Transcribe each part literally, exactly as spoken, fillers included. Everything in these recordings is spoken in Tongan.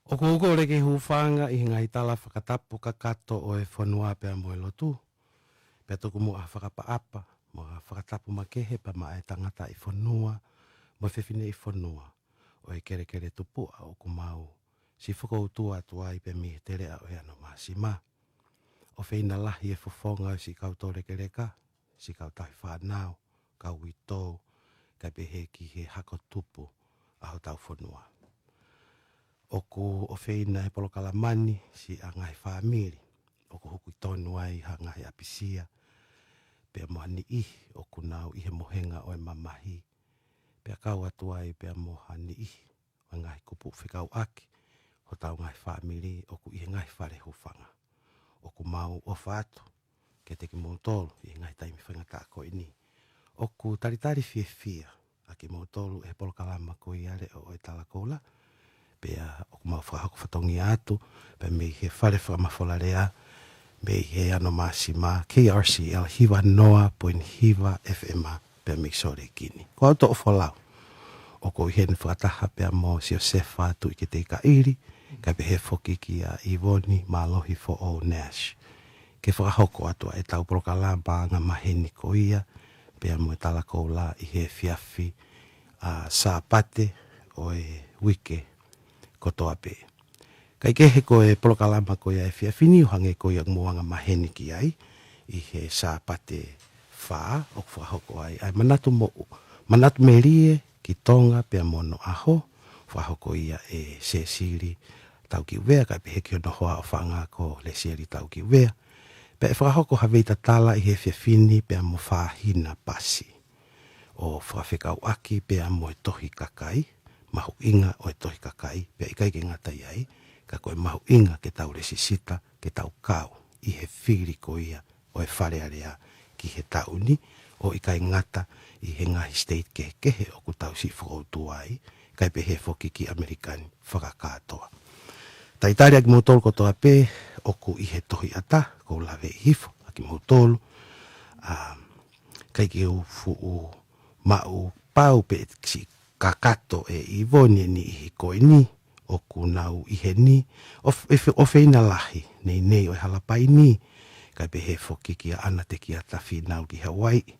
ʻOku ou kole ke hūfanga ʻi he ngaahi tala fakatapu kakato ʻo e fonua pea mo e lotu, pea tuku muʻa ha fakaʻapaʻapa mo ha fakatapu makehe pea maʻa e tangataʻi fonua mo e fefineʻi fonua ʻo e kelekele tupuʻa ʻoku mau siʻi fokoutua atu ai pea mei he teleʻa ʻo e ano māsima. ʻOfeina lahi e fofonga ʻo siʻi kau toulekeleka, siʻi kau tauhi fānau, kau uitou, kae pehē ki he hako tupu ʻa hotau fonua. ʻOku ʻofeina he polokalama ni siʻa ngaahi fāmili ʻoku hoko tonu ai ha ngaahi ʻapisia, pea mo ha niʻihi ʻoku nau ʻi he mohenga ʻo e mamahi, pea kau atu ai pea mo ha niʻihi ʻo e ngaahi kupu fekauʻaki hotau ngaahi fāmili ʻoku ʻi he ngaahi fale hūfanga. ʻOku mau ʻofa atu kiate kimoutolu ʻi he ngaahi taimi faingataʻa ko eni. ʻOku talitali fiefia ʻa kimoutolu he polokalama ko ia Leʻo ʻo e Talakoula, pea ʻoku mau fakahoko fatongia atu pea mei he fale fakamafola lea, mei he ano māsima K R C L hiva noa poini hiva F M, pea mei Sōleki ni. Ko au Toʻofolau, ʻoku ou ʻi heni fakataha pea mo Siosefa Tuʻiketeikaʻili, kae pehē foki kia ʻIvoni Mālohi Foʻou Nash, ke fakahoko atu ʻa ʻetau polokalama angamaheni ko ia pea mo e Talakoula ʻi he efiafi ʻa Sāpate ʻo e uike kotoa pē. Kae kehe, ko e polokalama ko ia efiafi ni ʻo hangē ko ia ʻoku mou angamaheni ki ai, ʻi he Sāpate fā ʻoku fakahoko ai ʻa e manatu moʻu, manatu melie ki Tonga pea mo hono ʻaho, fakahoko ia ʻe Sēsili Taukiuvea, kae pehē ki hono hoa ʻofaʻanga ko Lesieli Taukiuvea. Pea ʻe fakahoko ha veitatala ʻi he efiafi ni pea mo Fahina Pasi, ʻo fakafekauʻaki pea mo e Tohi Kakai, mahuʻinga ʻo e Tohi Kakai, pea ʻikai ke ngata ai, ka ko e mahuʻinga ke tau lēsisita, ke tau kau ʻi he fili ko ia ʻo e Fale Alea ki he taʻu ni, ʻo ʻikai ngata ʻi he ngaahi state kehekehe ʻoku tau siʻi fokoutua ai, kae pehē foki ki ʻAmelika ni fakakātoa. Talitali ʻa kimoutolu kotoa pē ʻoku ʻi he tohi ʻatā, ʻoku ou laveʻi hifo ʻa kimoutolu, ʻa, ʻikai ke u fuʻu maʻu pau pe siʻi kakato ʻe ʻIvoni e niʻihi ko eni ʻoku nau ʻi heni, ʻo f-, ʻo fe-, ʻofeina lahi, Neinei ʻo e Halapai ni, kae pehē foki kia ʻAna Tekiata Fīnau ki Hawaiʻi,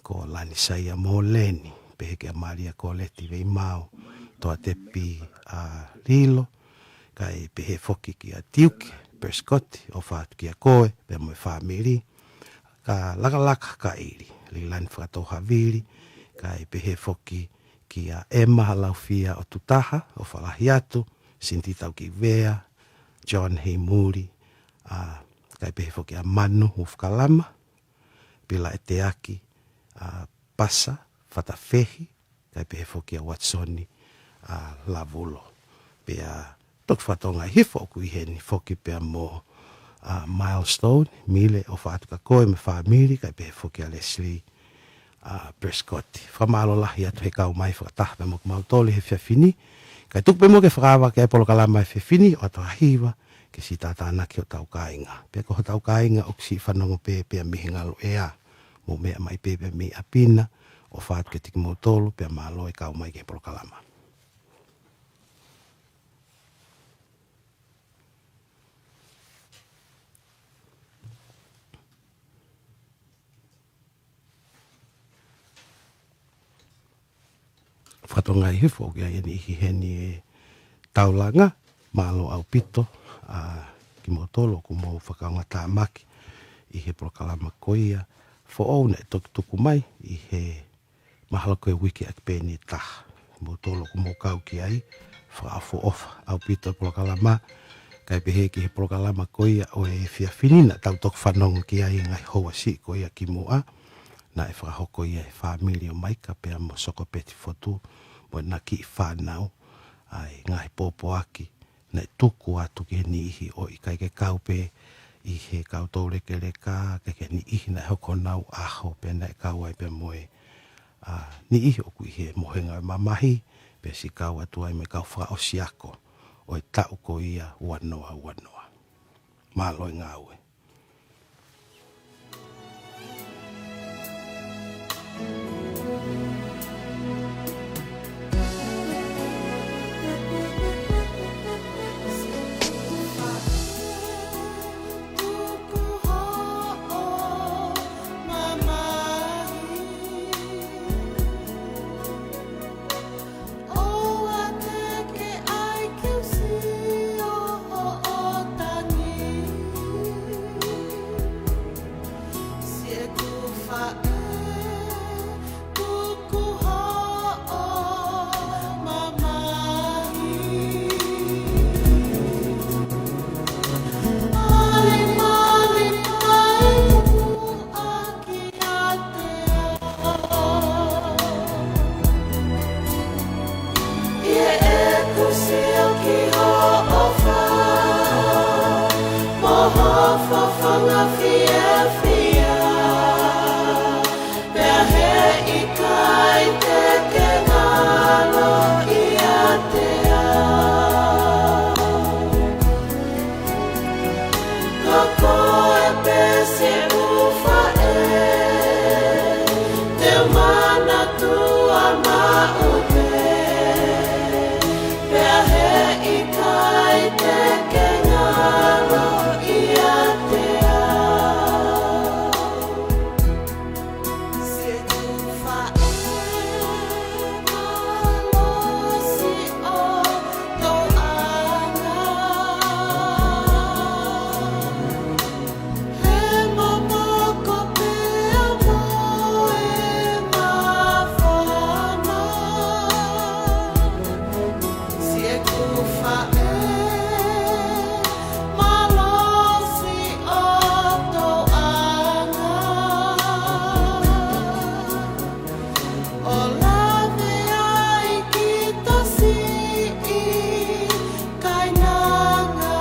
ko Lanisaia Moleni, pehē kia Malia Koleti Veimao, Toatepi ʻa Lilo, kae pehē foki kia Tiuke Prescott, ʻofa atu kia koe pea mo e fāmili, ka Lakalaka Kaʻili, Leilani Fakatouhavili, kae pehē foki kia ʻEma Laufia ʻOtutaha, ʻofa lahi atu, Siniti Taukivea, John Heimuli, ʻa, kae pehē foki ʻa Manu Hufukalama, Pila ʻEteaki, ʻa, Pasa Fatafehi, kae pehē foki ʻa Watsoni, ʻa, Lavulo. Pea toki fakatonga hifo ʻoku ʻi heni foki pea mo, ʻa, Milestone Mile, ʻofa atu kia koe mo e fāmili, kae pehē foki ʻa Leslie, ʻa, Prescott. Fakamālō lahi atu he kau mai fakataha pea mo kimautolu he efiafi ni. Kae tuku pē muʻa ke fakaava ʻa e polokalama he efiafi ni, ʻoatu ha hiva ke siʻi tātānaki hotau kāinga. Pea ko hotau kāinga ʻoku siʻi fanongo pē pea mei he ngaluʻea, mou meʻa mai pē pea mei ʻapi na, ʻofa atu kiate kimoutolu, pea mālō e kau mai ki he polokalama. Fakatonga hifo ki ai eni ʻi heni e taulanga, mālō ʻaupito ʻa kimoutolu ʻoku mou fakaongoʻi tāmaki ʻi he polokalama ko ia foʻou naʻe toki tuku mai ʻi he mahalo ko e uike ʻaki pē ʻeni ʻe taha. Moutolu ʻoku mou kau ki ai, fakaʻofoʻofa ʻaupito e polokalama, kae pehē ki he polokalama ko ia ʻo e efiafi ni naʻa tau toki fanongo ki ai he ngaahi houa siʻi ko ia kimuʻa, naʻe fakahoko ia ʻe he fāmili ʻo Maika pea mo Sokopeti Fotu mo ʻena kiʻi fānau, ʻa e ngaahi pōpoaki naʻe tuku atu ki he niʻihi ʻoku ʻikai ke kau pē ʻi he kau toulekeleka, ka ki he niʻihi naʻe hoko honau ʻaho pea naʻe kau ai pea mo e, ʻa, niʻihi ʻoku ʻi he mohenga ʻo e mamahi, pea siʻi kau atu ai mo e kau fakaʻosi ako ʻo e taʻu ko ia ua noa ua noa. Mālō e ngāue. Fiefia, pea heʻikai te ke ngalo ʻiate au. Ko koe pē siʻeku faʻē, te u manatuʻa maʻu pē, pea heʻikai te ke ngalo ʻiate au. Siʻeku faʻē, malosi ʻo toʻanga. He momoko pea mo e māfana. Siʻeku faʻē, malosi ʻo toʻanga. ʻO lave ai ki ta siʻi kainanga.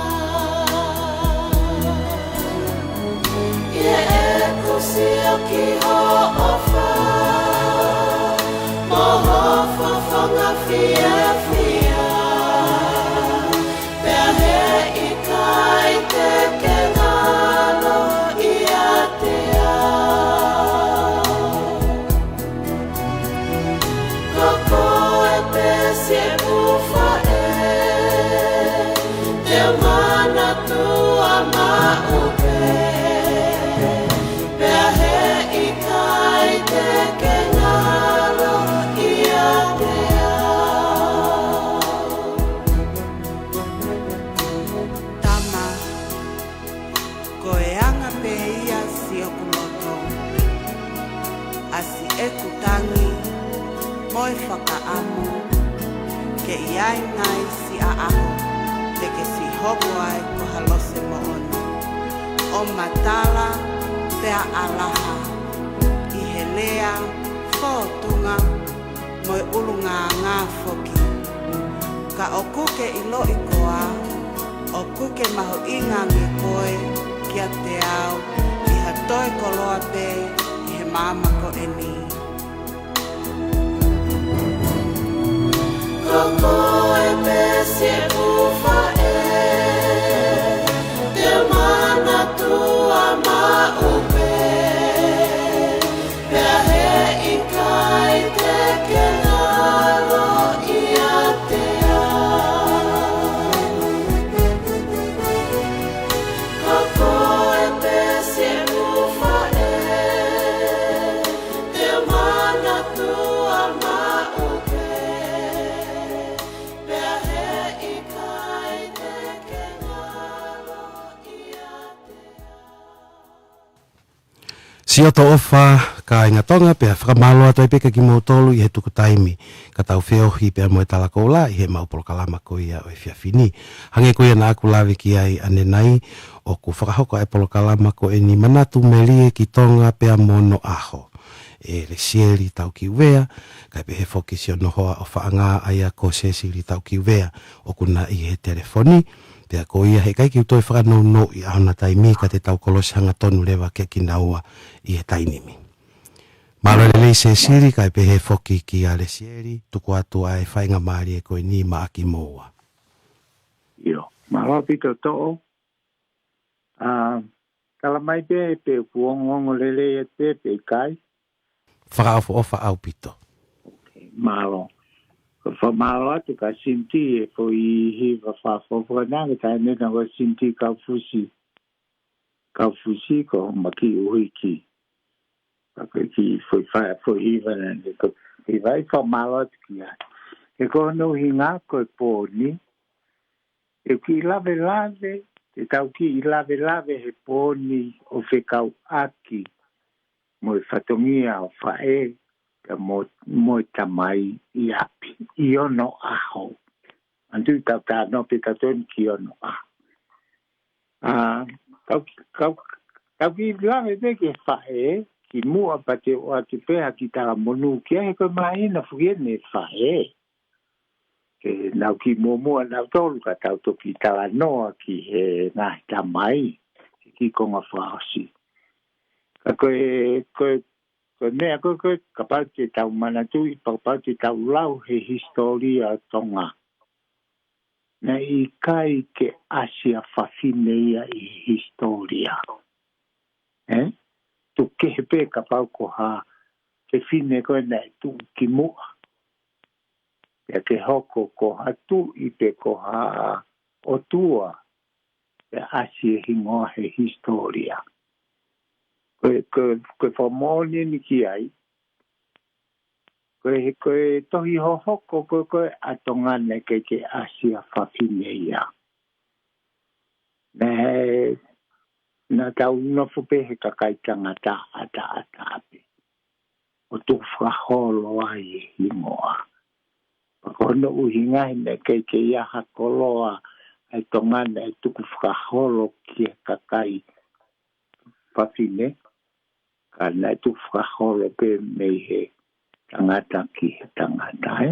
ʻI heʻeku sio ki hoʻo fā, mo ho fofonga fiefia, pea heʻikai te ke ngalo ʻiate au. Ko koe pē siʻeku faʻē, te u manatuʻa maʻu pē, pea heʻikai te ke ngalo ʻiate au. Tama, ko e anga pē ia siʻoku loto, ʻa siʻeku tangi mo e fakaʻamu ke ʻi ai nai siʻa ʻaho te ke siʻi hoko ai ko ha lose moʻoni, ʻo matala pea ʻalaha ʻi he lea, fōtunga mo e ʻulungaanga foki. Ka ʻoku ke ʻiloʻi koā, ʻoku ke mahuʻinga ange koe kiate au ʻi ha toe koloa pē ʻi he māmani ko eni. Ko koe pē siʻeku faʻē, te u manatuʻa maʻu pē, pea heʻikai te ke ngalo ʻiate au. Ko koe pē siʻeku faʻē, te u manatuʻa maʻu pē, pea heʻikai te ke ngalo ʻiate au. Siʻoto ʻofa, kāinga Tonga, pea fakamālō atu ai pē kia kimoutolu ʻi he tuku taimi ka tau feohi pea mo e Tala Koula ʻi heʻemau polokalama ko ia ʻo e efiafi ni. Hangē ko ia naʻa ku lave ki ai ʻanenai, ʻoku fakahoko ʻa e polokalama ko eni Manatu Melie ki Tonga pea mo Hono ʻAho, ʻe Lesieli Taukiuvea, kae pehē foki siʻono hoa ʻofaʻanga ʻa ia ko Sesili Taukiuvea, ʻoku na ʻi he telefoni. Pea ko ia heʻikai ke u toe fakanounou ʻi ʻaho na taimi ka te tau kolosi hangatonu leva kia kinaua ʻi he taimi ni. Mālō e lelei Sesili, kae pehē foki kia Lesieli, tuku atu ʻa e faingamālie ko eni maʻa kimoua. ʻIo, mālō ʻaupito Toʻo. ʻA, tala mai pē pe ʻoku ongoongo lelei atu pē pe ʻikai. Fakaʻofoʻofa ʻaupito. Ok, mālō. Ko e fakamālō atu kia Sinti e foʻi hiva fakaʻofoʻofa naʻe taʻeʻaonga ko Sinti Kaufusi. Kaufusi ko Maki Uhiki. Ka ko e kiʻi foʻi fa-, foʻi hiva naʻe ko e hiva ʻi fakamālō atu ki ai. He ko hono ʻuhinga ko e pō ni, ʻe kiʻi lavelave, te tau kiʻi lavelave he pō ni ʻo fekauʻaki mo e fatongia ʻo e faʻē, pea mo, mo e tamai ʻi ʻapi, ʻi onoʻaho. Manatuʻi tau talanoa pē tautolu ki onoʻaho. ʻA, tau, tau, tau kiʻi lave pē ki he faʻē, kimuʻa pea te u ʻoatu pē ha kiʻi talamonū ki ai, he ko e māhina foki eni e faʻē. Ke nau kiʻi muʻomuʻa nautolu ka tau toki talanoa ki he ngaahi tamai. Ke ki he konga fakaʻosi. Ka ko e, ko e, ko e meʻa ko e, ko e, kapau te tau manatuʻi, kapau te tau lau he hisitōlia ʻo Tonga, naʻe ʻikai ke ʻasi ʻa fafine ia ʻi he hisitōlia. Ē? Tuku kehe pē kapau ko ha fefine ko ē naʻe tuʻu ki muʻa. Pea ke hoko ko ha tuʻi pe ko ha ʻotua, pea ʻasi e hingoa he hisitōlia. Ko e, ko e, ko e fakamoʻoni eni ki ai, ko e, ko e tohi hohoko ko e, ko e ʻa Tonga naʻe ʻikai ke ʻasi ʻa fafine ia. Naʻe, naʻa tau nofo pē he kakai tangata ʻataʻatā pē ʻo tukufakaholo ai e hingoa. Pea ko hono ʻuhinga he naʻe ʻikai ke ʻi ai ha koloa ʻa e Tonga naʻe tukufakaholo ki he kakai fafine, ka naʻe tukufakaholo pē mei he tangata ki he tangata, ē.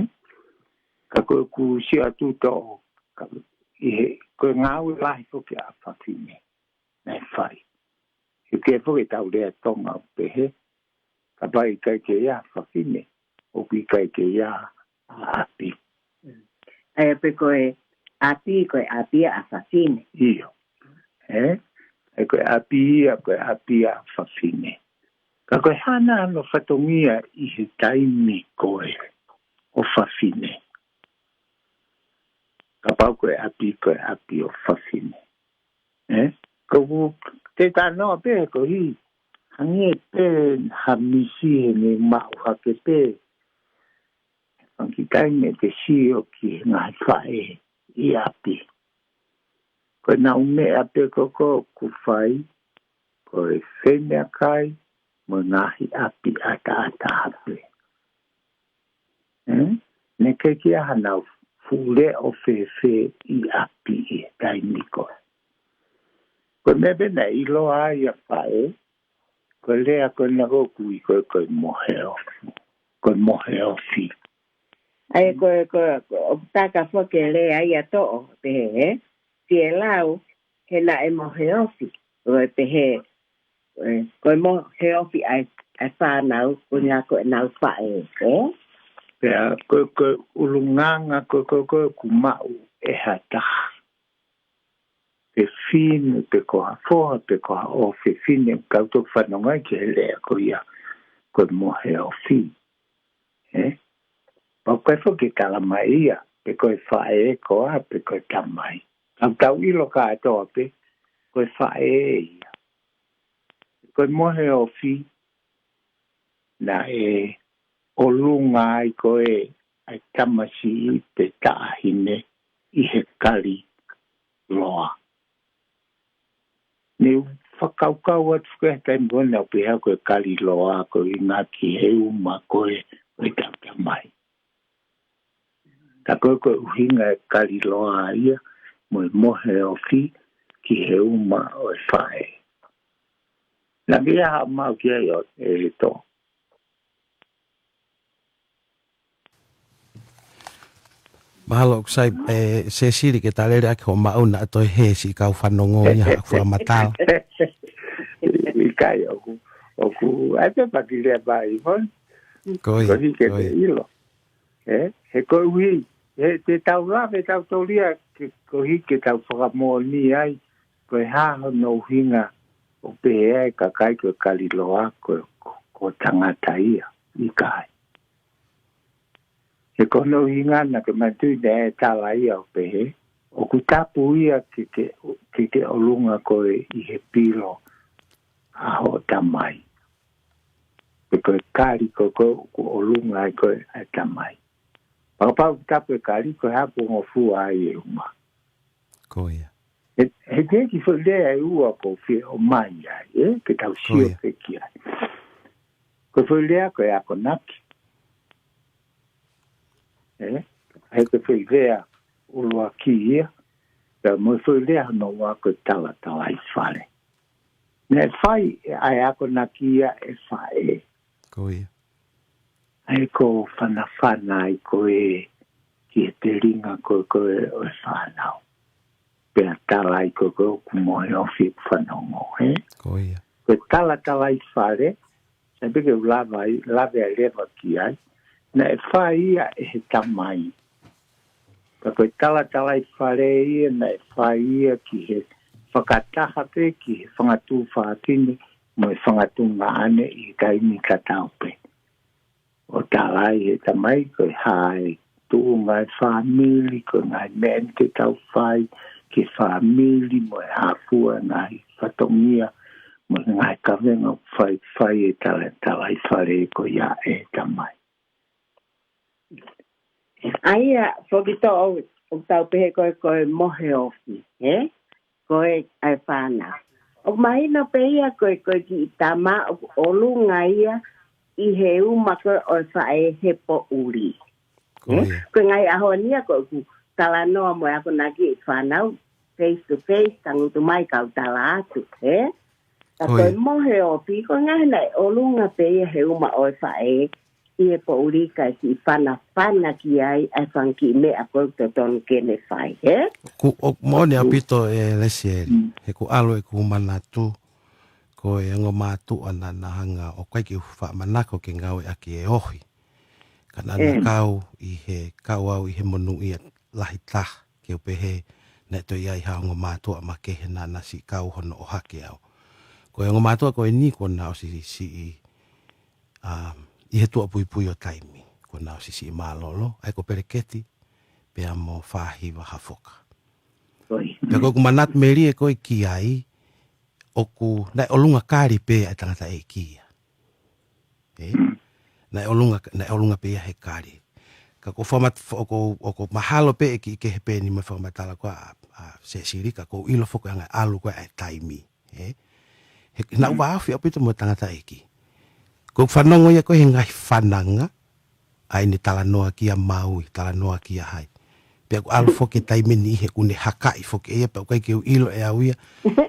Ka ko ʻeku sio atu Toʻo, ka ʻi he, ko e ngāue lahi foki ʻa fafine naʻe fai. He ʻikai foki ke tau lea Tonga ʻo pehē, kapau ʻikai ke ʻi ai ha fafine, ʻoku ʻikai ke ʻi ai ha ʻapi. ʻA ia pē ko e ʻapi, ko e ʻapi ʻa fafine. ʻIo. Ē? Ē, ko e ʻapi ia, ko e ʻapi ʻa fafine. Ka ko e hā nai hono fatongia ʻi he taimi ko ē ʻo fafine? Kapau ko e ʻapi, ko e ʻapi ʻo fafine. Ē? Ko u te tanoa pē ko hi, hangē pē ha misi he ne maʻu hake pē. Angitai me te sio ki he ngaahi faʻē ʻi ʻapi. Ko e nau meʻa pē ko ko ʻoku fai, ko e fai meʻakai mo e ngaahi ʻapi ʻataʻatā pē. Ē? Naʻe ʻikai ke ʻi ai hanau fuʻu leʻo fēfē ʻi ʻapi ʻi he taimi ko ē. Ko e meʻa pē naʻe ʻiloa ai ʻa faʻē, ko e lea ko ena ʻoku ui ko e, ko e mohe ofi. Ko e mohe ofi. ʻA ia ko e, ko e, ko e, ʻoku taka foki e lea ia Toʻo, pehē, ē? Fielau, he naʻe mohe ofi. Ko e pehē, ē, ko e mohe ofi ʻa e, ʻa e fānau, ko e ngā ko e nau faʻē, ē? Pea, ko e, ko e ʻulungaanga, ko e, ko e, ko e ʻoku maʻu ʻe ha taha. Pe fefine, pe ko ha foha, pe ko ha ʻofefine, kau toki fanongo ai ki he lea ko ia, ko e mohe ofi. Ē? Pau kai foki ke tala mai ia, pe ko e faʻē koā, pe ko e tamai. Kau tau ʻilo kātoa pē, ko e faʻē ia. Ko e mohe ofi, naʻe ʻolunga ai ko ē ʻa e tamasiʻi pe taʻahine ʻi he kali loa. Ne u fakakaukau atu ki he taimi ko ena ʻo pehē ko e kali loa ko e ʻuhinga ki he uma ko ē ʻo e tautamai. Ka ko e, ko e ʻuhinga e kali loa ia mo e mohe ofi ki he uma ʻo e faʻē. Naʻa ke ʻi ai ha maʻu ki ai ʻo e Toʻo. Mahalo ʻoku sai, ē, Sesili ke talele ake ho maʻu naʻa toe hē siʻi kau fanongo ia haʻaku fakamatala. ʻIkai ʻoku, ʻoku, ʻai pē paki lea pā i fon. Ko ia, ko ia. Ko hiki ke te ʻilo. Ē, he koeʻuhi, he te tau lave, tau tolia, ke, koeʻuhi ke tau fakamoʻoni ai, ko e hā hono ʻuhinga ʻo pehē ai kakai ko e kali loa ko, ko, ko tangata ia, ʻikai. He ko hono ʻuhinga naʻa ke manatuʻi naʻe tala ia ʻo pehē, ʻoku tapu ia ke, ke, ke, ke ʻolunga koe ʻi he pilo ʻa hoʻo tamai. Pe ko e kali ko, ko, ʻoku ʻolunga ai ko e ʻa e tamai. Pau pau tapu e kali ko e hā ʻoku ngofua ai e uma. Ko ia. He, he te ki foʻi lea ʻe ua ʻoku fie ʻomai ai, ē, ke tau sio pē ki ai. Ko e foʻi lea ko e akonaki. Ē, he ko e foʻi lea ʻuluaki ia, pea mo e foʻi lea hono ua ko e talatalaifale. Naʻe fai ʻa e akonaki ia ʻe faʻē. Ko ia. ʻA ia ko e fanafana ai ko ē ki he telinga ko ē ko ē ʻo e fānau. Pea tala ai ko ē ʻoku mohe ofi ʻeku fanongo, ē? Ko ia. Ko e talatalaifale, sai pē ke u lave ai, lave ai leva ki ai, naʻe fai ia ʻe he tamai. Ka ko e talatalaifale ia naʻe fai ia ki he fakataha pē ki he fanga tuofāfine mo e fanga tuongaʻane ʻi he taimi tatau pē. ʻO tala ai ʻe he tamai ko e hā e tuʻunga e fāmili, ko e ngaahi meʻa eni te tau fai ki he fāmili mo e hā fua e ngaahi fatongia mo e ngaahi kavenga ʻoku fai, fai ʻe he talatalaifale ko ia ʻe he tamai. ʻA ia, foki tō ʻo, ʻoku tau pehē ko e, ko e mohe ofi, ē? Ko e ʻai fānau. ʻOku mahino pē ia ko e, ko e kiʻi tama ʻoku ʻolunga ia ʻi he uma ko ē ʻo e faʻē he poʻuli. Ko Ē? ia. Ko e ngaahi ʻaho ni ia ko ʻeku talanoa mo e akonaki e fānau face to face, tangutu mai kau tala atu, ē? Ka Ko ko e ia. mohe ofi, ko e ngaahi naʻe ʻolunga pē ia he uma ʻo e faʻē, ʻi he poʻuli kae kiʻi fanafana ki ai, ʻa e fanga kiʻi meʻa ko ē ʻoku totonu ke ne fai, ē? Ku, ʻoku moʻoni ʻaupito ē Lesieli, Mm. he ʻoku ʻalu ʻeku manatu, ko e ongo mātuʻa naʻa na hanga ʻo ʻikai ke u faʻa manako ke ngāueʻaki e ohi. Ka naʻa na Mm. kau ʻi he, kau au ʻi he monūʻia lahi taha, ke u pehē, naʻe toe ʻi ai ha ongo mātuʻa makehe naʻa na siʻi kau hono ʻohake au. Ko e ongo mātuʻa ko eni kuo na ʻosi siʻi, um, ʻi he tuʻa puipui ʻo taimi, kuo na ʻosi siʻi mālōlō, ʻa ia ko Peleketi, pea mo Fāhiva Hafoka. Ko ia. Pea ko ʻeku manatu melie ko ē ki ai, ʻoku, naʻe ʻolunga kali pē ʻa e tangataʻeiki ia. Ē? Mm. Naʻe ʻolunga, naʻe ʻolunga pē ia he kali. Ka ko fakamat-, fo-, ʻoku, ʻoku mahalo pē ʻe kiʻi kehe pē eni mo e fakamatala ko ē ʻa, ʻa Sesili ka ʻoku ou ʻilo foki ʻa e anga ʻalu ko ē ʻa e taimi. Ē? He, naʻa ku Mm. vāofi ʻaupito mo e tangataʻeiki. Ko e fanongo ia ko ē he ngaahi fananga, ʻa ʻene talanoa kia Maui, talanoa kia hai. Pea ʻoku ʻalu foki e taimi ni he ʻoku ne hakaʻi foki ʻe ia, pea ʻoku ʻikai ke u ʻilo ʻe au ia.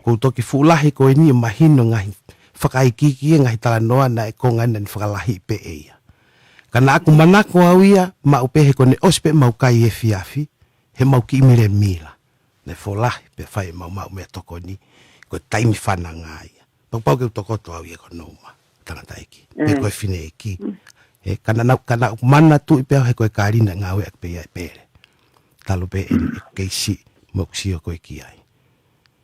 Ko u toki fuʻu lahi ko eni ʻo mahino ngaahi fakaikiiki e ngaahi talanoa naʻe konga naʻa ne fakalahi pē ʻe ia. Ka naʻa ku manako au ia, maʻu pē he ko ʻene ʻosi pē ʻemau kai efiafi, he ʻemau kiʻi milemila. Naʻe folahi, pea fai ʻemau maʻu meʻatokoni, ko e taimi fananga ia. Pau pau ke u tokoto au ia ko Nouma, tangataʻeiki. Pe Mm. ko e fineʻeiki. Mm. Ē, ka naʻa, ka naʻa ku manatuʻi pē au he ko e kali naʻe ngāueʻaki pē ia ʻe Pele. Talu pē eni Mm. ʻeku kei siʻi mo ʻeku sio ko ē ki ai.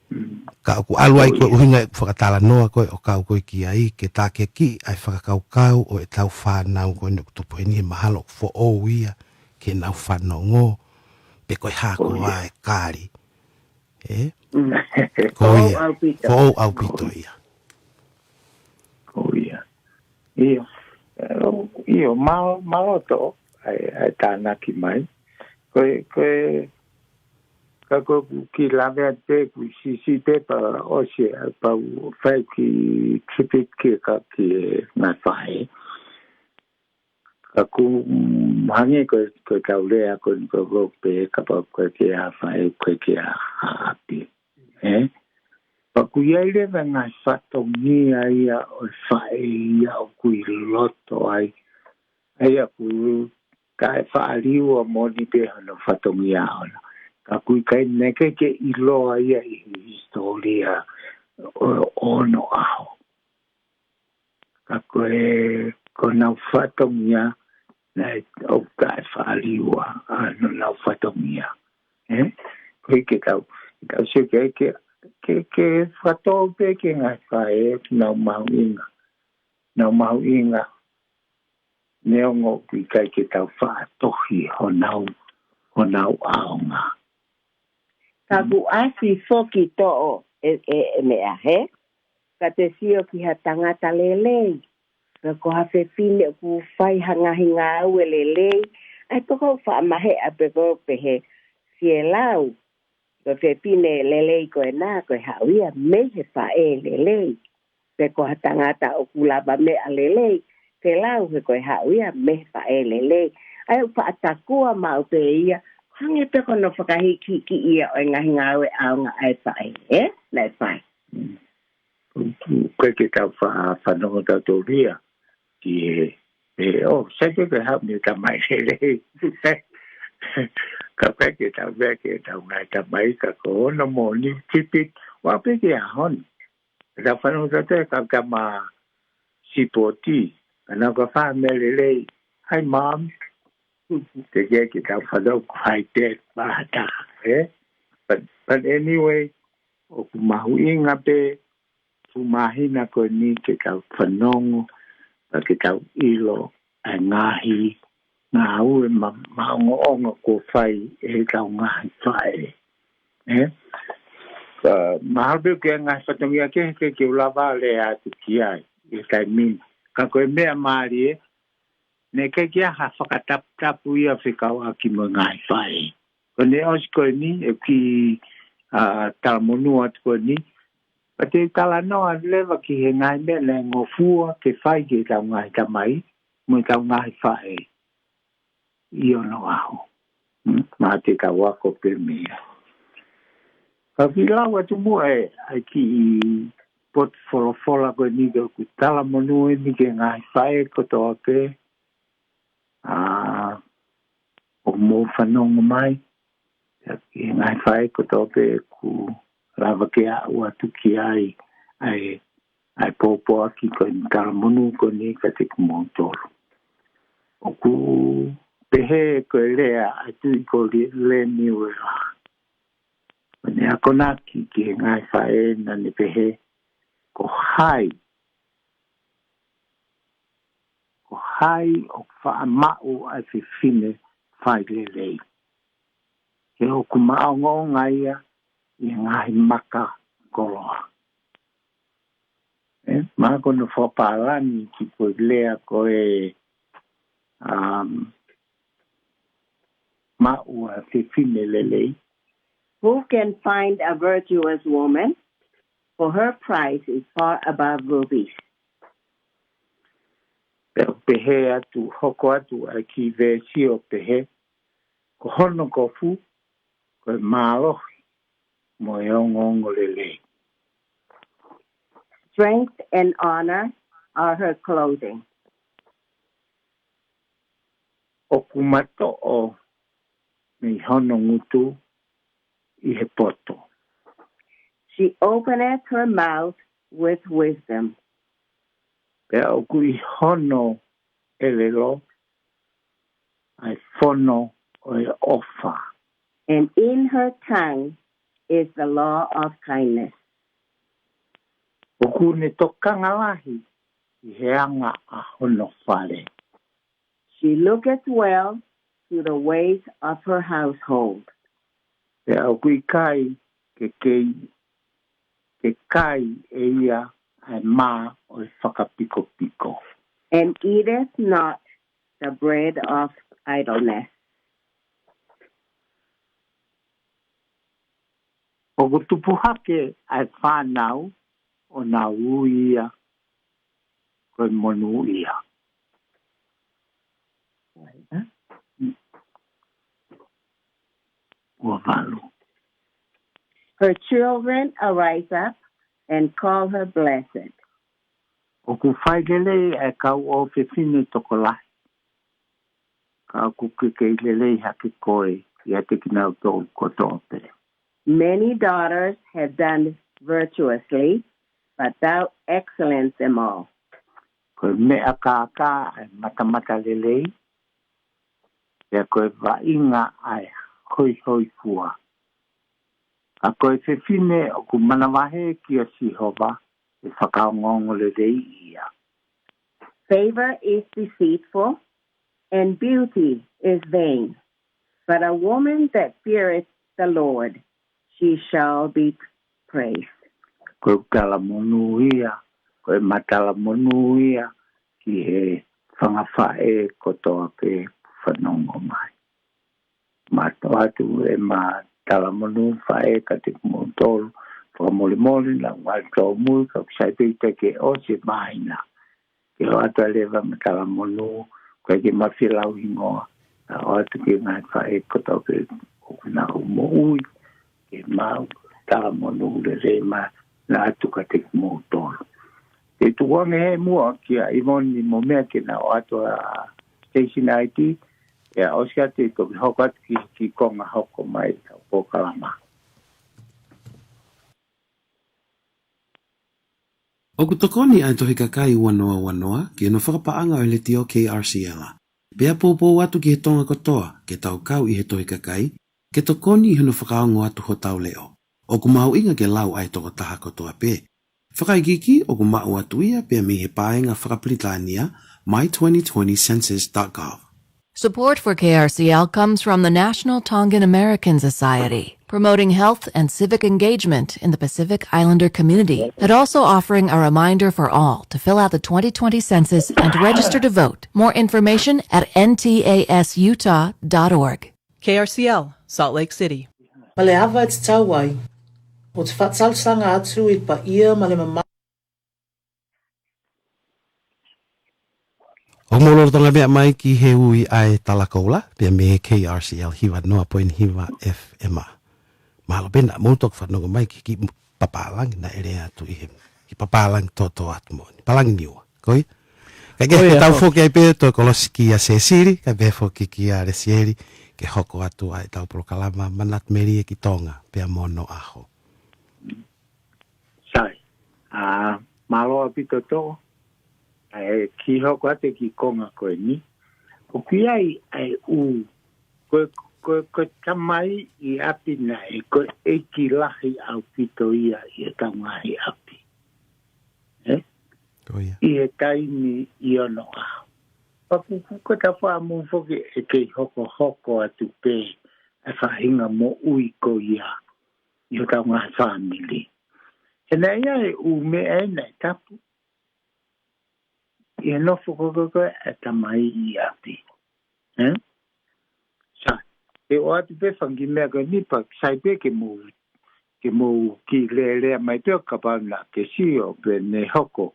Mm. Ka ʻoku ʻalu ai Ko ko e ia. ʻuhinga ʻeku fakatalanoa ko ē ʻo kau ko ē ki ai, ke tākiekina ʻa e fakakaukau ʻo ʻetau fānau ko eni ʻoku tupu heni he mahalo ʻoku foʻou ia, ke nau fanongo, pe ko e hā Ko koā ia. e kali. Ē? Mm. Ko Foʻou ia. ʻaupito. Foʻou ʻaupito ia. Ko ia. ʻIo. ʻIo, mālō, mālō ʻaupito ʻa e, ʻa e tānaki mai. Ko e, ko e, ka ko ʻeku kiʻi lave atu pē, ʻoku siʻisiʻi pē pea ʻosi ʻa e pau fai ki tripit ki ka ki e ngaahi faʻē. Ka ʻoku, mm, hangē ko, ko e tau lea ko eni ko ʻoku pehē kapau ʻoku ʻikai ke ʻi ai ha faʻē, ʻoku ʻikai ke ʻi ai ha ʻapi. Ē? Pea ʻoku ʻi ai leva e ngaahi fatongia ia ʻo e faʻē ia ʻoku ʻi loto ai. ʻA ia ʻoku taʻefaʻaliua moʻoni pē hono fatongia ʻona. Ka ʻoku ʻikai, naʻe ʻikai ke ʻiloa ia ʻi he hisitōlia ʻo, ʻo onoʻaho. Ka ko e, ko honau fatongia, naʻe ʻoku taʻefaʻaliua ʻa honau fatongia. Ē? Ko e ke tau, ke tau sio ke, ke, ke, ke fakatau pē ki he ngaahi faʻē ʻoku nau mahuʻinga. Nau mahuʻinga. Neongo ʻoku ʻikai ke tau faʻa tohi honau, honau ʻaonga. Ka ʻoku ʻasi foki toʻo e, e, e meʻa, hē? Ka te sio ki ha tangata lelei. Pe ko ha fefine ʻoku fai ha ngaahi ngāue lelei. ʻA ia pē ko e faʻa maheʻa pē ko e pehē Sielau. Ko e fefine lelei ko ena, ko e haʻu ia mei he faʻē lelei. Pe ko ha tangata ʻoku lava meʻa lelei, Sielau he ko e haʻu ia mei he faʻē lelei. ʻA ia ʻoku faʻa takua maʻu pē ia, hangē pē ko hono fakahikihiki ia ʻo e ngaahi ngāue ʻaonga ʻa e faʻē, ē? Naʻe fai. Mm. ʻOku ʻikai ke tau fa-, fanongo tautolu ia ki he, ē, ʻo, sai pē ke haʻu mei he tamai lelei. Ka pē ke tau pē ke tau ngaahi tamai ka ko hono moʻoni tipit, ua pē ke ahon. Ka tau fanongo tautolu ka tama sipoti. Ka nau ka fai meʻa lelei, "Hi, Mom." Te ke ke tau fanongo ko hai te pahata, eh? But, but anyway, ʻoku mahuʻinga pē, ʻoku māhina ko eni ke tau fanongo, ka ke tau ʻilo, ʻa e ngaahi, ngāue ma, maʻongoʻonga ko fai ʻe tau ngaahi faʻē. Eh? Ka, mahalo pē ke ngaahi fatongia ke, ke, ke u lava lea atu ki ai, ʻi he taimi ni. Ka ko e meʻa mālie, ne ke kia ha fakataputapu ia fekauʻaki mo e ngaahi faʻē. Ko ne ʻosi ko eni, e ki, a, talamonū atu ko eni, ka te talanoa leva ki he ngaahi meʻa ne ngofua ke fai ke tau ngaahi tamai, mo e tau ngaahi faʻē. ʻI ono aho. Hmm? Ma te tau ako pē meʻa. Ka ki lau atu muʻa e, ai ki i pot folofola ko eni ke ʻoku talamonū eni ke ngaahi faʻē kotoa pē. A, ʻo mou fanongo mai. Ia ki he ngaahi faʻē kotoa pē ʻoku lava ke aʻu atu ki ai, ai, ai pōpoaki ko e talamonū ko eni ka te ku mou tolu. ʻOku pehē ko e lea atu ʻi ko Leniuela. Ko ne akonaki ki he ngaahi faʻē naʻa ne pehē, ko hai, ko hai ʻoku faʻa maʻu ʻa e fefine fai lelei. He ʻoku maʻongoʻonga ia ʻi he ngaahi maka koloa. Eh, ma ko no fakapālangi ki ko e lea ko e, um, maʻu ʻa e fefine lelei. Who can find a virtuous woman? For her price is far above rubies. Pea pehē atu, hoko atu ʻa e ki veesi ʻo pehē, ko hono kofu, ko e mālohi, mo e ongoongo lelei. Strength and honor are her clothing. ʻOku matoʻo mei hono ngutu ʻi he poto. She openeth her mouth with wisdom. Pea ʻoku ʻi hono ʻelelo ʻa e fono ʻo e ʻofa. And in her tongue is the law of kindness. ʻOku ne tokanga lahi ʻi he anga ʻa hono fale. She looketh well to the ways of her household. Pea ʻoku ʻikai ke kei, ke kai ʻe ia ʻa e mā ʻo e fakapikopiko. And eateth not the bread of idleness. ʻOku tupu hake ʻa e fānau ʻo nau ui ia ko e monūʻia. Ua valu. Her children arise up and call her blessed. ʻOku fai lelei ʻa e kau ʻofefine tokolahi. Ka ʻoku ke kei lelei hake koe ʻiate kinautolu kotoa pē. Many daughters have done virtuously, but thou excellent them all. Ko e meʻa kākā ʻa e matamata lelei, pea ko e vaʻinga ʻa e hoihoifua. Ka ko e fefine ʻoku manavahē kia Sihova, ʻe fakaongoongo lelei ia. Favor is deceitful, and beauty is vain, but a woman that feareth the Lord, she shall be praised. Ko e talamonū ia, ko e matalamonū ia, ki he fanga faʻē kotoa pē fanongo mai. Mātuʻa atu ʻema talamonū faʻē kiate kimoutolu, fakamolemole naʻa ku ngali tōmui ka ʻoku sai pē ʻikai ke ʻosi e māhina. Ke ʻoatu ā leva ʻema talamonū, ʻikai ke ma fie lau hingoa, ʻoatu ki he ngaahi faʻē kotoa pē ʻoku nau moʻui, ke mau talamonū lelei ma na atu kiate kimoutolu. Te tukuange he muʻa kia ʻIvoni mo meʻa ke na ʻoatu ʻa e station I D, Pea ʻosi atu ʻe toki hoko atu ki, ki he konga hoko mai ʻetau polokalama. ʻOku tokoni ʻa e Tohi Kakai ua noa ua noa ki hono fakapaʻanga ʻo e Letiō K R C L. Pea poupou atu ki he Tonga kotoa ke tau kau ʻi he Tohi Kakai, ke tokoni ʻi hono fakaongo atu hotau leʻo. ʻOku mahuʻinga ke lau ʻa e tokotaha kotoa pē. Fakaikiiki ʻoku maʻu atu ia pea mei he paenga faka-Pilitānia, my twenty twenty census dot gov. Support for K R C L comes from the National Tongan American Society, promoting health and civic engagement in the Pacific Islander community, but also offering a reminder for all to fill out the twenty twenty census and register to vote. More information at N T A S utah dot org. K R C L, Salt Lake City. Ma le ava e tatau ai. ʻO te faʻatalosaga atu i paʻia ma le mama. ʻOku mou lolotonga meʻa mai ki he ui ʻa e Tala Koula, pea mei he K R C L hiva noa poini hiva F M. Mālō pē naʻa mou toki fanongo mai ki he kiʻi papālangi naʻe lea atu ʻi he kiʻi papālangi toto atu moʻoni. Pālangi Niua. Ko ia. Kae kehe, tau foki ai pē toe kolosi kia Sesili, kae pehē foki kia Lesieli, ke hoko atu ʻa ʻetau polokalama Manatu Melie ki Tonga, pea mo hono ʻaho. Sai. ʻA, mālō ʻaupito Toʻo. ʻA e kiʻi hoko atu e kiʻi konga ko eni. ʻOku ʻi ai ʻa e ʻū, ko, ko, ko e tamai ʻi ʻapi naʻe, ko e ʻeiki lahi ʻaupito ia ʻi heʻetau ngaahi ʻapi. ʻE? Ko ia. ʻI he taimi ʻi onoʻaho. Pea ʻoku, ʻoku, ko e tafa mo foki ʻe kei hokohoko atu pē ʻa e faʻahinga moʻui ko ia ʻi hotau ngaahi fāmili. He naʻe ʻi ai e ʻū meʻa ʻe naʻe tapu ʻi he nofo ko ē ko ē ʻa e tamai ʻi ʻapi. ʻE? Sai, ʻe ʻoatu pē fanga kiʻi meʻa ko eni pea sai pē ke mou, ke mou kiʻi lēlea mai pē ʻo kapau naʻa ke sio pe naʻe hoko.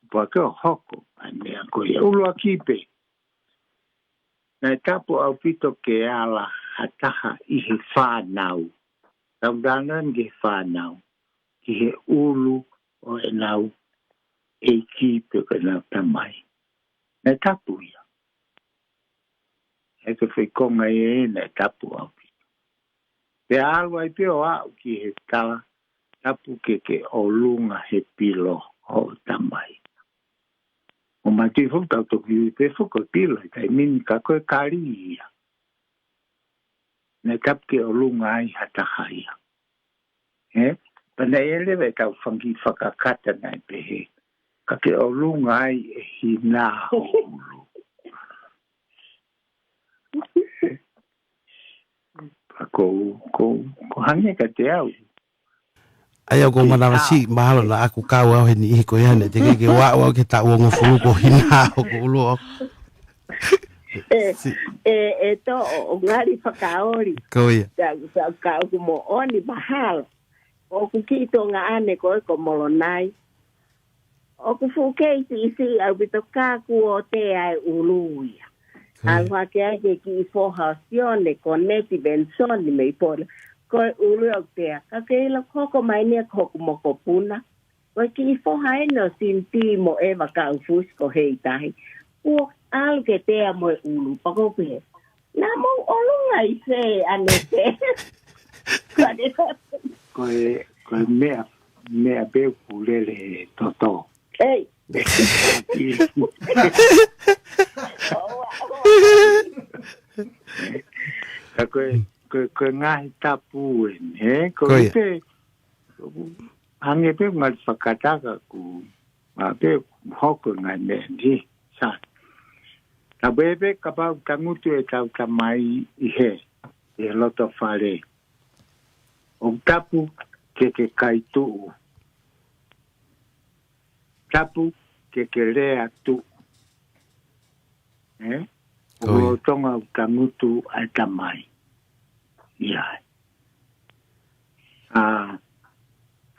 Pea ke ʻo hoko ʻa e meʻa ko ia ʻuluaki pē. Naʻe tapu ʻaupito ke ala ha taha ʻi he fānau. Tau talanoa ki he fānau. Ki he ʻulu ʻo ʻenau ʻeiki pe ko ʻenau tamai. Naʻe tapu ia. He ko e foʻi konga ia naʻe tapu ʻaupito. Pea ʻalu ai pē ʻo aʻu ki he tala, tapu ke ke ʻolunga he pilo hoʻo tamai. ʻO mātuʻa foki tau toki ui pē foki ko e pilo he taimi ni ka ko e kali ia. Naʻe tapu ke ʻolunga ai ha taha ia. ʻE? Pea naʻe ʻi ai leva ʻetau fanga kiʻi fakakata naʻe pehē, ka ke ʻolunga ai e hina ho ʻulu. Pea ko, ko, ko hangē kiate au. ʻAi au ko e manavasiʻi, mahalo naʻa ku kau au he niʻihi ko ia naʻe teʻeki ke u aʻu au ki he taʻu hongofulu ko e hina hoku ʻulu au. ʻE, Si- ʻe, ʻe Toʻo, ʻo ngali fakaoli. Ko ia. Ka, ka, ka ʻoku moʻoni mahalo. ʻOku kiʻi Tonga ʻanai ko ē ko Molonai. ʻOku fuʻu kei siʻisiʻi ʻaupito ka kuo tea e ʻulu ia. Ko ia. ʻAlu hake ai ki he kiʻi foha ʻo Sione, ko Neti Venisoni mei Pole. Ko e ʻulu ʻoku tea. Ka ke ʻilo ko hoku mai ni ko hoku mokopuna. Ko e kiʻi foha eni ʻo Sinitī mo ʻEva Kaufusi ko Heitahi. Kuo ʻalu ke tea mo e ʻulu, pea ko e pehē. Naʻa mou ʻolunga ʻi fē ʻanepē? Ko ʻanepē. Ko e, ko e meʻa, meʻa pē ʻoku lele ʻe Toto. ʻEi. Ka ko e, ko e, ko e ngaahi tapu eni, he? Ko Ko ia. ʻIte, hangē pē ngali fakataka ku, ma pē hoko ngaahi meʻa ni, sa. Tapu ē pē kapau tangutu ʻetau tamai ʻi he, ʻi he loto fale. ʻOku tapu ke ke kai tuʻu. Tapu ke ke lea tuʻu. ʻE? Ko ia. ʻOku lolotonga ʻoku tangutu ʻa e tamai. ʻIa. ʻA,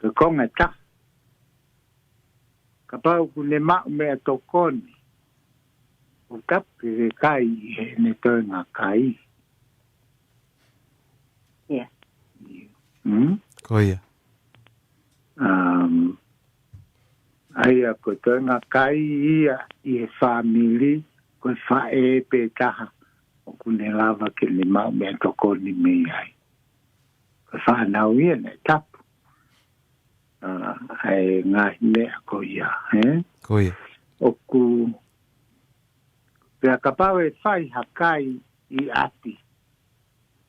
ko e konga ʻe taha. Kapau ʻoku ne maʻu meʻatokoni, ʻoku tapu ke ke kai ʻi heʻene toenga kai. ʻIa. Hmm? Ko ia. Um, ʻa ia ko e toenga kai ia ʻi he fāmili, ko e faʻē pē taha. ʻoku ne lava ke ne maʻu meʻatokoni mei ai. Ko e fānau ia naʻe tapu. ʻA e ngaahi meʻa ko ia, ē? Ko ia. ʻOku, pea kapau ʻe fai ha kai ʻi ʻapi,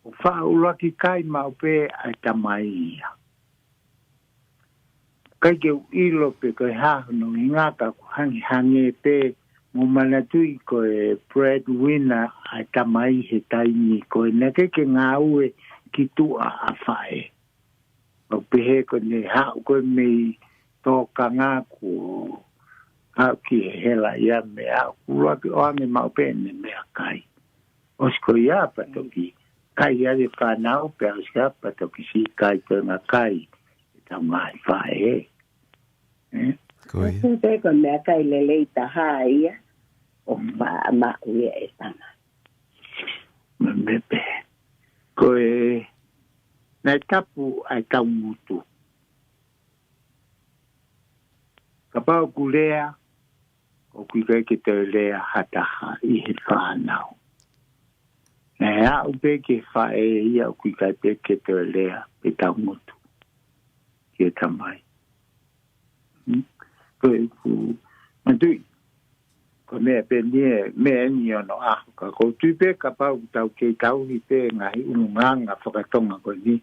ʻoku faʻa ʻuluaki kai maʻu pē ʻa e tamai ia. ʻIkai ke u ʻilo pe ko e hā hono ʻuhinga, ka ʻoku hangehangē pē, mou manatuʻi ko e breadwinner ʻa e tamai he taimi ko ē naʻe ʻikai ke ngāue ki tuʻa ʻa faʻē. ʻOku pehē ko ʻene haʻu ko ē mei tōkanga kuo haʻu ki he hela ia, meʻa ʻuluaki ʻoange maʻu pē ʻene meʻakai. ʻOsi ko ia pea toki kai ai e fānau, pea ʻosi ko ia pea toki siʻi kai ko e ngaahi kai ʻetau ngaahi faʻē. Ē? Ko ia. Ko e meʻakai lelei taha ia ʻoku faʻa maʻu ia ʻe he tama. Meʻa pē. Ko e, naʻe tapu ʻa e tangutu. Kapau ʻoku lea, ʻoku ʻikai ke toe lea ha taha ʻi he fānau. Naʻe aʻu pē ki he faʻē ia, ʻoku ʻikai pē ke toe lea pe tangutu ki he tamai. Hmm? Ko e ʻuhinga, manatuʻi, ko e meʻa pē eni, meʻa eni ʻi onoʻaho, ka ʻoku ou tui pē kapau ʻoku tau kei tauhi pē ngaahi ʻulungaanga fakatonga ko eni,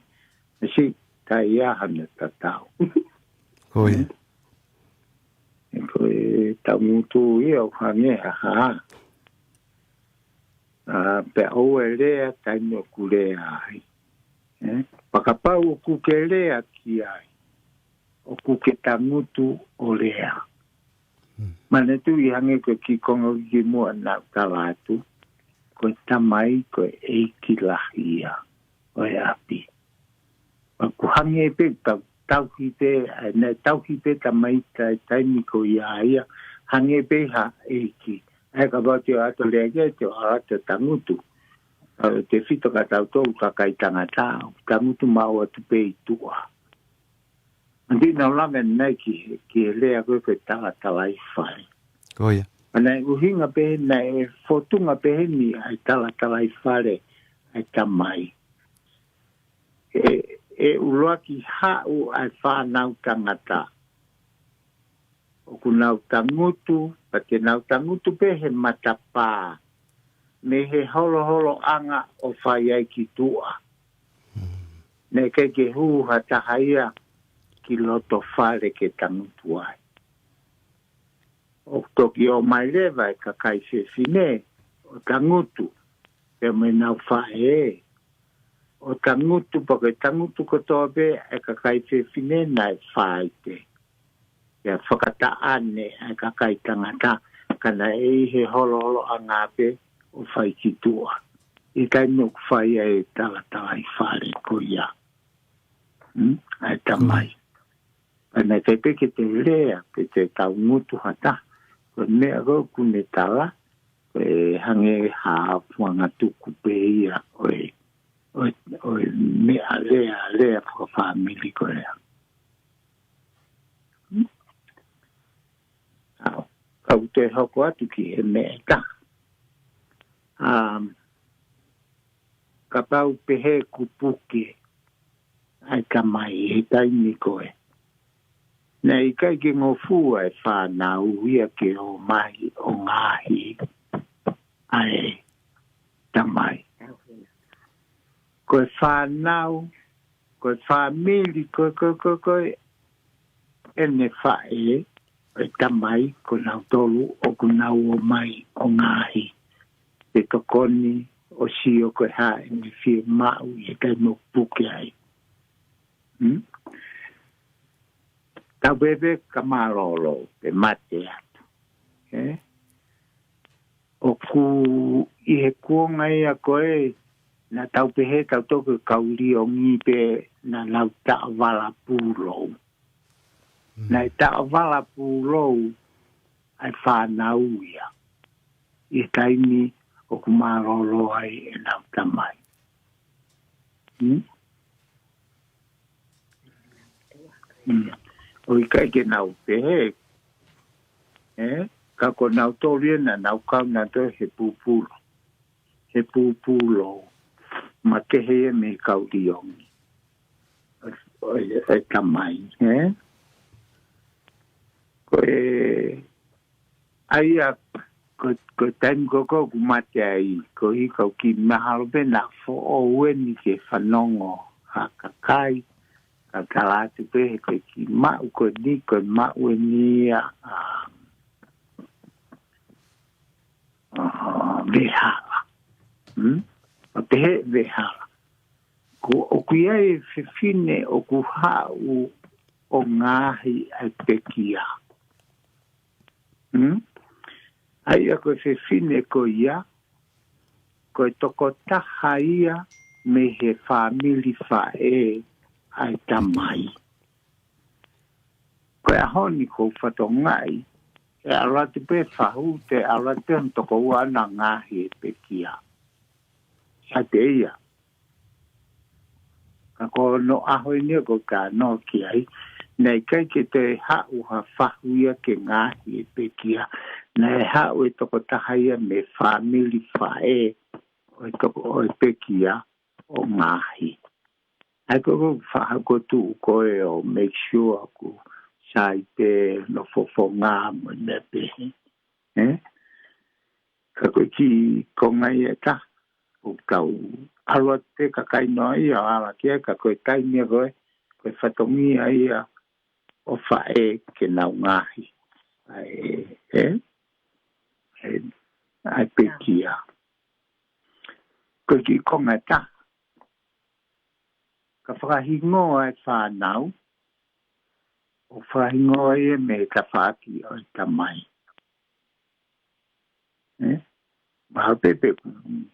ʻe siʻi, ʻikai ha meʻa tatau. Ko ia. Ē, ko e tangutu ia ʻoku hangē ha hā. ʻA, pea ʻoua ʻe lea taimi ʻoku lea ai. Ē? Pea kapau ʻoku ke lea ki ai, ʻoku ke tangutu ʻo lea. Hmm. Manatuʻi hangē ko e kiʻi konga kimuʻa naʻa ku tala atu, ko e tamai ko e ʻeiki lahi ia ʻo e ʻapi. Pea ʻoku hangē pē tau, tauhi pē, ʻa e, naʻe tauhi pē tamaiki ʻi he taimi ko ia ʻa ia, hangē pē ha ʻeiki. ʻA ia kapau te u ʻalu atu ʻo lea ki ai, te u ʻalu atu ʻo tangutu. ʻA, tefito kia tautolu kakai tangata, tangutu maʻu atu pē ʻi tuʻa. Manatuʻi naʻa ku lave ʻanenai ki, ki he lea ko ē ko e talatalaifale. Ko ia. Pea naʻe ʻuhinga pē, naʻe fōtunga pē heni ʻa e talatalaifale ʻa e tamai. ʻE, ʻe ʻuluaki haʻu ʻa e fānau tangata. ʻOku nau tangutu, pea te nau tangutu pē he matapā, mei he holoholoʻanga ʻo fai ai ki tuʻa. Hmm. Naʻe ʻikai ke hū ha taha ia ki loto fale ke tangutu ai. ʻOku toki ō mai leva e kakai fefine ʻo tangutu, pea mo ʻenau faʻē. ʻO tangutu, pea ko e tangutu kotoa pē e kakai fefine naʻe faite. Pea fakataʻane e kakai tangata, ka naʻe ʻi he holoholoʻanga pē ʻo fai ki tuʻa. ʻI he taimi ʻoku fai ai e talatalaifale ko ia. Hmm? ʻA e tamai. Pea naʻe ʻikai pē ke te lea, ke te tangutu ha taha. Ko e meʻa ko ē ʻoku ne tala, ko e hangē ha fuanga tuku pē ia ʻo e, ʻo e, ʻo e meʻa lea, lea fakafāmili ko ia. ʻA, kau toe hoko atu ki he meʻa ʻe taha. Um, kapau pehē kuo puke ʻa e tamai he taimi ko ē, naʻe ʻikai ke ngofua e fānau ia ke ō mai ʻo ngaohi ʻa e tamai. Ko e fānau, ko e fāmili, ko, ko, ko, ko ʻene faʻē, e tamai, ko nautolu ʻoku nau ō mai ʻo ngaohi. Ke tokoni ʻo sio ko e hā ʻene fiemaʻu ʻi he taimi ʻoku puke ai. Hmm? Tau pehē pē ka mālōlō, pe mate atu. Ē? ʻOku ʻi he kuonga ia ko ē, naʻa tau pehē tautolu ko e kau liongi pē naʻa nau taʻovala pūlou. Mm. Naʻe taʻovala pūlou ʻa e fānau ia ʻi he taimi ʻoku mālōlō ai ʻenau tamai. Hmm? Hmm. ʻOku ʻikai ke nau pehē, ē? Ka ko nautolu ia naʻa nau kau nautolu he pupula. he pūpūlou, makehe ia mei he kau liongi ʻo e, ʻo e tamai, ē? Ko e, ʻa ia, ko, ko e taimi ko ē ʻoku mate ai, ko e kau kiʻi mahalo pē naʻa foʻou eni ke fanongo ha kakai, ka tala atu pē he ko e kiʻi maʻu ko eni, ko e maʻu eni ia ʻa, ʻa, Vehala. Hmm? ʻO pehē ʻe Vehala, ko, ʻoku ʻi ai e fefine ʻoku haʻu ʻo ngaohi ʻa e pekia. Hmm? ʻA ia ko e fefine ko ia, ko e tokotaha ia mei he fāmili faʻē ʻa e tamai. Ko e ʻaho ni ʻoku ou fakatokangaʻi, ʻe ʻalu atu pē fahu, te ʻalu atu pē hono tokoua ʻo ngaohi e pekia. Sa te ia. Ka ko hono ʻaho eni ʻoku ou talanoa ki ai, naʻe ʻikai ke toe haʻu ha fahu ia ke ngaohi e pekia. Naʻe haʻu e tokotaha ia mei he fāmili faʻē ʻo e toko, ʻo e pekia ʻo ngaohi. ʻA ia ko e faʻahinga ko e tuʻu ko ē ʻo make sure ʻoku sai pē hono fofonga mo e meʻa pehē. Ē? Ka ko e kiʻi konga ia ʻe taha, ʻoku tau ʻalu atu pē kakai noa ia ʻo ala ki ai, ka ko e taimi ia ko ē, ko e fatongia ia ʻo e faʻē ke nau ngaohi ʻa e, ē? ʻA e, ʻa e pekia. Ko e kiʻi konga ʻe taha, ka fakahingoa e fānau, ʻo fakahingoa ia mei he tafaʻaki ʻo e tamai. Ē? Mahalo pē pe ʻoku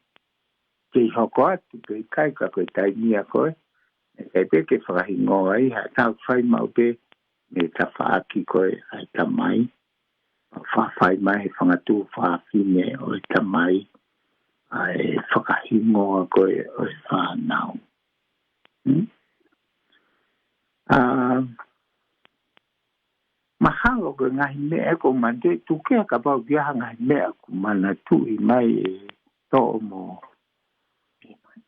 kei hoko atu pe ʻikai, ka ko e taimi ia ko ē, ʻe ʻikai pē ke fakahingoa ia, ʻe tau fai maʻu pē mei he tafaʻaki ko ē ʻa e tamai. Faʻa fai mai he fanga tuofāfine ʻo e tamai ʻa e fakahingoa ko ē ʻo e fānau. Hmm? ʻA, mahalo ko e ngaahi meʻa ʻoku ou manatuʻi, tuku kehe kapau ʻoku ʻi ai ha ngaahi meʻa ʻoku ou manatuʻi mai ʻe Toʻo mo,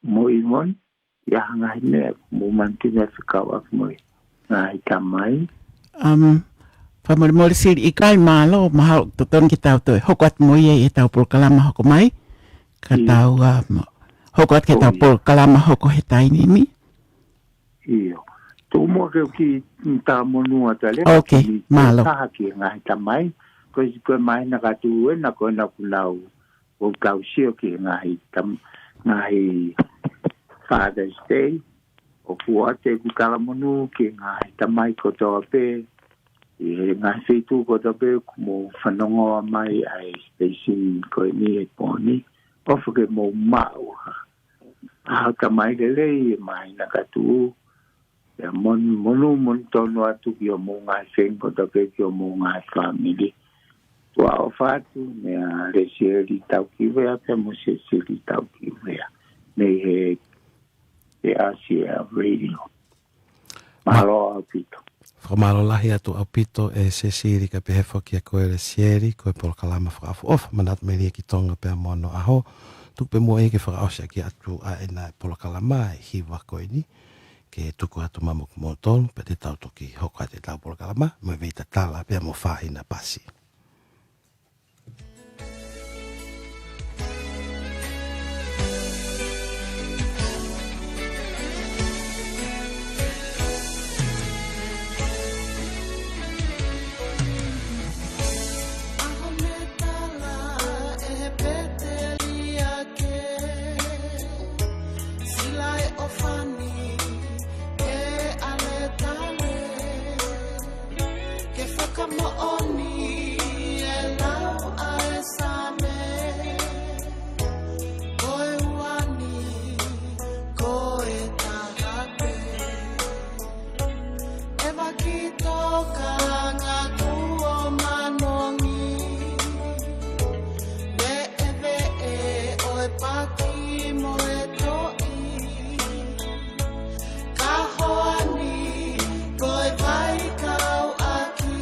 mo ʻIvoni, ʻi ai ha ngaahi meʻa ʻoku mou manatuʻi naʻe fekauʻaki mo e ngaahi tamai. Um, fakamolemole Sili, ʻikai, mālō, mahalo totonu ke tau toe hoko atu mo ia ʻi heʻetau polokalama hoko mai. Ka ʻIo. tau, uh, mo-, hoko atu ki heʻetau ʻIo. polokalama hoko he taimi ni. ʻIo. Tuku muʻa ke u kiʻi talamonū atu leva. Ok, ki he mālō. Taha ki he ngaahi tamai. Ko e, ko e māhina ka tuʻu ena ko ena ʻoku nau, ʻoku tau sio ki he ngaahi tam-, ngaahi Father's Day. ʻOku ʻoatu ʻeku talamonū ki he ngaahi tamai kotoa pē ʻi he ngaahi feituʻu kotoa pē ʻoku mou fanongoa mai ai he siteisini ko eni he pō ni. ʻOfa ke mou maʻu ha ʻaho tamai lelei he māhina ka tuʻu. Pea mon-, monū, monū tonu atu ki homou ngaahi fengo, tapu ki homou ngaahi fāmili. Tuʻa ʻofa atu meia Lesieli Taukivea pea mo Sesili Taukivea. Mei he, he Asia Radio. Mālō ʻaupito. Fakamālō lahi atu ʻaupito ʻe Sesili, kae pehē foki kiate koe Lesieli, ko e polokalama fakaʻofoʻofa, Manatu Melie ki Tonga pea mo Hono ʻAho. Tuku pē muʻa ia ke fakaʻosi ʻaki atu ʻa ʻena polokalama ʻi he hiva ko eni, ke tuku atu maʻa moutolu, pea te tau toki hoko atu ʻetau polokalama, mo e Veitatala pea mo Fāina Pasi. ʻAho Metala ʻe he Peteli ake, Silaʻeofani ʻe ʻAletale, ke fakamoʻoni e lau ʻa e Same, ko e ua ni, ko e taha pē. ʻE vaki tokanga kuo manongi, veʻeveʻe ʻo e paki mo e toʻi, ka hoa ni ko e vaikauʻaki.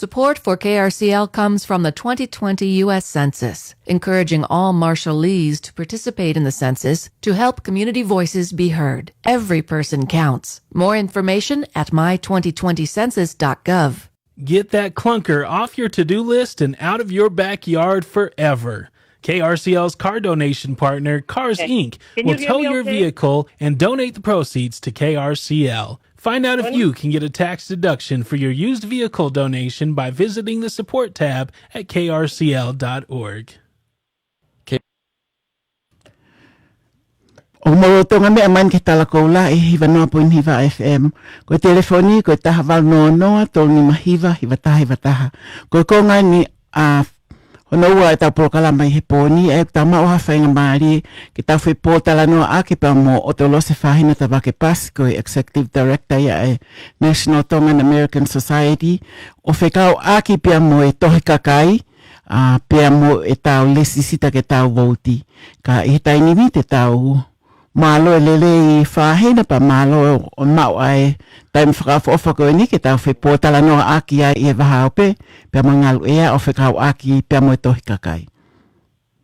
Support for K R C L comes from the twenty twenty U S Census, encouraging all Marshallese to participate in the census to help community voices be heard. Every person counts. More information at my twenty twenty census dot gov. Get that clunker off your to-do list and out of your backyard forever. K R C L's car donation partner, Cars Inc, will tow your vehicle and donate the proceeds to K R C L. Find out if you can get a tax deduction for your used vehicle donation by visiting the support tab at K R C L dot org. ʻOku mou lolotonga meʻa mai ki he Tala Koula ʻi he hiva noa poini hiva F M. Ko e telefoni, ko e taha valu noa noa, tolu nima hiva, hiva taha hiva taha. Ko e konga eni ʻa hono ua ʻetau polokalama ʻi he pō ni, ʻe tau maʻu ha faingamālie ke tau fepōtalanoaʻaki pea mo ʻOtolosi Fahina Tavake Pasi, ko e Executive Director ia ʻa e National Tongan American Society, ʻo fekauʻaki pea mo e Tohi Kakai, ʻa, pea mo ʻetau lēsisita ke tau vouti. Ka ʻi he taimi ni te tau mālō e lelei Fahina pea mālō ʻo maʻu ʻa e taimi fakaʻofoʻofa ko eni ke tau fepōtalanoaʻaki ai ʻi he vahaʻa ope, pea mo e ngaluʻea ʻo fekauʻaki pea mo e Tohi Kakai.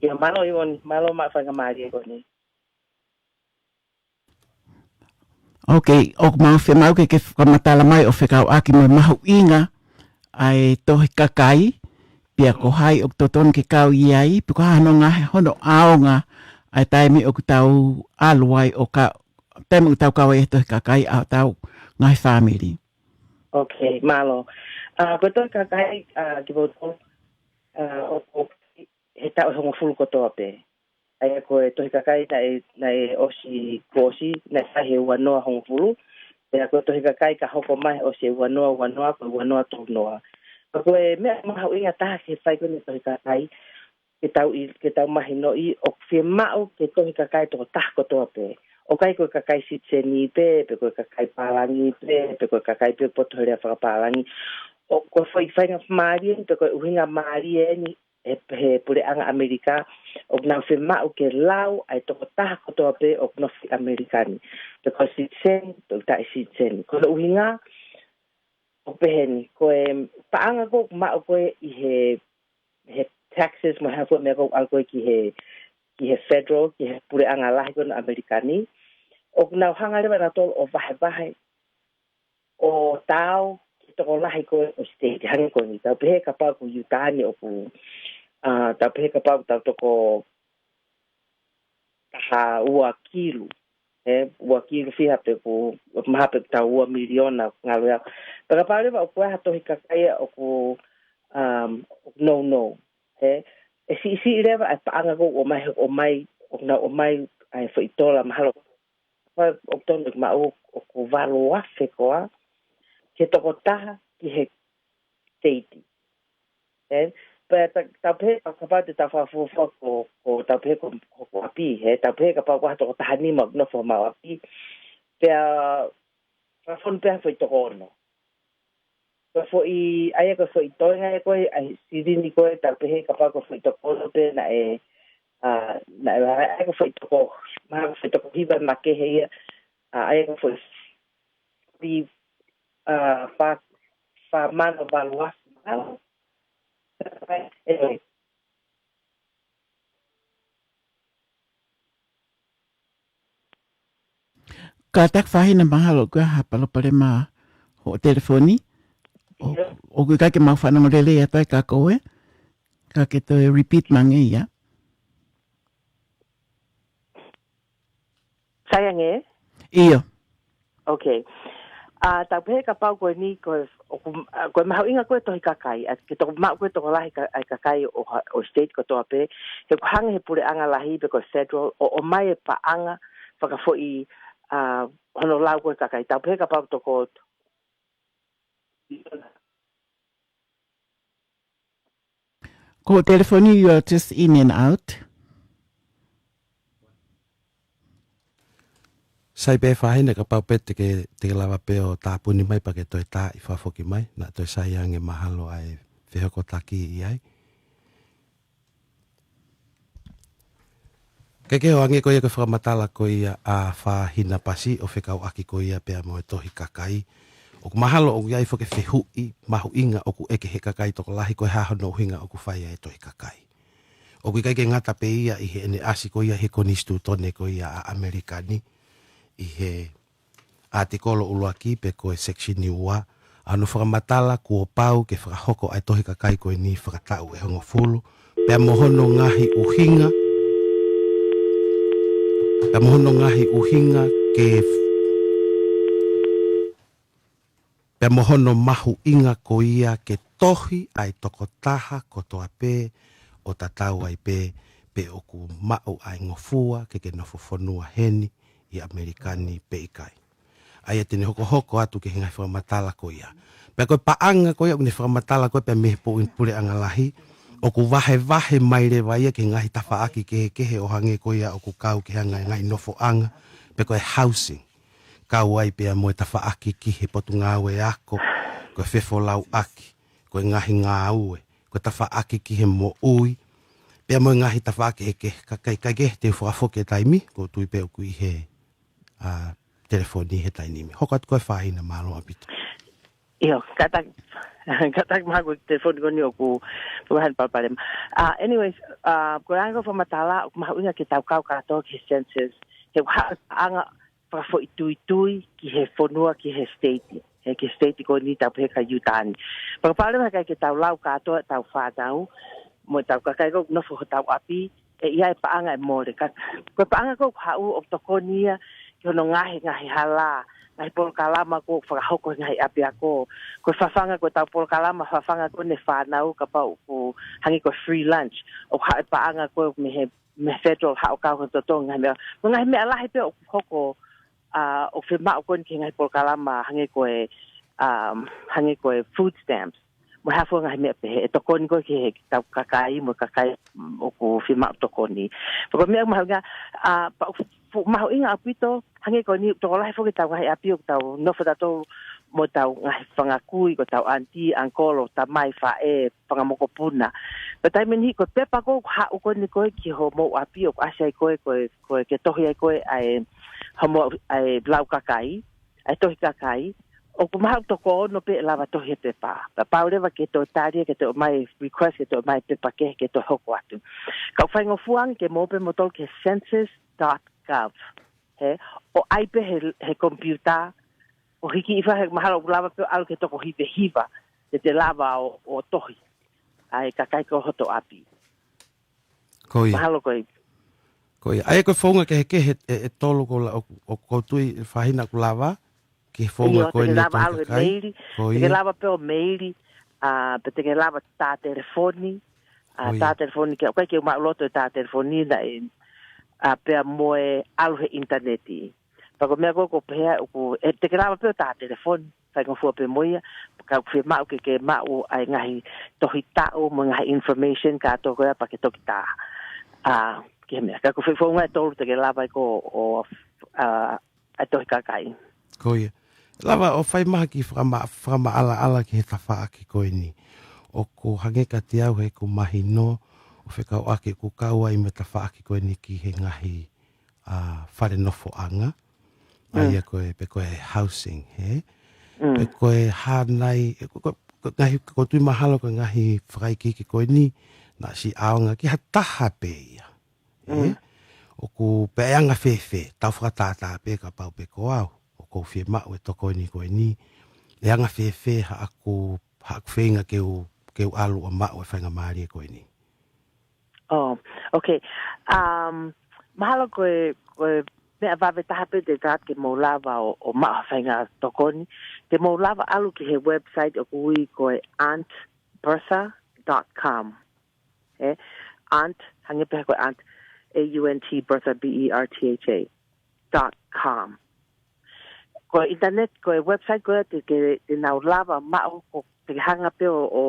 Ia, mālō Ivoni, mālō maʻu faingamālie ko eni. Ok, ʻoku mau fiemaʻu ke ke fakamatala mai ʻo fekauʻaki mo e mahuʻinga ʻa e Tohi Kakai, pea ko hai ʻoku totonu ke kau ʻi ai, pe ko e hā hono ngaahi, hono ʻaonga ʻa e taimi ʻoku tau ʻalu ai ʻo ka, taimi ʻoku tau kau ai he Tohi Kakai ʻa hotau ngaahi fāmili. Ok, mālō. ʻA, ko e Tohi Kakai, ʻa, kimoutolu, ʻa, ʻoku, ʻoku he taʻu ʻe hongofulu kotoa pē. ʻA ia ko e Tohi Kakai naʻe, naʻe ʻosi, kuo ʻosi, naʻe fai he ua noa hongofulu. Pea ko e Tohi Kakai ka hoko mai ʻosi e ua noa ua noa, ko e ua noa tolu noa. Ka ko e meʻa mahuʻinga taha ke fai ko eni Tohi Kakai, ke tau ʻi, ke tau mahinoʻi, ʻoku fiemaʻu ke Tohi Kakai tokotaha kotoa pē. ʻOku ʻikai ko e kakai sitiseni pē, pe ko e kakai pālangi pē, pe ko e kakai pē poto he lea fakapālangi. ʻOku, ko e foʻi faingamālie eni, pe ko e ʻuhinga mālie eni, he, he puleʻanga ʻAmelika, ʻoku nau fiemaʻu ke lau ʻa e tokotaha kotoa pē ʻoku nofo ʻi ʻAmelika ni. Pe ko e sitiseni, pe ko e taʻe sitiseni. Ko hono ʻuhinga, ʻoku peheni, ko e paʻanga ko ē ʻoku maʻu ko ē ʻi he, he taxes mo e hā fua meʻa ko ē ʻoku ʻalu ko ē ki he, ki he federal, ki he puleʻanga lahi ko ē ʻo ʻAmelika ni. ʻOku nau hanga leva ʻe nautolu ʻo vahevahe ʻo taau ki he tokolahi ko ē ʻo e state. Hangē ko eni, tau pehē kapau ko Utah ni ʻoku, ʻa, tau pehē kapau tau toko taha ua kilu, ē, ua kilu fiha pe ko e, mahalo pe ko e taha ua miliona ngalu ia. Pea kapau leva ʻoku ʻi ai ha Tohi Kakai ʻoku, um, ʻoku nounou, ē, ʻe siʻisiʻi leva ʻa e paʻanga ko ē ʻoku ʻomai, ʻomai, ʻoku nau ʻomai ʻa e foʻi tola mahalo ʻoku tonu ke maʻu ʻoku valu afe koā ki he tokotaha ki he state. Ē? Pea ta-, tau pehē, kapau te tau fakafuofua ko, ko tau pehē ko, ko, ko ʻapi, ē? Tau pehē kapau ko ha tokotaha nima ʻoku nofo homau ʻapi. Pea fakafonu pē ha foʻi toko ono. Ko e foʻi, ʻa ia ko e foʻi toenga ia ko ē, ʻa e silini ko ē, tau pehē kapau ko e foʻi toko ono pē naʻe, ʻa, naʻe, ʻa ia ko e foʻi toko, mahalo ko e foʻi toko hiva makehe ia, ʻa, ʻa ia ko e foʻi, foʻi, ʻa, fā, fā mano valu afe mahalo. Anyway. Kātaki Fahina, mahalo ko ha palopalema hoʻo telefoni. ʻO, ʻIo. ʻOku ʻikai ke mau fanongo lelei atu ai kia koe. Ka ke toe repeat mai ange ia. Sai ange? ʻIo. Okay. ʻA, tau pehē kapau ko eni ko e, ʻoku, ʻa, ko e mahuʻinga ko e tohi kakai, ʻa, ke toki maʻu ko e tokolahi ka, ʻa e kakai ʻo ha, ʻo state kotoa pē, he ʻoku hanga he puleʻanga lahi pe ko e federal, ʻo, ʻomai e paʻanga fakafoʻi, ʻa, hono lau ko e kakai. Tau pehē kapau toko Ko e telefoni, you're just in and out. Sai pē Fahina, kapau pē te ke, te ke lava pē ʻo tāpuni mai pea ke toe tā ʻi fakafoki mai, naʻa toe sai ange mahalo ʻa e fehokotaki ʻi ai. Ke ke ʻoange ko ia ko e fakamatala ko ia ʻa Fahina Pasi ʻo fekauʻaki ko ia pea mo e tohi kakai. ʻOku mahalo ʻoku ʻi ai foki e fehuʻi mahuʻinga ʻoku ʻeke he kakai tokolahi ko e hā hono ʻuhinga ʻoku fai ai e tohi kakai. ʻOku ʻikai ke ngata pē ia ʻi heʻene ʻasi ko ia he konisitūtone ko ia ʻa ʻAmelika ni, ʻi he ʻatikolo ʻuluaki pe ko e section ua, ʻa hono fakamatala kuo pau ke fakahoko ʻa e tohi kakai ko eni fakataʻu ʻe hongofulu, pea mo hono ngaahi ʻuhinga, pea mo hono ngaahi ʻuhinga ke, pea mo hono mahuʻinga ko ia ke tohi ʻa e tokotaha kotoa pē ʻo tatau ai pē pe ʻoku maʻu ʻa e ngofua ke ke nofo fonua heni ʻi ʻAmelika ni pe ʻikai. ʻA ia te ne hokohoko atu ki he ngaahi fakamatala ko ia. Pea ko e paʻanga ko ia ʻoku ne fakamatala ko ē pea mei he puʻi puleʻanga lahi, ʻoku vahevahe mai leva ia ki he ngaahi tafaʻaki kehekehe ʻo hangē ko ia ʻoku kau ki he ngaahi, ngaahi nofoʻanga, pe ko e housing. Kau ai pea mo e tafaʻaki ki he potungāue ako, ko e fefolauʻaki, ko e ngaahi ngāue, ko e tafaʻaki ki he moʻui, pea mo e ngaahi tafaʻaki kehekehe, ka ʻikai, ʻikai ke te u fakafoki e taimi, ʻoku ou tui pē ʻoku ʻi he, ʻa, telefoni he taimi ni. Hoko atu ko e Fahina, mālō ʻaupito. ʻIo, kātaki, kātaki mahalo ko e telefoni ko eni ʻoku, ʻoku hā hano palopalema. ʻA, anyways, ʻa, ko e anga ko e fakamatala, ʻoku mahuʻinga ke tau kau kātoa ki he census, he ʻoku haʻu e paʻanga fakafoʻituitui ki he fonua, ki he state, he ki he state ko eni tau pehē kia Utah ni. Fakapalopalema he ʻikai ke tau lau kātoa ʻetau fānau, mo ʻetau kakai ʻoku nofo hotau ʻapi, ʻe ʻi ai e paʻanga ʻe mole. Ka, ko e paʻanga ko ē ʻoku haʻu ʻoku tokoni ia ki hono ngaahi, ngaahi hala, ngaahi polokalama ko ē ʻoku fakahoko he ngaahi ʻapiako. Ko e fafanga, ko ʻetau polokalama fafanga ko eni e fānau kapau ʻoku hangē ko e free lunch. ʻOku haʻu e paʻanga ko ē mei he, mei he federal haʻu ʻo kau he totongi ngaahi meʻa. Mo e ngaahi meʻa lahi pē ʻoku hoko, ʻa, ʻoku fiemaʻu ko eni ki he ngaahi polokalama hangē ko e, um, hangē ko e food stamps. Mo e hā fua ngaahi meʻa pehē, ʻe tokoni ko ē ki he tau kakai, mo e kakai, mm, ʻoku fiemaʻu tokoni. Pea ko e meʻa mahuʻinga, ʻa, pea ʻoku fuʻu mahuʻinga ʻaupito, hangē ko eni, tokolahi foki ʻetau ngaahi ʻapi ʻoku tau nofo tautolu mo ʻetau ngaahi fanga kui, ko ʻetau aunty, uncle, ʻo tamai, faʻē, fanga mokopuna. Pea taimi ni, ko e pepa ko ē ʻoku haʻu ko eni ko ē ki homou ʻapi ʻoku ʻasi ai ko ē, ko e, ko e ke tohi ai ko ē ʻa e, homou, ʻa e lau kakai, ʻa e tohi kakai, ʻoku mahalo toko ono pē ʻe lava tohi he pepa. Pea pau leva ke toe tali, ke toe ʻomai request, ke toe ʻomai pepa kehe, ke toe hoko atu. Ka ʻoku faingofua ange ke mou ō pē moutolu ki he census dot gov. He, ʻo ʻai pē he, he computer, ʻo hiki hifo he mahalo ʻoku lava pē ʻo ʻalu ki he toko hiva hiva, te te lava ʻo, ʻo tohi ʻa e kakai ko ē hoto ʻapi. Ko ia. Mahalo ko ia. Ko ia. ʻA ia ko e founga kehekehe ʻe, ʻe tolu ko la, ʻo, ʻoku ou tui Fahina ʻoku lava, ki he founga ʻIo, ko ē te ke lava ʻalu he kakai. Meili, Ko ia. Te ke lava pē ʻo meili, ʻa, pe te ke lava tā telefoni, ʻa, Ko ia. Tā telefoni ke, ʻoku ʻikai ke u maʻuloto e tā telefoni naʻe, ʻa, pea mo e ʻalu he ʻinitaneti. Pea ko e meʻa ko ē ʻoku pehē ʻoku, ʻe, te ke lava pē ʻo tā telefoni, faingofua pē mo ia, ka ʻoku fiemaʻu ke ke maʻu ʻa e ngaahi tohi taʻu mo e ngaahi information kātoa ko ia pea ke toki tā. ʻA, ki he meʻa. Ka ko e foʻi founga ʻe tolu te ke lava ai ko ē ʻo, ʻa, ʻa e tohi kakai. Ko ia. Lava ʻo fai mai ha kiʻi fakama-, fakamaʻalaʻala ki he tafaʻaki ko eni. ʻOku hangē kiate au heʻeku mahino, ʻo fekauʻaki ʻoku kau ai mo e tafaʻaki ko eni ki he ngaahi, ʻa, fale nofoʻanga. ʻA Mm. ia ko e, pe ko e housing, he? Mm. Pe ko e hā nai, e ko, ko, ko e ngaahi, ko e tui mahalo ko e ngaahi fakaikiiki ko eni, naʻa siʻi ʻaonga ki ha taha pē ia. He? Mm. ʻOku pē anga fēfē, tau fakatātā pē kapau pē ko au, ʻoku ou fiemaʻu e tokoni ko eni, ʻe anga fēfē haʻaku, haʻaku feinga ke u, ke u ʻalu ʻo maʻu e faingamālie ko eni. Oh, okay. Um, mahalo ko e, ko e meʻa vave taha pē te tau ke mou lava ʻo, ʻo maʻu ha faʻahinga tokoni. Te mou lava ʻalu ki he website ʻoku ui ko e aunt bertha dot com. E, aunt, hangē pē ko e aunt, A U N T, Bertha, B E R T H A, dot com. Ko e internet, ko e website ko ia te ke, te nau lava maʻu ko te ke hanga pē ʻo, ʻo,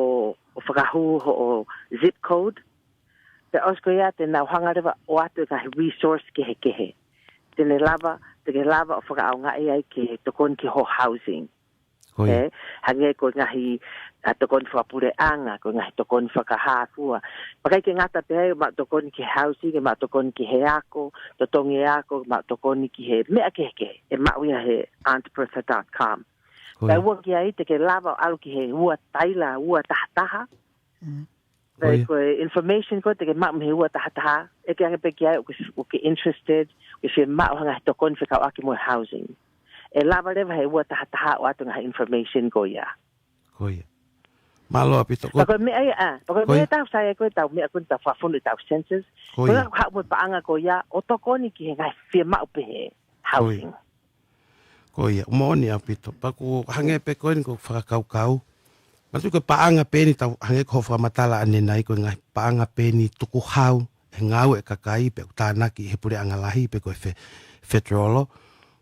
ʻo fakahū hoʻo zip code. Pea ʻosi ko ia te nau hanga leva ʻo ʻoatu e ngaahi resource kehekehe. Te ne lava, te ke lava ʻo fakaʻaongaʻi ai ke tokoni ki ho housing. Ko ia. E, hangē ko e ngaahi, ʻa, tokoni fakapuleʻanga, ko e ngaahi tokoni fakahā fua. Pea ʻikai ke ngata pē ai, maʻu tokoni ki he housing, ʻe maʻu tokoni ki he ako, totongi e ako, maʻu tokoni ki he meʻa kehekehe, ʻe maʻu ia he aunt bertha dot com. Ko ia. Pea ua ki ai te ke lava ʻo ʻalu ki he ua taila, ua taha taha. Mm. Ko ia. Pea ko e information ko ē te ke maʻu mei he ua taha taha, ʻeke ange pē ki ai ʻoku, ʻoku ke interested, ʻoku ke fiemaʻu ha ngaahi tokoni fekauʻaki mo e housing. ʻE lava leva he ua taha taha ʻo ʻoatu e ngaahi information ko ia. Ko ia. Mālō ʻaupito. Ko Pea ko e meʻa ia, ʻa, pea ko e Ko ia. meʻa tau sai ko ē tau meʻa ko ē tau fakafonu ʻetau census. Ko Ko ia. ia haʻu mo e paʻanga ko ia, ʻo tokoni ki he ngaahi fiemaʻu pē he Ko ia. housing. Ko ia, moʻoni ʻaupito. Pea ʻoku hangē pē ko eni ko e fakakaukau. Manatuʻi ko e paʻanga pē eni tau hangē ko hoʻo fakamatala ʻanenai ko e ngaahi paʻanga pē eni tukuhau, he ngāue e kakai, pea ʻoku tānaki he puleʻanga lahi, pe ko e fe-, federal.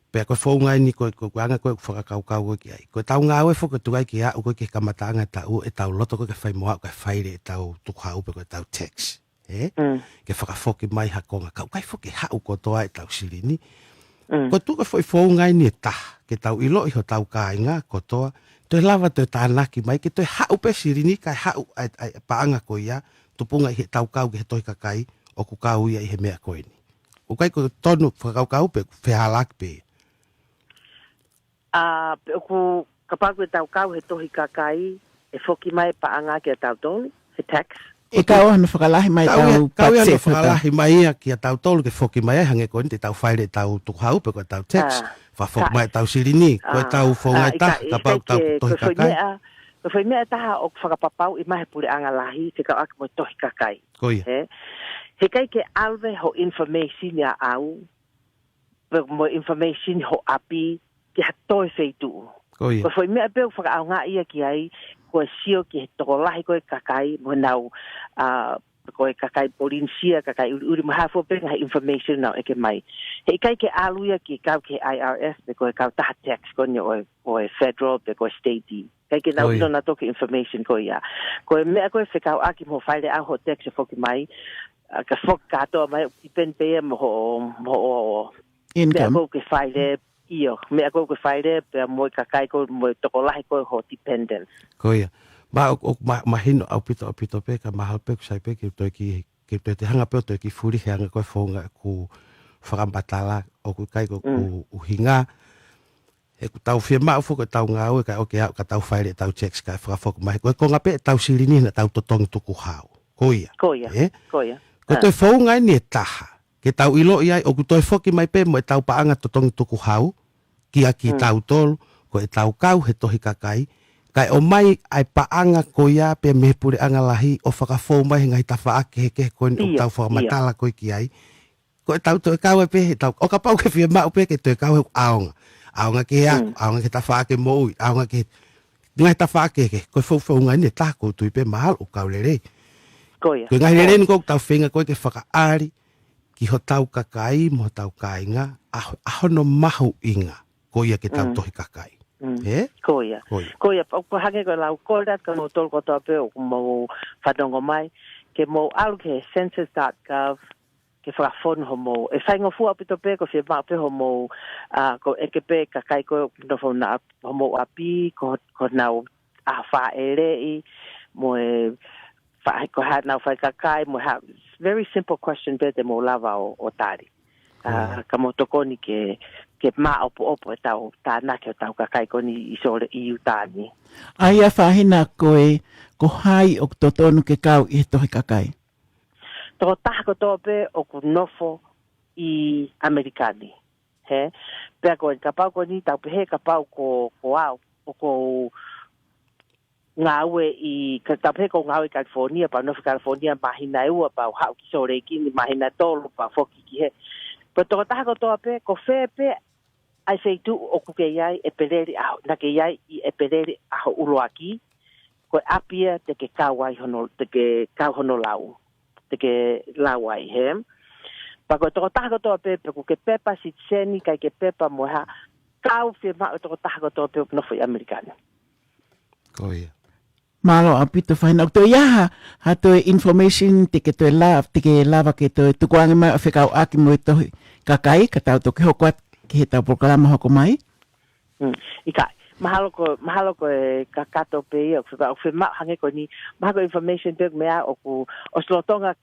Pea ko e founga eni ko e, ko e anga ko ē ʻoku fakakaukau ko ē ki ai. Ko ʻetau ngāue foki ʻoku tuku ai ke aʻu ko ē ki he kamataʻanga e taʻu, ʻetau loto ko ē ke fai mo aʻu ke faile ʻetau tukuhau pe ko ʻetau tax. E? Mm. Ke fakafoki mai ha konga, ka ʻoku ʻikai foki ke haʻu kotoa ʻetau silini. Mm. Ko e tuku e foʻi founga eni ʻe taha, ke tau ʻiloʻi hotau kāinga kotoa, toe lava toe tānaki mai, ke toe haʻu pē silini, kae haʻu ʻa e, ʻa e paʻanga ko ia, tupunga ʻi heʻetau kau ki he tohi kakai, ʻoku kau ia ʻi he meʻa ko eni. ʻOku ʻikai ko e tonu fakakaukau pe fehālaaki pē. ʻA, pe ʻoku kapau ko ʻetau kau he tohi kakai, ʻe foki mai paʻanga kia tautolu, he tax. ʻIkai ʻoua naʻa fakalahi mai Kau ia, tau kau ia naʻa patiseti, fakalahi mai ia kia tautolu ke foki mai ai, hangē ko eni te tau faile ʻetau tukuhau pe ko ʻetau tax. ʻA, Fakafoki tax. mai ʻetau silini, ko ʻA, ʻetau founga ʻa, ʻe taha, ʻikai, kapau ʻikai tau ke, ko e tohi foʻi kakai. meʻa, ko e foʻi meʻa ʻe taha ʻoku fakapapauʻi mai he puleʻanga lahi, fekauʻaki mo e tohi kakai. Ko ia. E? Heʻikai ke ʻalu e ho information ia ʻaʻau, pe mo e information ho ʻapi ki ha toe feituʻu. Ko ia. Ko e foʻi meʻa pē ʻoku fakaʻaongaʻi ia ki ai, ko e sio ki he tokolahi ko ē kakai, mo nau, ʻa, ko e kakai Polinisia, kakai ʻuliʻuli, mo e hā fua pē ngaahi information naʻa nau ʻeke mai. Heʻikai ke ʻalu ia ke kau ki he I R S, pe ko e kau taha tax ko eni ʻo e, ʻo e federal, pe ko e state. ʻIkai ke nau Ko ia. ʻilo nautolu ki he information ko ia. Ko e meʻa ko ē fekauʻaki mo e faile ʻaʻau ho tax ʻe foki mai, ʻa, ka foki kātoa mai, depend pē ia mo hoʻo, mo hoʻo, Income. meʻa ko ē ʻoku ke faile, ʻio, meʻa ko ē ʻoku ke faile, pea mo e kakai ko ē, mo e tokolahi ko ē ho dependents. Ko ia. Ma, ʻoku, ʻoku ma-, mahino ʻaupito, ʻaupito pē, ka mahalo pē ʻoku sai pē ke toe kiʻi, ke toe te hanga pē ʻo toe kiʻi fuli he anga ko e founga ʻoku fakamatala, ʻoku ʻikai ko ʻeku Mm. ʻuhinga. He ʻoku tau fiemaʻu foki ʻetau ngāue kae ʻoua ke aʻu ka tau faile ʻetau tax kae fakafoki mai. Ko e konga pē ʻetau silini naʻa tau totongi tukuhau. Ko ia. Ko ia. E? Ko ia. Ko e ʻA. toe founga eni ʻe taha. Ke tau ʻiloʻi ai, ʻoku toe foki mai pē mo ʻetau paʻanga totongi tukuhau, kia Mm. kitautolu, ko ʻetau kau he tohi kakai, kae ʻomai ʻa e paʻanga ko ia pē mei he puleʻanga lahi, ʻo fakafou mai he ngaahi tafaʻaki kehekehe ko eni ʻoku ʻIo, tau ʻio. fakamatala ko ē ki ai. Ko ʻetau toe kau ai pē, ʻetau, ʻo kapau ʻoku ke fiemaʻu pē ke toe kau he ʻaonga. ʻAonga ki he ako, Mm. ʻaonga ki he tafaʻaki moʻui, ʻaonga ki he ngaahi tafaʻaki kehekehe, ko e founga eni ʻe taha ʻoku ou tui pē mahalo ʻoku kau lelei. Ko ia. Ko e ngaahi Ko lelei ia. eni ko ē ʻoku tau feinga ko ē ke fakaʻali ki hotau kakai mo hotau kāinga, ʻa, ʻa hono mahuʻinga, ko ia ke tau Mm. tohi kakai. Mm. E? Ko ia. Ko ia. Ko ia, pea ʻoku hangē ko e lau ko ē atu kia moutolu kotoa pē ʻoku mou fanongo mai, ke mou ʻalu ki he census dot gov, ke fakafonu homou. ʻE faingofua ʻaupito pē ko e fiemaʻu pē homou, ʻa, ko e ʻeke pē kakai ko ē ʻoku nofo ʻi homou ʻapi, ko, ko honau ʻaho fāʻeleʻi, mo e fa-, ko e hā ʻenau faikakai, mo e hā, very simple question pē te mou lava ʻo, ʻo tali. ʻA, ka mou tokoni ke, ke māʻopoʻopo ʻetau tānaki hotau kakai ko eni ʻi Sole ʻi ʻIutā ni. ʻA ia Fahina ko e, ko hai ʻoku totonu ke kau ʻi he tohi kakai? Tokotaha kotoa pē ʻoku nofo ʻi ʻAmelika ni. He? Pea ko e kapau ko eni tau pehē kapau ko, ko au, ʻoku ou ngāue ʻi, ka tau pehē ʻoku ou ngāue ʻi California, pea u nofo ʻi California māhina ʻe ua, pea u haʻu ki Sole ʻEiki ni māhina ʻe tolu, pea u foki ki hē. Ko e tokotaha kotoa pē, ko fē pē ʻa e feituʻu ʻoku ke ʻi ai ʻEpeleli ʻaho, naʻa ke ʻi ai ʻi ʻEpeleli ʻaho ʻuluaki, ko e ʻapi ia te ke kau ai hono, te ke kau hono lau, te ke lau ai, he? Pea ko e tokotaha kotoa pē, pe ʻoku ke pepa sitiseni, ʻikai ke pepa mo e hā, kau fiemaʻu e tokotaha kotoa pē ʻoku nofo ʻi ʻAmelika ni. Ko ia. Mālō ʻaupito Fahina. ʻOku toe ʻi ai ha, ha toe information te ke toe la-, te ke lava ke toe tukuange mai ʻo fekauʻaki mo e tohi kakai, ka tau toki hoko atu ki heʻetau polokalama hoko mai? Mm. ʻIkai. Mahalo ko, mahalo ko e kakato pē ia, ʻoku fiemaʻu, ʻoku fiemaʻu hangē ko eni, mahalo ko e information pē meʻa ʻoku, ʻosi lolotonga,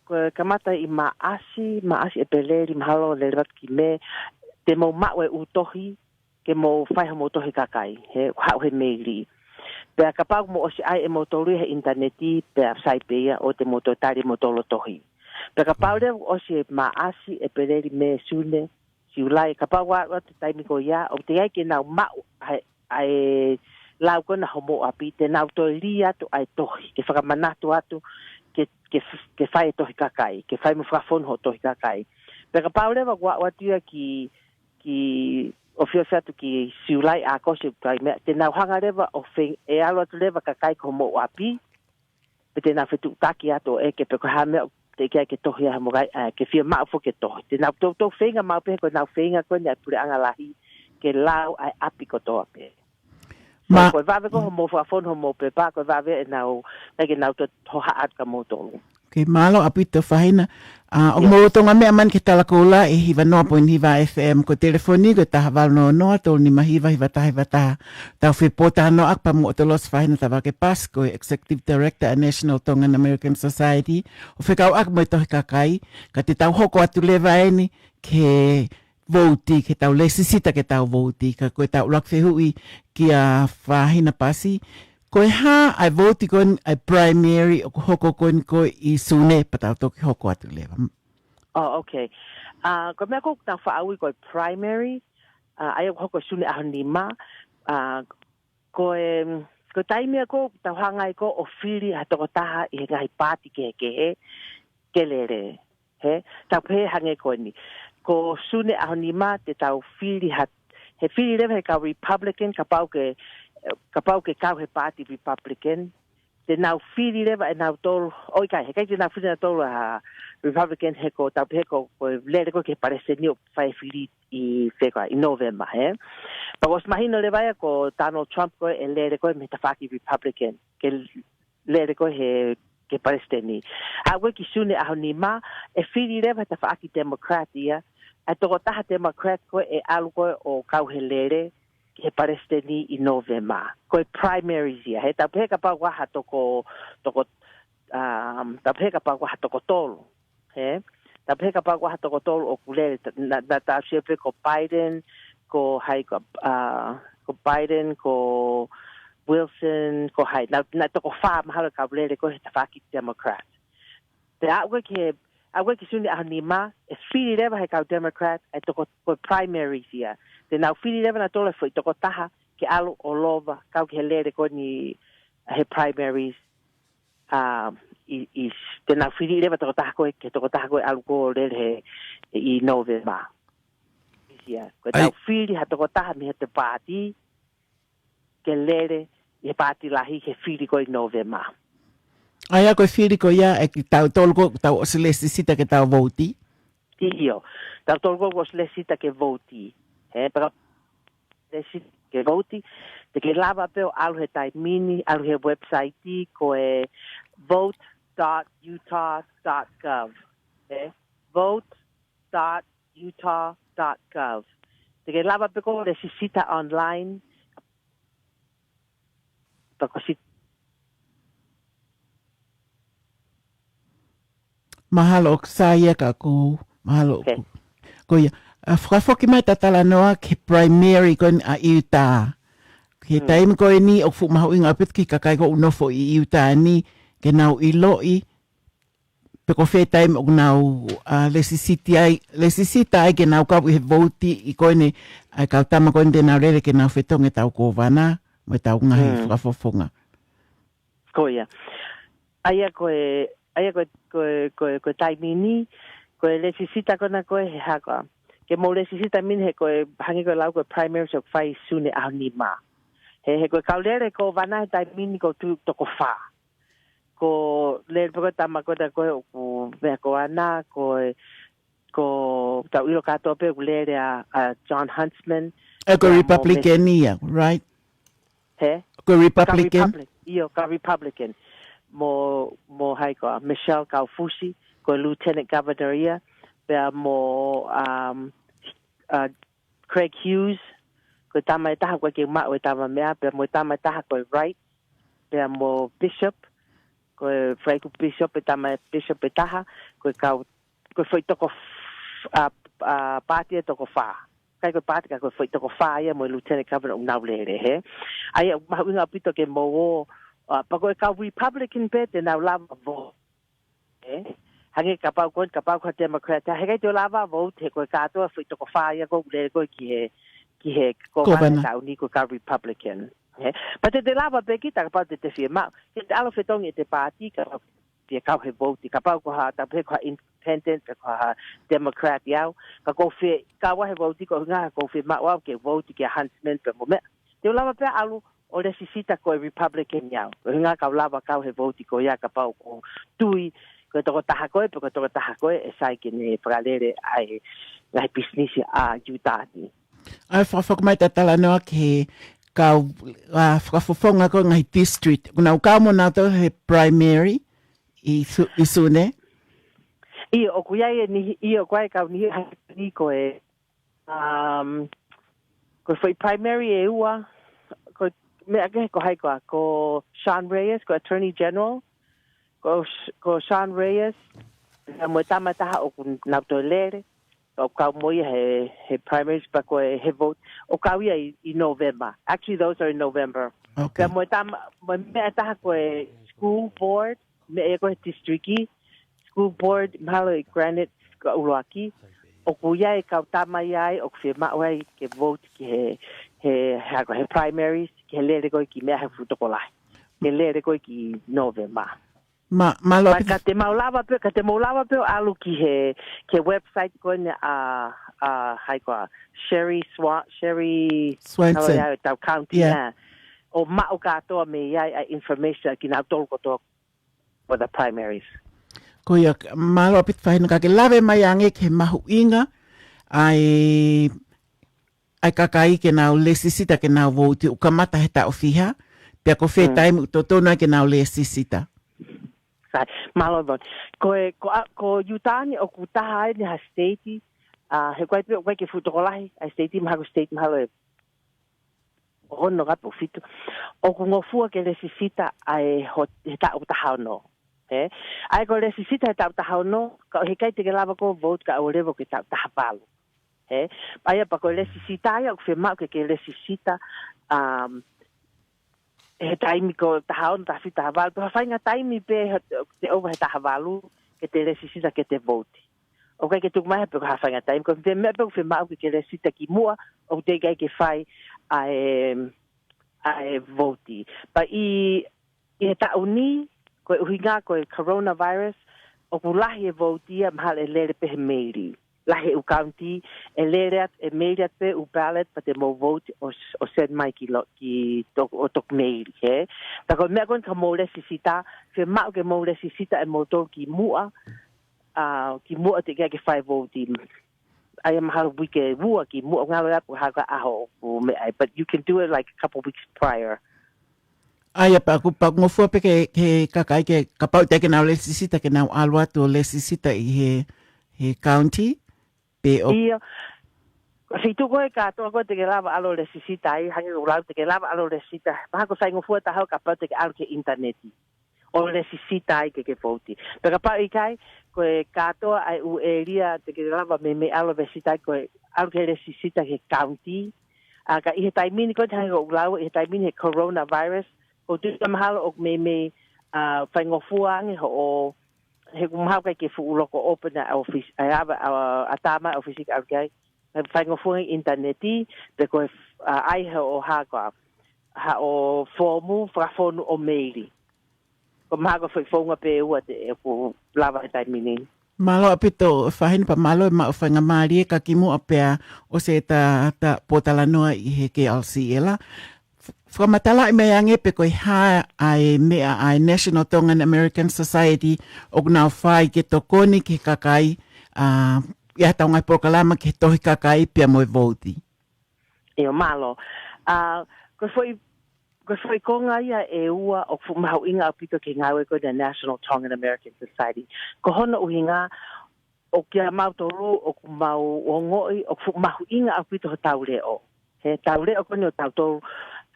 ko e kamata ʻi Maʻasi, Maʻasi ʻEpeleli, mahalo lele atu ki Mē, te mou maʻu e ʻū tohi, ke mou fai homou tohi kakai, he, haʻu he meili. Pea kapau mou ʻosi ʻai ʻe moutolu ia he ʻinitaneti, pea sai pē ia ʻo te mou toe tali moutolu tohi. Pea kapau leva ʻosi ʻe Maʻasi, ʻEpeleli, Mē, Sune, Siulai, kapau ʻoku ʻi ai e taimi ko ia, ʻoku teʻeki ai ke nau maʻu ʻa e, ʻa e lau ko ena homou ʻapi, te nau toe lī atu ʻa e tohi, ke fakamanatu atu, ke, ke, ke fai e tohi kakai, ke fai mo fakafonu hoʻo tohi kakai. Pea kapau leva ʻoku ʻoatu ia ki, ki ʻofiofi atu ki Siulai, ʻAokosi, ʻikai meʻa, te nau hanga leva ʻo fei-, ʻe ʻalu atu leva kakai ki homou ʻapi, pe te nau fetuʻutaki atu ʻo ʻeke pe ko e hā e meʻa ʻoku teʻeki ai ke tohi ai homou kakai, ʻa, ke fiemaʻu foki ke tohi. Te nau toutou feinga maʻu pē he ko ʻenau feinga ko eni ʻa e puleʻanga lahi ke lau ʻa e ʻapi kotoa pē. Ma- Ko e vave ko hoʻomou fakafonu homou pepa, ko e vave ʻenau, ʻikai ke nau toe hohaʻa atu kia moutolu. Ok, mālō ʻaupito Fahina. ʻA, ʻoku mou lolotonga meʻa mai ki he Tala Koula ʻi he hiva noa poini hiva F M, ko e telefoni ko e taha valu noa noa, tolu nima hiva, hiva taha hiva taha. Tau fepōtalanoaʻaki pea mo ʻOtolosi Fahina Tavake Pasi, ko e Executive Director ʻa e National Tongan American Society, ʻo fekauʻaki mo e tohi kakai, ka te tau hoko atu leva eni ki he vouti, ke tau lēsisita ke tau vouti, ka ko ʻetau ʻuluaki fehuʻi kia Fahina Pasi, ko e hā ʻa e vouti ko eni ʻa e primary ʻoku hoko ko eni ko ē ʻi Sune, pea tau toki hoko atu leva. Oh, ok. ʻA, ko e meʻa ko ē ʻoku tau faʻa ui ko e primary, ʻa, ʻa ia ʻoku hoko Sune ʻaho nima, ʻa, ko e, ko e taimi ia ko ē ʻoku tau hanga ai ko ē ʻo fili ha tokotaha ʻi he ngaahi paati kehekehe, ke lele. He, tau pehē hangē ko eni. Ko Sune ʻaho nima te tau fili ha, he fili leva he kau Republican, kapau ke, kapau ke kau he paati Republican, te nau fili leva ʻe nautolu, ʻo ʻikai, heʻikai te nau fili nautolu ha Republican he ko tau pehē ko, ko e lele ko ē ki he palesiteni ʻoku fai e fili ʻi fē koā, ʻi November, he? Pea ʻoku ʻosi mahino leva ia ko Donald Trump ko ē ʻe lele ko ē mei he tafaʻaki Republican, ke lele ko ē he, ki he palesiteni. Aʻu ko ē ki Sune ʻaho nima, ʻe fili leva he tafaʻaki Democrat ia, ʻa e tokotaha Democrat ko ē ʻe ʻalu ko ē ʻo kau he lele, ki he palesiteni ʻi November. Ko e primaries ia, he tau pehē kapau ʻoku ʻi ai ha toko, toko, um, tau pehē kapau ʻoku ʻi ai ha toko tolu. He, tau pehē kapau ʻoku ʻi ai ha toko tolu ʻoku lele, ta-, naʻa, naʻa tau sio pē ko Biden, ko hai ko, ʻa, ko Biden, ko Wilson, ko hai, naʻa, naʻa toko fā mahalo kau lele ko ē he tafaʻaki Democrat. Pea aʻu ko ē ki he, aʻu ko ē ki Sune ʻaho nima, ʻe fili leva he kau Democrat, ʻa e toko, ko e primaries ia. Te nau fili leva nautolu e foʻi tokotaha, ke ʻalu ʻo lova, kau ki he lele ko eni he primaries, ʻa, ʻi, ʻi, te nau fili leva tokotaha ko ē, ki he tokotaha ko ē ʻalu ko ē ʻo lele he, ʻi November. Ia, ko ʻetau fili ha tokotaha mei heʻetau paati, ke lele ʻi he paati lahi he fili ko ē ʻi November. ʻA ia ko e fili ko ia ʻe kitautolu ko ē ʻoku tau ʻosi lēsisita ke tau vouti? ʻIo, tautolu ko ē ʻoku ʻosi lēsisita ke vouti. He, pea lēsisita ke vouti, te ke lava pē ʻo ʻalu he taimi ni, ʻalu he website ko e vote dot utah dot gov. He, vote dot utah dot gov. Te ke lava pē ʻo lesisita online. Pea ko si Mahalo ʻoku sai ia ka ko mahalo ʻoku. Ko ia, ʻa, fakafoki mai ʻeta talanoa ki he primary ko eni ʻa ʻIutā. Ki he taimi ko eni ʻoku fuʻu mahuʻinga ʻaupito ki he kakai ʻoku nofo ʻi ʻIutā ni ke nau ʻiloʻi pe ko fē taimi ʻoku nau, ʻa, lesisita ai, lesisita ai ke nau kau ʻi he vouti ʻi ko eni ʻa e kau tama ko eni te nau lele ke nau fetongi ʻetau kōvana mo ʻetau ngaahi fakafofonga. Ko ia. ʻA ia ko e, ʻa ia ko e, ko e, ko e, ko e taimi ni, ko e lesisita ko ena ko e he hako. Ke mou lesisita mei he ko e hangē ko e lau ko e primaries ʻoku fai ʻi Sune ʻaho nima. He, he ko e kau lele kōvana he taimi ni ʻoku tuʻu toko fā. Ko e lele pē ko e tama ko ena ko e ʻoku meʻa ko ena, ko e, ko ʻetau ʻilo kātoa pē ʻoku lele ʻa, ʻa Jon Huntsman. ʻE ko e Republican ia, right? He? Ko e Republican. ʻIo, ka Republican. Mo, mo hai ko ā Michelle Kaufusi, ko e Lieutenant Governor ia, pea mo, um, ʻa, Craig Hughes, ko e tama ʻe taha ko e ke maʻu e tama meʻa, pea mo e tama ʻe taha ko e Wright, pea mo Bishop, ko e Frank Bishop e tama Bishop ʻe taha, ko e kau, ko e foʻi toko f-, ʻa, ʻa, pāti ʻe toko fā. ʻIkai ko e pāti ka ko e foʻi toko fā ia mo e Lieutenant Governor ʻoku nau lele, he? ʻA ia, mahuʻinga ʻaupito ke mou ō, ʻa, pea ko e kau Republican pē te nau lava vote. He? Hangē kapau ko eni, kapau ko ha Democrat, he ʻikai te u lava vote, he ko e kātoa foʻi toko fā ia ʻoku lele ko ē ki he, ki he kōvana he taʻu ni ko e kau Republican. He? Pea te te lava pē kita kapau te te fiemaʻu. Ke te ʻalu ʻo fetongi ʻete pāti, kapau te kau he vote, kapau ko ha, tapu he ko ha independent, pe ko ha Democrat ia au. Ka ʻoku ou fie, kau he vote, ko e ʻuhinga ʻoku ou fiemaʻu au ke vote kia Huntsman pea mo meʻa. Te u lava pē ʻalu ʻo lesisita ko e Republican ia au. Ko e ʻuhinga ka u lava kau he vote ko ia kapau ʻoku ou tui ko e tokotaha ko ē, pe ko e tokotaha ko ē ʻe sai ke ne fakalele ʻa e ngaahi pisinisi ʻa ʻIutā ni. ʻA e fakafoki mai ʻeta talanoa ki he kau, ʻa, fakafofonga ko e ngaahi district. ʻOku nau kau mo nautolu he primary ʻi Su-, ʻi Sune. ʻIo, ʻoku ʻi ai e niʻihi, ʻio, ʻoku ʻi ai e kau niʻihi hangē ni ko e, um, ko e foʻi primary ʻe ua, ko e meʻa kehe ko hai ko ā, ko Sean Reyes, ko e Attorney General, ko, ko Sean Reyes, pea mo e tama ʻe taha ʻoku nau toe lele, ʻoku kau mo ia he, he primaries pea ko e he vote, ʻoku kau ia ʻi, ʻi November. Actually, those are in November. Okay. Pea mo e tama, mo e meʻa ʻe taha ko e school board, meʻa ia ko e district, school board, mahalo ʻi Granite ko e ʻuluaki, ʻoku ʻi ai e kau tama ia ai, ʻoku fiemaʻu ai ke vote ki he, he, he, ko e he primaries, ke lele ko ē ki meʻa he fuʻu tokolahi. Ke lele ko ē ki November. Ma, mālō ʻaupito. Ka te mou lava pē, ka te mou lava pē ʻo ʻalu ki he, ki he website ko eni ʻa, ʻa, hai ko ā, Sherry Swa-, Sherry Swenson. Tau county, yeah. ʻO maʻu kātoa mei ai ʻa e information kinautolu kotoa for the primaries. Ko ia, mālō ʻaupito faʻahinga ka ke lave mai ange ki he mahuʻinga ʻa e ʻa e kakai ke nau lesisita ke nau vote ʻoku kamata he taʻu fiha, pea ko fē taimi ʻoku totonu ai ke nau lesisita. Sai, mālō Yvonne. Ko e, ko ʻa, ko ʻIutā ni ʻoku taha ai ni ha state, ʻa, he ʻoku ʻi ai pē, ʻoku ʻi ai ke fuʻu tokolahi, ʻa e state mahalo ko e state mahalo ʻe ono kae ʻoku fitu. ʻOku ngofua ke lesisita ʻa e ho-, he taʻu taha ono. He? ʻA ia ko e lesisita he taʻu taha ono, ka ʻoku ʻikai te ke lava ʻo vote kae ʻoua leva ke taʻu taha valu. He? ʻA ia pea ko e lesisita ia ʻoku fiemaʻu ke ke lesisita, um, he taimi ko e taha ono, taha fitu, taha valu, pe ko ha faʻahinga taimi pē he, te ʻova he taha valu, ke te lesisita ke te vote. ʻOku ʻikai ke tuku mai ha pe ko ha faʻahinga taimi, ko e meʻa pē ʻoku fiemaʻu ke ke lesisita kimuʻa, ʻoku teʻeki ai ke fai ʻa e, ʻa e vote. Pea ʻi ʻI he taʻu ni, ko e ʻuhinga ko e coronavirus, ʻoku lahi e vote ia mahalo ʻe lele pē he meili. Lahi e ʻū county, ʻe lele atu, ʻe meili atu pē ʻū ballot pea te mou vote ʻo, ʻo send mai ki lo-, ki to-, ʻo toki meili, he? Ka ko e meʻa ko eni ka mou lesisita, fiemaʻu ke mou lesisita ʻe moutolu kimuʻa, ʻa, kimuʻa teʻeki ai ke fai vote. ʻA ia mahalo uike ua kimuʻa ngalo ia pu haka ʻaho ʻoku meʻa ai, but you can do it like a couple weeks prior. ʻA ia pea ʻoku, pea ʻoku ngofua pē ke, ke kakai ke, kapau te ke nau lesisita ke nau ʻalu atu ʻo lesisita ʻi he, he county, pe ʻoku ʻIo. Ko e feituʻu ko ē kātoa ko ē te ke lava ʻalu ʻo lesisita ai, hangē ko ʻeku lau te ke lava ʻalu ʻo lesisita. Mahalo ko e faingofua taha ʻo kapau te ke ʻalu ki he ʻinitaneti ʻo lesisita ai ke ke vouti. Pea kapau ʻikai, ko e kātoa ʻa e ʻū ʻēlia te ke lava meimei ʻalu ʻo lesisita ai, ko e ʻalu ki he lesisita ki he county. ʻA ka ʻi he taimi ni ko ē hangē ko ʻeku lau, ʻi he taimi ni he coronavirus, ʻoku ou tui mahalo ʻoku meimei, ʻa, faingofua ange hoʻo, he ʻoku mahalo ʻikai ke fuʻu loko open ʻa e office, ʻa e ava, ʻa, ʻatā mai ʻa e office ke ʻalu ki ai. He faingofua ange ʻinitaneti, pe ko e, ʻa, ʻai haʻo hā ko ā, haʻo foomu, fakafonu ʻo meili. Ko e mahalo ko e foʻi founga pē ʻe ua te u lava he taimi ni. Mālō ʻaupito Fahina, pea mālō e maʻu faingamālie ka kimuʻa pea ʻosi ʻeta, ʻeta pōtalanoa ʻi he K L C L. F-, fakamatalaʻi mai ange pe ko e hā ʻa e meʻa ʻa e National Tongan American Society ʻoku nau fai ke tokoni ki he kakai, ʻa, ʻi heʻetau ngaahi polokalama ki he tohi kakai pea mo e vouti. ʻIo, mālō. ʻA, ko e foʻi, ko e foʻi konga ia ʻe ua ʻoku fuʻu mahuʻinga ʻaupito ki he ngāue ko eni ʻa e National Tongan American Society. Ko hono ʻuhinga, ʻoku ʻikai ke mau tolu, ʻoku mau ongoʻi ʻoku fuʻu mahuʻinga ʻaupito hotau leʻo. He ʻetau leʻo ko eni ʻo tautolu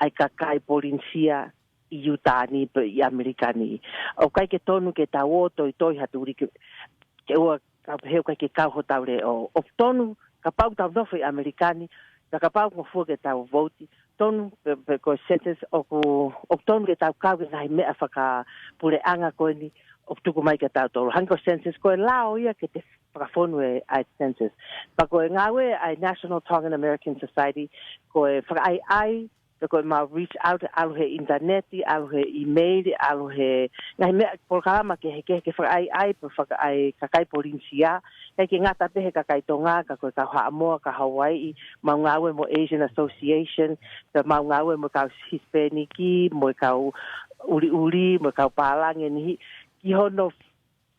ʻa e kakai Polinisia ʻi ʻIutā ni pe ʻi ʻAmelika ni. ʻOku ʻikai ke tonu ke tau ō ʻo toitoi ha tuliki ke ua ka pehē ʻoku ʻikai ke kau hotau leʻo. ʻOku tonu kapau tau nofo ʻi ʻAmelika ni, ka kapau ngofua ke tau vouti, tonu pe, pe ko e census ʻoku, ʻoku tonu ke tau kau ki he ngaahi meʻa fakapuleʻanga ko eni ʻoku tuku mai kia tautolu. Hangē ko e census, ko e lao ia ke te fakafonu e, ʻa e census. Pea ko e ngāue ʻa e National Tongan American Society, ko e fakaʻaiʻai, pe ko e mau reach out, ʻalu he ʻinitaneti, ʻalu he email, ʻalu he ngaahi meʻa polokalama kehekehe ke fakaʻaiʻai, pe fakaʻai kakai Polinisia, ʻikai ke ngata pē he kakai Tonga, ka ko e kau Haʻamoa, kau Hawaiʻi, mau ngāue mo Asian Association, pea mau ngāue mo e kau Hisipēniki, mo e kau ʻuliʻuli, mo e kau pālangi ʻe niʻihi, ki hono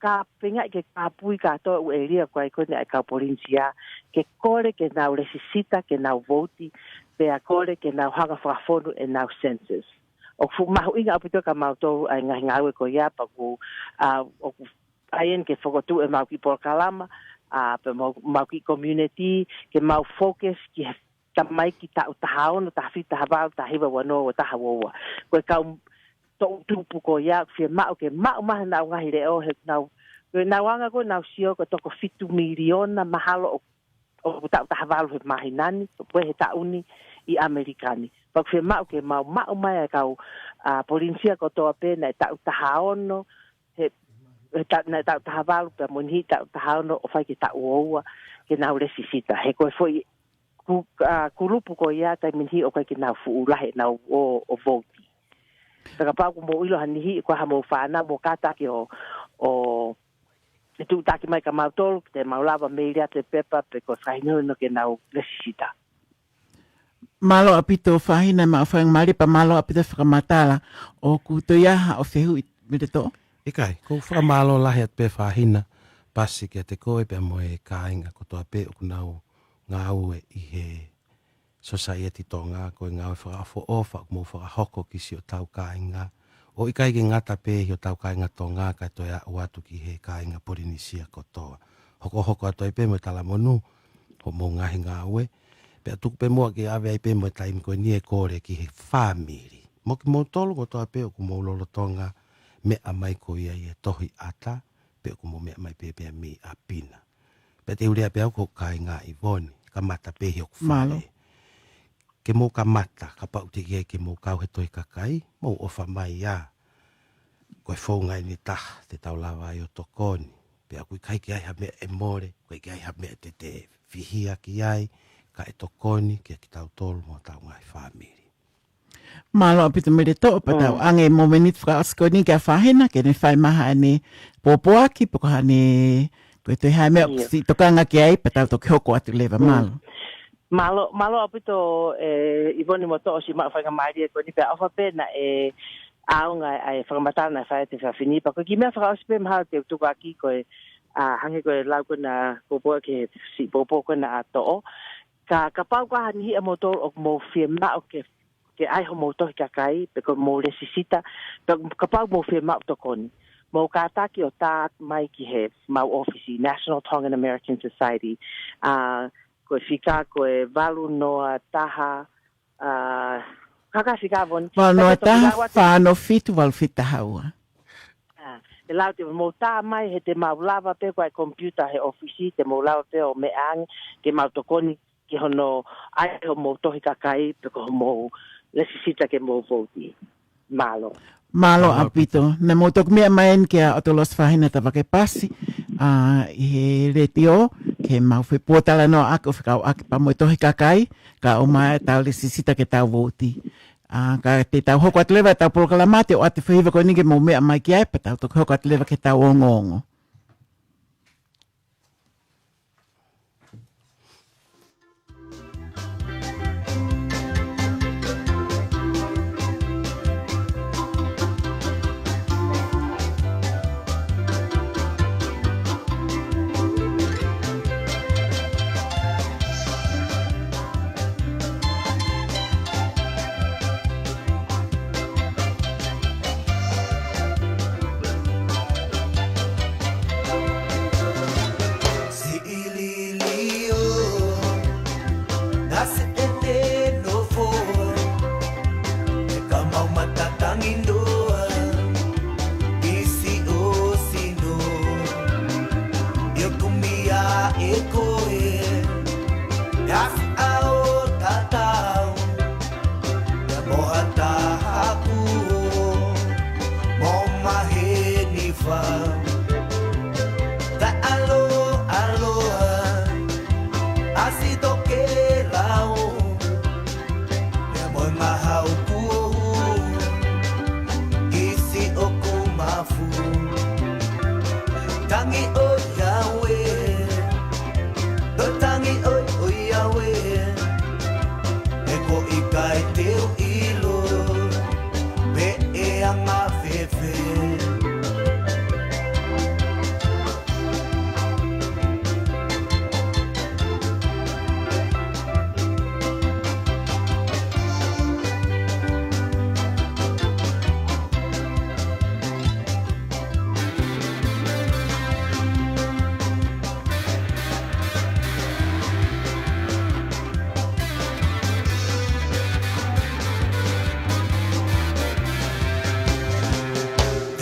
ka penga ke kāpui kātoa ʻū ʻēlia ko ē ko eni ʻa e kau Polinisia, ke kole ke nau lesisita, ke nau vouti, pea kole ke nau hanga fakafonu ʻenau census. ʻOku fuʻu mahuʻinga ʻaupito kia mautolu ʻa e ngaahi ngāue ko ia pea ʻoku, ʻa, ʻoku ʻai eni ke fokotuʻu ʻemau kiʻi polokalama, ʻa, pea mau, mau kiʻi community, ke mau focus ki he tamaiki taʻu taha ono, taha fitu, taha valu, taha hiva, ua noa, ua taha, ua ua. Ko e kau toʻutupu ko ia, fiemaʻu ke maʻu mai ʻenau ngaahi leʻo, he nau, ko ʻenau anga ko ē ʻenau sio ko e toko fitu miliona mahalo ʻo, ʻo taʻu taha valu he māhina ni, pe he taʻu ni ʻi ʻAmelika ni. Pea ʻoku fiemaʻu ke mau maʻu mai ʻa e kau, ʻa, Polinisia kotoa pē naʻe taʻu taha ono, he, he ta-, naʻe taʻu taha valu pea mo e niʻihi taʻu taha ono ʻo fai ki he taʻu ua ua, ke nau lesisita. He ko e foʻi ku-, ʻa, kulupu ko ia taimi ni ʻoku ʻikai ke nau fuʻu lahi ʻenau ō, ō vouti. Pea kapau ʻoku mou ʻilo ha niʻihi, ko ha mou fānau, mou kātaki ʻo, ʻo, ʻe tuʻutaki mai kia mautolu, te mau lava meili atu e pepa, pe ko e fakahinohino ke nau lesisita. Mālō ʻaupito Fahina, maʻu faingamālie pea mālō ʻaupito fakamatala. ʻOku toe ʻi ai haʻo fehuʻi, Meletoʻo? ʻIkai, ʻoku ou fakamālō lahi atu pē Fahina, pasi kiate koe pea mo e kāinga kotoa pē ʻoku nau ngāue ʻi he Society Tonga, ko e ngāue fakaʻofoʻofa ʻoku mou fakahoko ki siʻotau kāinga. ʻO ʻikai ke ngata pē ʻi hotau kāinga Tonga kae toe aʻu atu ki he kāinga Polinisia kotoa. Hokohoko atu ai pē mo e talamonū, hoʻomou ngaahi ngāue. Pea tuku pē muʻa ke ʻave ai pē mo e taimi ko eni e kole ki he fāmili. Mo kimoutolu kotoa pē ʻoku mou lolotonga meʻa mai ko ia ʻi he tohi ʻata, pe ʻoku mou meʻa mai pē pea mei ʻapi na. Pea te u lea pē au ko e kāinga ʻIvoni, kamata pē ʻi hoku Mālō. fale. Ke mou kamata, kapau te ke, ke mou kau he tohi kakai, mou ʻofa mai ia. Ko e founga ʻeni ʻe taha, te tau lava ai ʻo tokoni. Pea ʻoku ʻikai ke ʻi ai ha meʻa ʻe mole, ʻoku ʻikai ke ʻi ai ha meʻa te te fihia ki ai, kae tokoni kia kitautolu mo hotau ngaahi fāmili. Mālō ʻaupito Meletoʻo, pea tau Mm. ʻange e mōmeniti fakaʻosi ko eni kia Fahina, ke ne fai mai haʻane pōpoaki, pe ko haʻane, ko e toe hā e meʻa ʻoku ʻIo. siʻi tokanga ki ai, pea tau toki hoko atu leva, Mm. mālō. Mālō, mālō ʻaupito, ʻe, ʻIvoni mo Toʻo siʻi maʻu faingamālie ko eni pea ʻofa pē naʻe ʻaonga ʻa e fakamatala naʻe fai ʻe he fefine, pea ko e kiʻi meʻa fakaʻosi pē mahalo te u tukuakiʻi ko e, ʻa, hangē ko e lau ko ena ko e pōpoaki, siʻi pōpoaki ko ena ʻa Toʻo. Ka, kapau ko ha niʻihi ʻa moutolu ʻoku mou fiemaʻu ke, ke ʻai homou tohi kakai, pe ko hoʻomou lesisita, pe kapau mou fiemaʻu tokoni. Mou kātaki ʻo tā mai ki he mau ʻōfisi, National Tongan American Society. ʻA, ko e fika ko e valu noa taha, ʻa, haka fika Voni. Valu noa taha, fā ono fitu, valu fitu taha ua. ʻA, ʻe lau te mou tā mai he te mau lava pē ko e computer he ʻōfisi, te mou lava pē ʻo meʻa ange, ke mau tokoni ki hono ʻai hoʻomou tohi kakai, pe ko hoʻomou lēsisita ke mou vouti. Mālō. Mālō ʻaupito. Naʻa mou toki meʻa mai eni kia ʻOtolosi Fahina Tavake Pasi, ʻa, ʻi he letiō, ke mau fepōtalanoaʻaki ʻo fekauʻaki pea mo e tohi kakai, kae ʻumaʻā ʻetau lēsisita ke tau vouti. ʻA, ka te tau hoko atu leva ʻetau polokalama, te u ʻoatu e faiva ko eni ke mou meʻa mai ki ai, pea tau toki hoko atu leva ki heʻetau ongoongo. Siʻililio, nasi ʻene nofo, ʻe ka mau matatangi noa, ʻi siʻo sino, ʻio kumia ʻe koe, nasi ʻao tatau, ʻia moha tahaku, mo maheni fa. Taʻaloʻaloa, ʻasi tokelau, ʻia moe mahau kuohu, ʻi siʻoku mafu. Tangi ʻo Iaue, ʻo tangi ʻo, ʻo Iaue, ʻe ko ʻikai te u ʻilo, pe ʻe anga fēfē.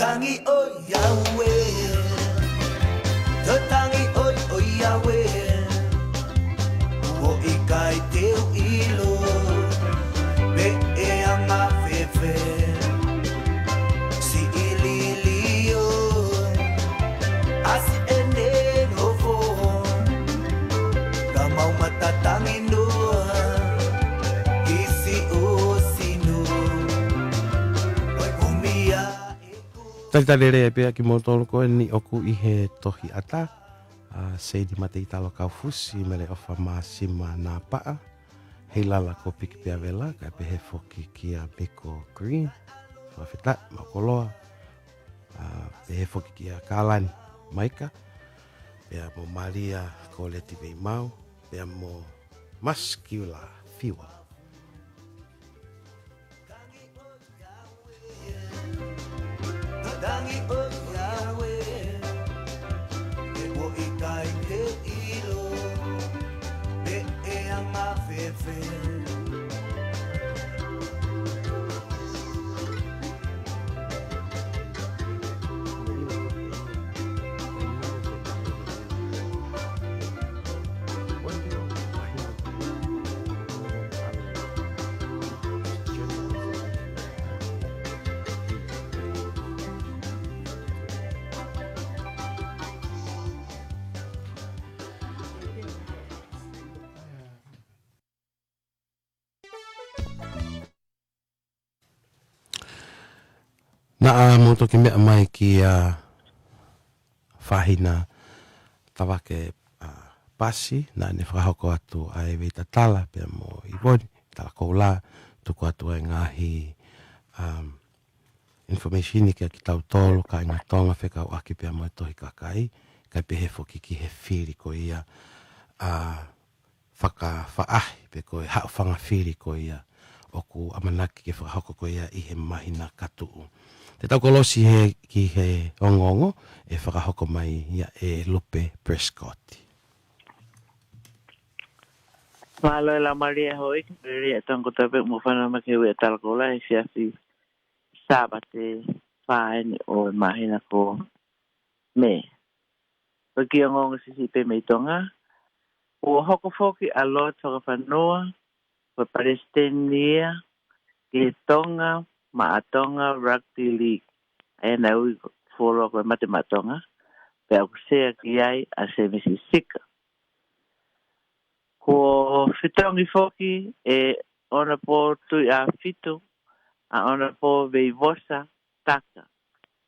Tangi ʻo Iaue, ʻo tangi ʻo, ʻo Iaue, ʻo ʻikai te u ʻilo, pe ʻe anga fēfē. Siʻililio, ʻasi ʻene nofo, ka mau matatangi noa, ʻi siʻo sino, ʻoi kumia ʻe koe. Talitali lelei pē kimoutolu ko eni ʻoku ʻi he tohi ʻatā, ʻa Seini Mateitalo Kaufusi, Mele ʻOfa Māsima Napaʻa, Heilala ko Piki Piavela, kae pehē foki kia Miko Green, Fakafetaʻi Maukoloa, ʻa, pehē foki kia Kalani Maika, pea mo Malia Koleti Veimau, pea mo Maskula Fiua. Tangi ʻo Iaue, ʻe ko ʻikai te u ʻilo, pe ʻe anga fēfē. Naʻa mou toki meʻa mai kia Fahina Tavake, ʻa, Pasi, naʻa ne fakahoko atu ʻa e veitatala pea mo Ivoni Talakoula, tuku atu ʻa e ngaahi, um, information kia kitautolu kāinga Tonga fekauʻaki pea mo e tohi kakai, kae pehē foki ki he fili ko ia, ʻa, fakafaʻahi pe ko e haʻofanga fili ko ia ʻoku ʻamanaki ke fakahoko ko ia ʻi he māhina ka tuʻu. Te tau kolosi he, ki he ongoongo ʻe fakahoko mai ia ʻe Lupe Prescott. Mālō e Laumālie ʻa e Houʻeiki, lele e tango tape mo fana ma ke ue tala kola he siasi Sāpate fā eni ʻo e māhina ko Mē. Ko e kiʻi ongoongo siʻisiʻi pē mei Tonga. Kuo hoko foki ʻa Lord Fakafanua, ko e palesiteni ia ki he Tonga Maʻa Tonga Rugby League. ʻA ia naʻe ui fuoloa ko e Mate Maʻa Tonga, pea ʻoku sea ki ai ʻa Semisi Sika. Kuo fetongi foki ʻe Honourable Tuʻiʻāfitu ʻa Honourable Veivosa Taka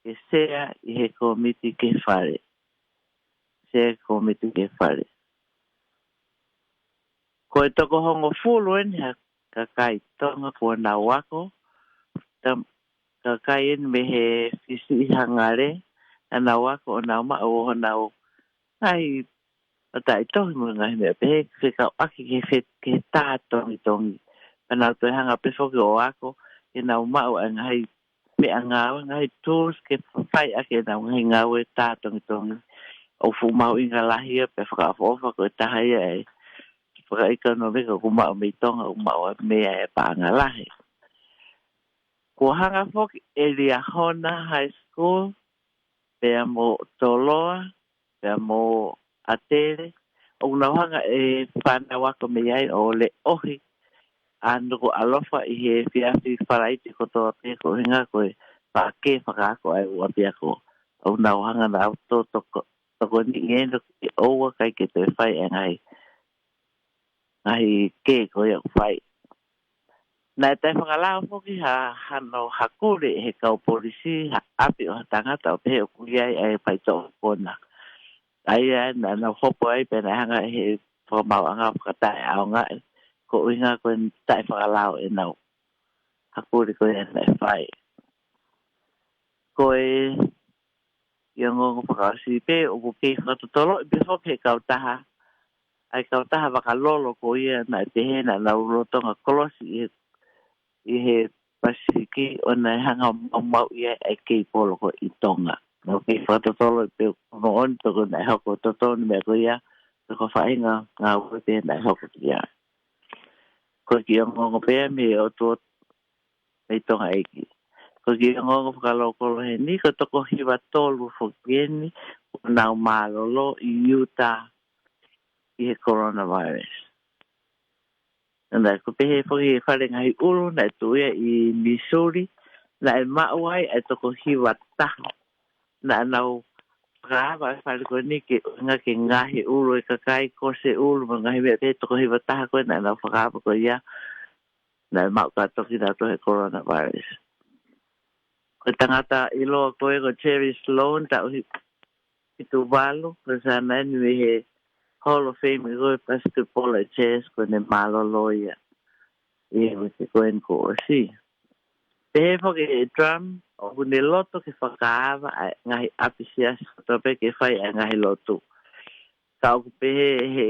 ke sea ʻi he kōmiti kehe fale. Sea ʻi he kōmiti kehe fale. Ko e toko hongofulu eni ha kakai Tonga kuo nau ako, tam-, kakai eni mei he Fisi ʻi Hangale, naʻa nau ako ʻo nau maʻu ʻo nau ngaahi mataʻitohi mo e ngaahi meʻa pehē, fekauʻaki ki he fe-, ki he tā tongitongi. Pea nau toe hanga pē foki ʻo ako ke nau maʻu ʻa e ngaahi meʻangāue, ngaahi tools ke fai ʻaki ʻenau ngaahi ngāue tā tongitongi. ʻOku fuʻu mahuʻinga lahi ia pea fakaʻofoʻofa ko e taha ia e fakaʻekonōmika ʻoku maʻu mei Tonga, ʻoku maʻu ʻa e meʻa e paʻanga lahi. Kuo hanga foki ʻe Liahona High School, pea mo Toloa, pea mo ʻAtele, ʻoku nau hanga e fānau ako mei ai ʻo leʻohi ʻa Nukuʻalofa ʻi he efiafi Falaite kotoa pē, ko e ʻuhinga ko e paʻake fakaako ʻa e ʻū ʻapiako. ʻOku nau hanga naʻa nau tō toko, tokoniʻi ʻenau ke ʻoua ʻikai ke toe fai e ngaahi, ngaahi kē ko ia ʻoku fai. Naʻe taʻefakalao foki ha, hano hakule ʻe he kau polisi ha ʻapi ʻo ha tangata ʻo pehē ʻoku ʻi ai ʻa e faitoʻo kona. ʻA ia naʻa nau hopo ai pea naʻe hanga ʻe he fakamaauʻanga ʻo fakataʻeʻaongaʻi, ko e ʻuhinga ko e taʻefakalao ʻenau hakule ko ia naʻe fai. Ko e kiʻi ongoongo fakaʻosi pē, ʻoku kei fakatotoloʻi pē foki he kautaha, ʻa e kautaha vakalolo ko ia naʻe pehē naʻa nau lolotonga kolosi ʻi he, ʻi he Pasifiki ʻo naʻe hanga ʻo maumauʻi ai ʻa e kei polo ko ē ʻi Tonga. Naʻa nau kei fakatotoloʻi pē, ʻoku moʻoni tokua naʻe hoko totonu e meʻa ko ia, ka ko e faʻahinga ngāue pē naʻe hoko ki ai. Ko e kiʻi ongoongo pē ia mei he ʻOtu mei Tonga ʻEiki. Ko e kiʻi ongoongo fakalokolo heni, ko e toko hiva tolu foki eni kuo nau mālōlō ʻi Utah ʻi he coronavirus. Naʻe ʻoku pehē foki he Fale Ngaahi ʻUlu naʻe tuʻu ia ʻi Missouri, naʻe maʻu ai ʻa e toko hiva taha. Naʻa nau fakaava e fale ko eni ke, ʻuhinga ke ngaohi e ʻulu e kakai, kosi e ʻulu mo e ngaahi meʻa pehē, toko hiva taha ko ē naʻa nau fakaava ko ia, naʻe maʻu kātoa kinautolu he coronavirus. Ko e tangata ʻiloa ko ē ko Jerry Sloan, taʻu hi-, hitu valu, ko e siana eni mei he Hall of Fame ko ē basketball ʻa e Jazz, ko ʻene mālōlō ia ʻi he uike ko eni kuo ʻosi. Pehē foki ʻe Trump ʻoku ne loto ke fakaava ʻa e ngaahi ʻapi siasi kotoa pē ke fai ʻa e ngaahi lotu. Ka ʻoku pehē ʻe he,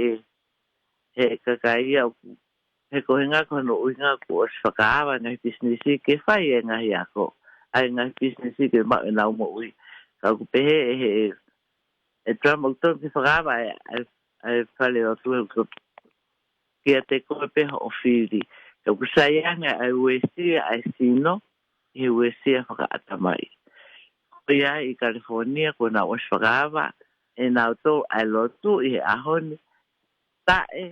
he kakai ia ʻoku, he ko e ʻuhinga ko hono ʻuhinga kuo ʻosi fakaava e ngaahi pisinisi ke fai e ngaahi ako, ʻa e ngaahi pisinisi ke maʻu ʻenau moʻui. Ka ʻoku pehē ʻe he, ʻe Trump ʻoku totonu ke fakaava ʻa e, ʻa e, ʻa e fale lotu, he ko kiate koe pē hoʻo fili. He ʻoku sai ange ʻa e uesia ʻa e sino ʻi he uesia fakaʻatamai. Ko ia ʻi California kuo nau ʻosi fakaava ʻe nautolu ʻa e lotu ʻi he ʻaho ni, taʻe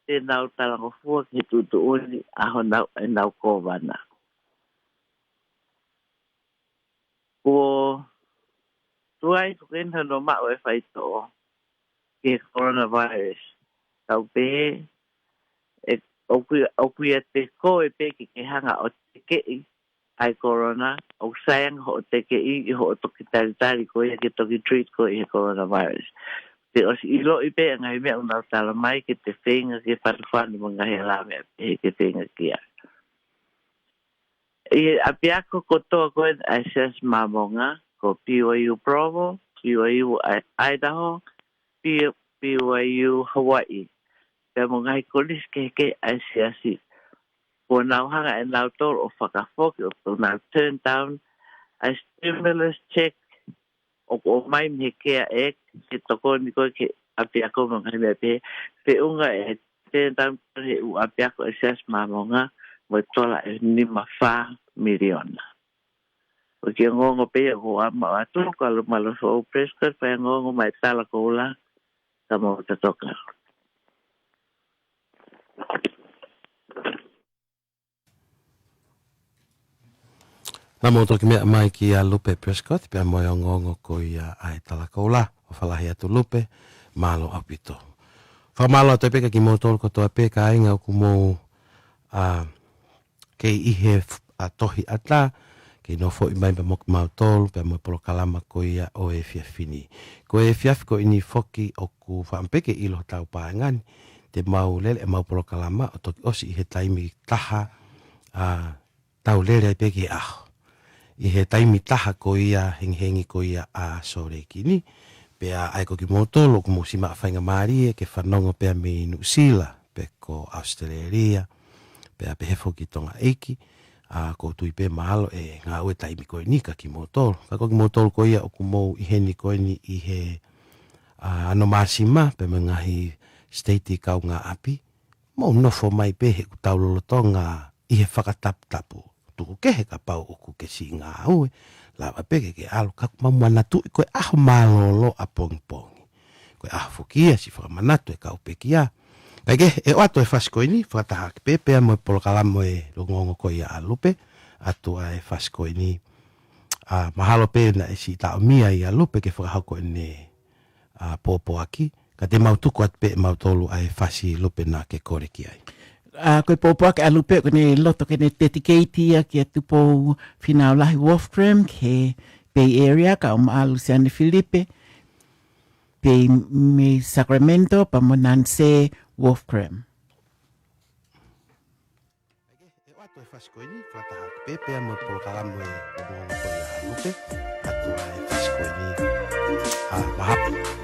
te nau talangofua ki he tuʻutuʻuni ʻa honau, ʻenau kōvana. Kuo tuai foki eni hono maʻu e faitoʻo ki he coronavirus. Ka ʻoku pehē, ʻe, ʻoku ʻi-, ʻoku ʻiate koe pē ke ke hanga ʻo tekeʻi ʻa e corona, ʻoku sai ange hoʻo tekeʻi ʻi hoʻo toki talitali ko ia ke toki treat koe ʻi he coronavirus. Te ʻosi ʻiloʻi pē ʻa e ngaahi meʻa ʻoku nau tala mai ke te feinga ke fanofano mo e ngaahi alā meʻa pehē ke feinga ki ai. ʻI he ʻapiako kotoa ko ē ʻa e Siasi Māmonga, ko BYU Provo, BYU I-, Idaho, B-, BYU Hawaii, pea mo e ngaahi kolisi kehekehe ʻa e siasi. Kuo nau hanga ʻe nautolu ʻo fakafoki ʻo nau turn down ʻa e stimulus check ʻoku ʻomai mei he Care Act ke tokoni ko ē ki he ʻapiako mo e ngaahi meʻa pehē, feʻunga e turn down he ʻū ʻapiako ʻa e Siasi Māmonga mo e tola ʻe nima fā miliona. ʻOku ou ongoongo pē ia ʻoku ou ʻalu atu, ka ʻalu mālō Foʻou Prescott, pea ongoongo mai Talakoula, ka mau tatoka. Naʻa mou toki meʻa mai kia Lupe Prescott, pea mo e ongoongo ko ia ʻa e Talakoula, ʻofa lahi atu Lupe, mālō ʻaupito. Fakamālō atu pē kia kimoutolu kotoa pē kāinga ʻoku mou, ʻa, kei ʻi he f-, ʻa, tohi ʻatā, kei nofoʻi mai pea mo kimautolu, pea mo e polokalama ko ia ʻo e efiafi ni. Ko e efiafi ko eni foki ʻoku faʻa pē ke ʻilo hotau paenga ni, te mau lele ʻemau polokalama ʻo toki ʻosi ʻi he taimi taha, ʻa, tau lele ai pē ki he ʻaho. ʻI he taimi taha ko ia hengihengi ko ia ʻa Sōleki ni, pea ʻai ko kimoutolu ʻoku mou ʻosi maʻu faingamālie ke fanongo pea mei Nuʻusila, pe ko ʻAositelēlia, pea pehē foki Tonga ʻEiki, ʻa, ʻoku ou tui pē mahalo ʻe ngāue taimi ko eni kia kimoutolu. Ka ko kimoutolu ko ia ʻoku mou ʻi heni ko eni ʻi he, ʻa, ʻAno Māsima, pea mo e ngaahi siteiti kaungāʻapi, mou nofo mai pē he ʻoku tau lolotonga ʻi he fakataputapu. Tuku kehe kapau ʻoku ke siʻi ngāue, lava pē ke ke ʻalu, ka ʻoku mau manatuʻi ko e ʻaho mālōlō ʻapongipongi. Ko e ʻaho foki ia siʻi fakamanatu e kau pekia. Kae kehe, ʻe ʻoatu e fasi ko eni, fakataha ʻaki pē, pea mo e polokalama ʻo e ongoongo ko ia ʻa Lupe, ʻoatu ʻa e fasi ko eni, ʻa, mahalo pē naʻe siʻi taʻomia ʻia Lupe ke fakahoko ʻene, ʻa, pōpoaki, ka te mau tuku atu pē ʻe mautolu ʻa e fasi Lupe naʻa ke kole ki ai. ʻA, ko e pōpoaki ʻa Lupe ʻoku ne loto ke ne dedicate ia kia Tupou Fīnau Lahi Wolfgram ki he Bay Area, kae ʻumaʻā Luseane Filipe, pea mei Sacramento, pea mo Nancy Wolfgram. ʻE ʻoatu e fasi ko eni, fakataha ʻaki pē, pea mo e polokalama ʻo e ongoongo ko ia ʻa Lupe, ʻoatu ʻa e fasi ko eni, ʻa, mahalo.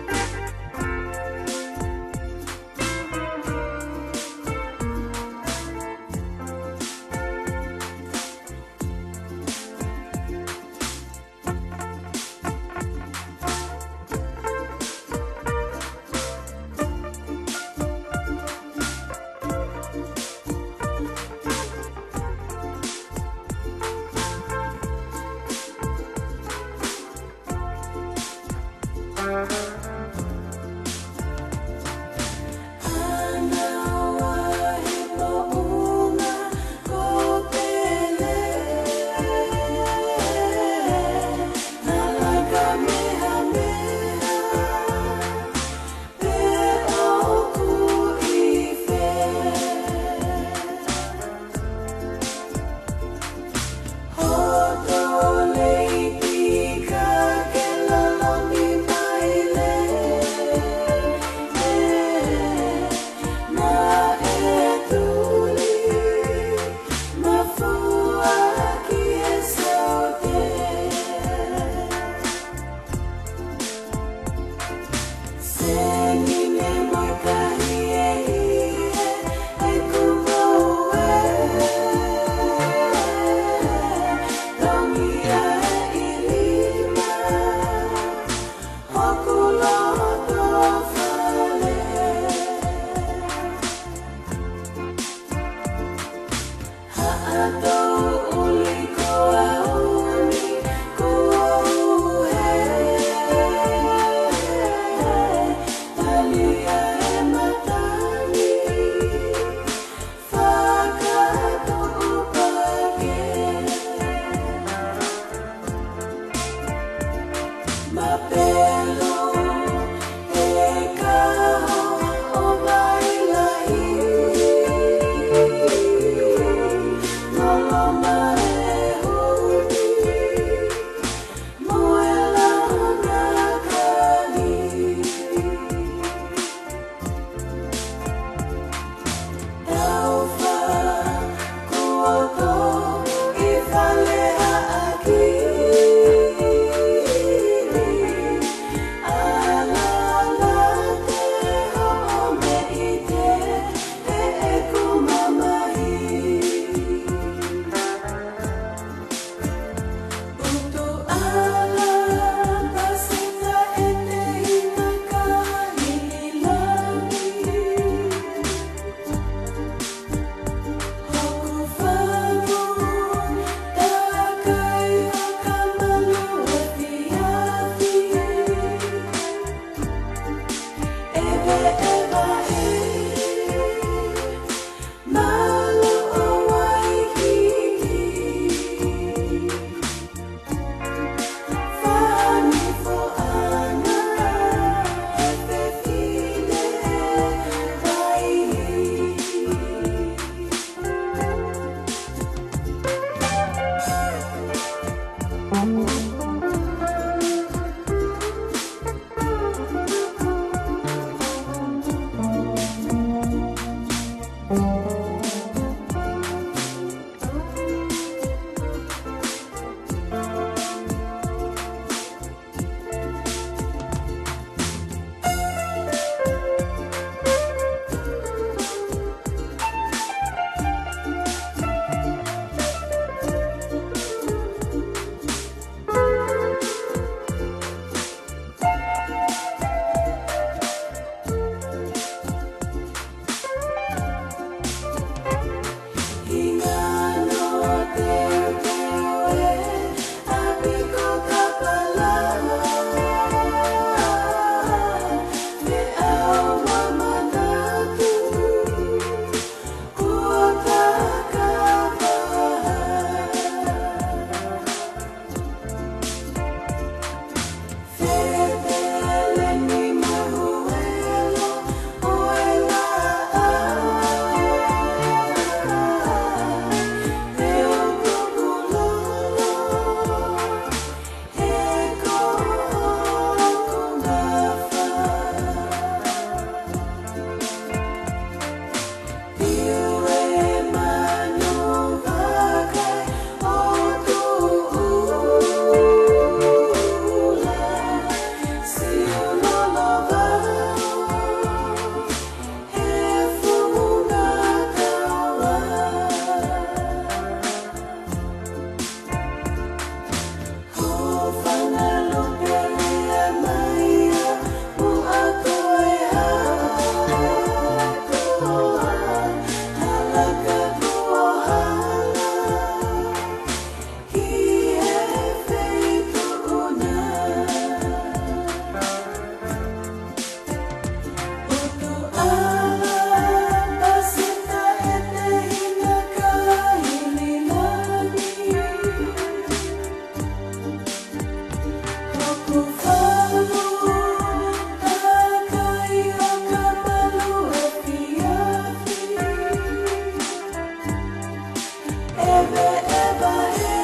Ewe, ewe, e.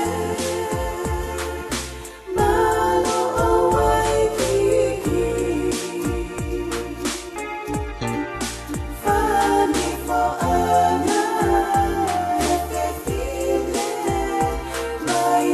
Mālō ʻo Waikiki. Fani foʻanga, e fefine mai.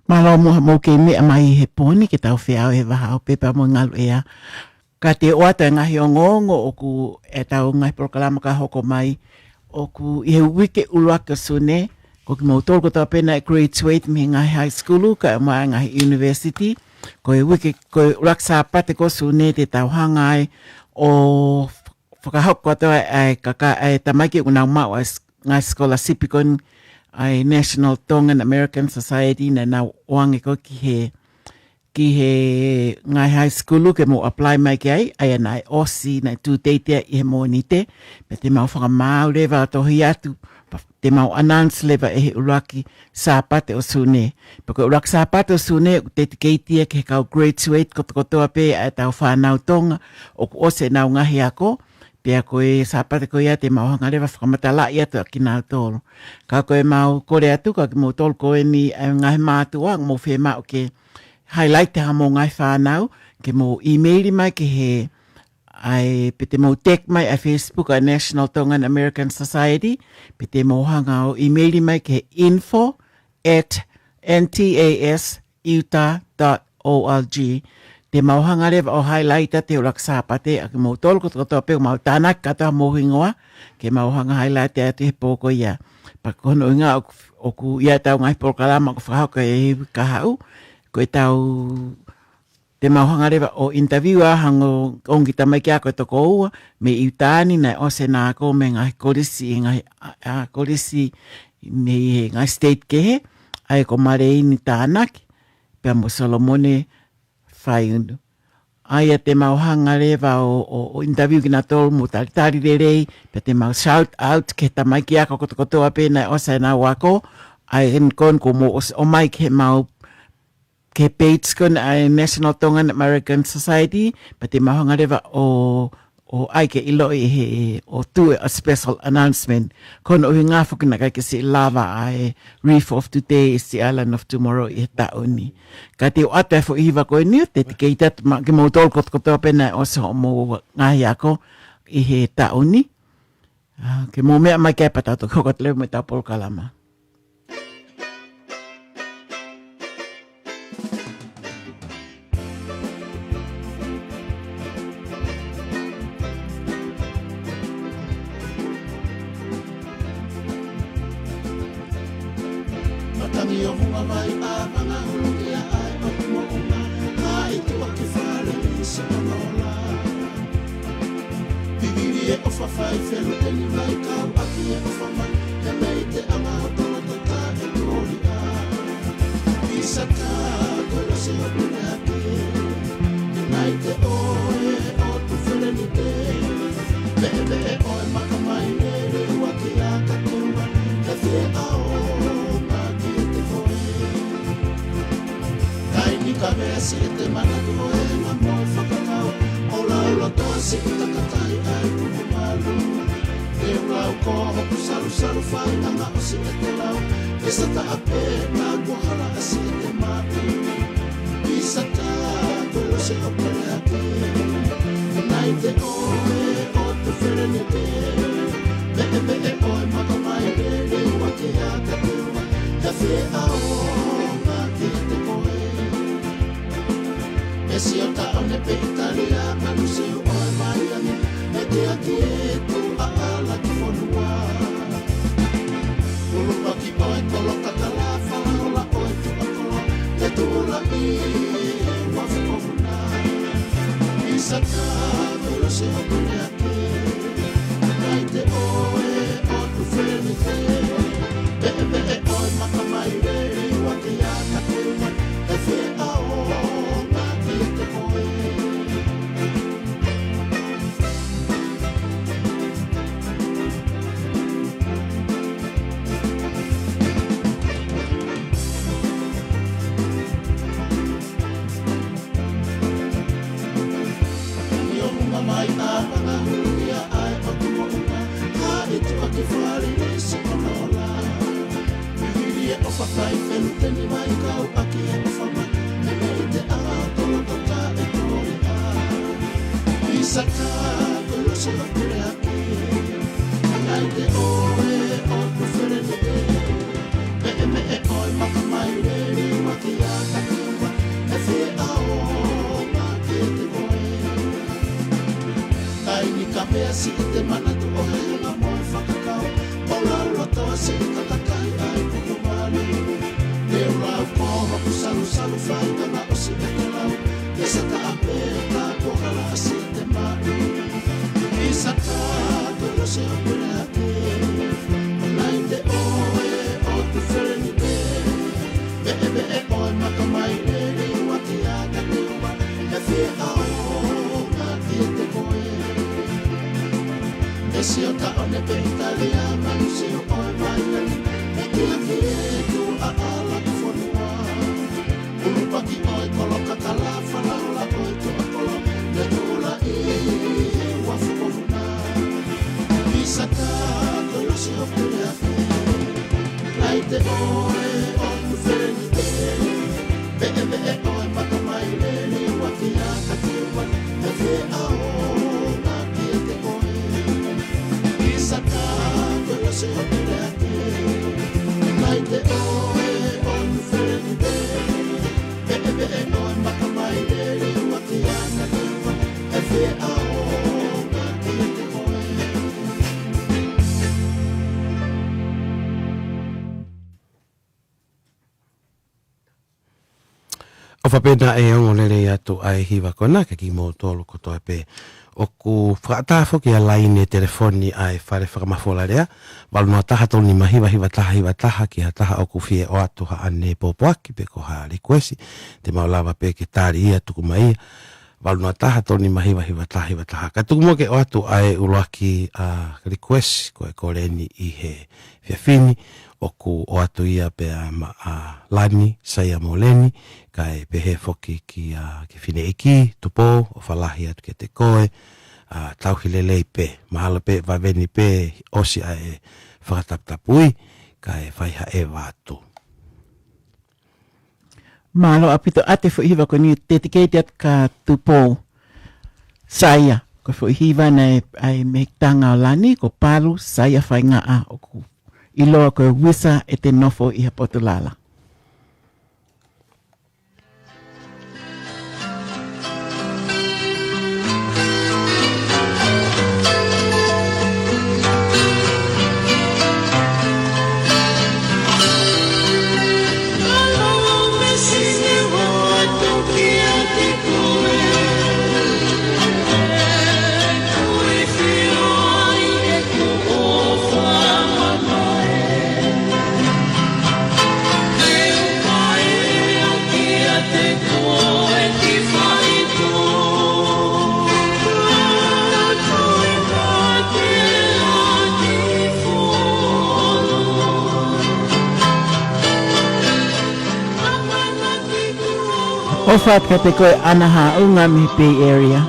Mālō muʻa hoʻomou kei meʻa mai he pō ni ke tau feʻao he vahaʻa ʻo pepa mo e ngaluʻea. Ka te u ʻoatu e ngaahi ongoongo ʻoku ʻi heʻetau ngaahi polokalama ka hoko mai. ʻOku ʻi he uike ʻuluaki ʻo Sune, ko kimoutolu kotoa pē naʻe graduate mei he ngaahi high school, kae ʻumaʻā e ngaahi university. Ko e uike, ko e ʻuluaki Sāpate ko Sune te tau hanga ai ʻo fakahoko atu ai e kaka-, e tamaiki ʻoku nau maʻu ʻa e s-, ngaahi scholarship ko eni ʻa e National Tongan American Society naʻa nau ʻoange ko ē ki he, ki he ngaahi high school ke mou apply mai ki ai, ʻa ia naʻe ʻosi, naʻe due date ia ʻi he Mōnite, pea te mau fakamaau leva ʻo tohi atu, pea te mau announce leva ʻi he ʻuluaki Sāpate ʻo Sune. Pea ko e ʻuluaki Sāpate ʻo Sune, ʻoku dedicate ia ki he kau graduate kotokotoa pē ʻa ʻetau fānau Tonga, ʻoku ʻosi ʻenau ngaahi ako, pea ko e Sāpate ko ia te mau hanga leva fakamatalaʻi atu ʻa kinautolu. Ka ko e mau kole atu, ka kimoutolu ko eni ʻa e ngaahi mātuʻa, mou fiemaʻu ke highlight ʻa hoʻomou ngaahi fānau, ke mou email mai ki he, ʻa e, pe te mou tag mai ʻa e Facebook ʻa e National Tongan American Society, pe te mou hanga ʻo email mai ki he info at N T A S Utah dot O R G. Te mau hanga leva ʻo highlight atu he ʻuluaki Sāpate ʻa kimoutolu kotokotoa pē ʻoku mau tānaki kātoa hoʻomou hingoa, ke mau hanga highlight atu he pō ko ia. Pea ko hono ʻuhinga ʻoku, ʻoku ʻi ai ʻetau ngaahi polokalama ʻoku fakahoko he uike kahaʻu, ko ʻetau, te mau hanga leva ʻo interview ʻa e ongo, ongo kiʻi tamaiki ako ʻe toko ua, mei ʻIutā ni, naʻe ʻosi ʻena ako mei he ngaahi kolisi, ʻi he ngaahi, ʻa, ʻa, kolisi mei he ngaahi state kehe, ʻa ia ko Maleini Tānaki, pea mo Solomone Faiunu. ʻA ia te mau hanga leva ʻo, ʻo, ʻo interview kinautolu, mou talitali lelei, pea te mau shout out ki he tamaiki ako kotokotoa pē naʻe ʻosi ʻenau ako, ʻa ia eni ko eni kuo mou ʻosi ʻomai ki he mau, ki he page ko eni ʻa e National Tongan American Society, pea te mau hanga leva ʻo, ʻo ʻai ke ʻiloʻi he, ʻo tuʻu ʻa e special announcement. Ko hono ʻuhinga foki naʻe ʻikai ke siʻi lava ʻa e Reef of Today is the Island of Tomorrow ʻi he taʻu ni. Ka te u ʻoatu e foʻi hiva ko eni, te te kei tatu ma, kimoutolu kotokotoa pē naʻe ʻosi hoʻomou ngaahi ako ʻi he taʻu ni. ʻA, ke mou meʻa mai ki ai pea tau toki hoko atu leva mo ʻetau polokalama. Matangi ʻo Vunga Vai ʻa Vanga Hulu kia ai ʻo Tumoʻunga, ʻa i tua ki fale i Samoa. Pigili e ʻofa fai felu eni vai kau ʻaki e ʻofa mai, he mei te anga o tolo tata e toli a. Pisaka, kolo se o pule ake, nai te o e o tu fele ni te. Pe, pe e o e maka mai ne le ua ke a ka te ua, te fie a o ma ki te koe. Kai ni ka vea si e te manatu ʻo e nga mo fakakau. ʻO lau loto si i takatai ai kuku malu. Te u lau ko hoku salusalu fai anga ʻo si e te lau. Pisa ta ape ma kua hala a si e te matu. Pisa ta kua lo se o pele ake. Nai te o e o Feʻaonga kiate koe. ʻE sio taʻone pē ʻItalia, manusiu ʻo e Maiani, ʻe kiʻi tuʻa ʻa e laki fonua. ʻUluaki ʻo e kolo kakala, falaola ʻo e tuʻa kolo, te tula ʻi he uafu ko Vuna. ʻIsaka, ko Iosefo Peleake. Naʻe ʻikai te ʻoe ʻotu feleni pē. Peʻepeʻe ʻo e makamai leli ua ke aka te ua. ʻE feʻaonga kiate koe. Ni o Vuna mai ʻa Vangahulu ia ʻa e ʻOtu Moʻunga, ʻa e tuʻa ki Falilisi ʻo Nola. Mihili e ʻofa fai felu teni mai kau ʻaki e ʻofa mai, me mei te ʻa tolo tota e tole ʻa. ʻIsaka, ko Iosefo Peleake, naʻe ʻikai te ʻoe ʻotu feleni pē. Peʻepeʻe ʻo e makamai leli ua ke aka te ua, ʻe feʻaonga kiate koe. Taimi kapea siʻi te manatu ʻo e hema mo e fakakau, ʻo lauloto siʻi kakakai ʻa e kukumalu. Te u lau ko hoku salusalu fai tana ʻosi e te lau, te sata ape ta ko hala siʻi te malu. ʻIsaka, ko Iosefo Peleake, naʻe ʻikai te ʻoe ʻotu feleni pē. Peʻepeʻe ʻo e makamai leli ua ke aka te ua, ʻe feʻaonga kiate koe. ʻE sio taʻone pē ʻItalia, manusiu ʻo e Maiani, ʻe kiʻi tuʻa ʻa e laki fonua. ʻUluaki ʻo e kolo kakala, falaola ʻo e tuʻa kolo, te tula ʻi he uafu ko Vuna. ʻIsaka, ko Iosefo Peleake, naʻe ʻikai te ʻoe ʻotu feleni pē. Peʻepeʻe ʻo e makamai leli ua ke aka te ua, ʻe feʻaonga kiate koe. ʻIsaka, ko Iosefo Peleake, naʻe ʻikai te ʻoe ʻotu feleni pē. Peʻepeʻe ʻo e makamai leli ua ke aka te ua, ʻe feʻaonga kiate koe. ʻOfa pē naʻe ongo lelei atu ʻa e hiva ko ena kiate kimoutolu kotoa pē. ʻOku fakaʻatā foki ʻa e laine telefoni ʻa e Fale Fakamafola Lea, valu noa taha tolu nima hiva hiva taha hiva taha ki ha taha ʻoku fie ʻoatu haʻane pōpoaki pe ko ha likuesi, te mau lava pē ke tali ia, tuku mai ia. Valu noa taha tolu nima hiva hiva taha hiva taha. Ka tuku muʻa ke ʻoatu ʻa e ʻuluaki, ʻa, likuesi ko e kole eni ʻi he efiafi ni, ʻoku ʻoatu ia pea maʻa Lani Saia Moleni, kae pehē foki kia, ki Fineʻeiki Tupou, ʻofa lahi atu kiate koe, ʻa, tauhi lelei pē, mahalo pē vave ni pē, ʻosi ʻa e fakataputapui, kae fai ha ʻeva atu. Mālō ʻaupito ʻa e foʻi hiva ko eni, dedicate atu kia Tupou Saia. Ko e foʻi hiva naʻe ʻai mei he tanga ʻo Lani, ko Palu Saia Faingaʻa, ʻoku ʻiloa ko e Wisa ʻEtenofo ʻi Haʻapoto Lala. ʻOfa atu kiate koe ʻAna Haʻunga mei he Bay Area.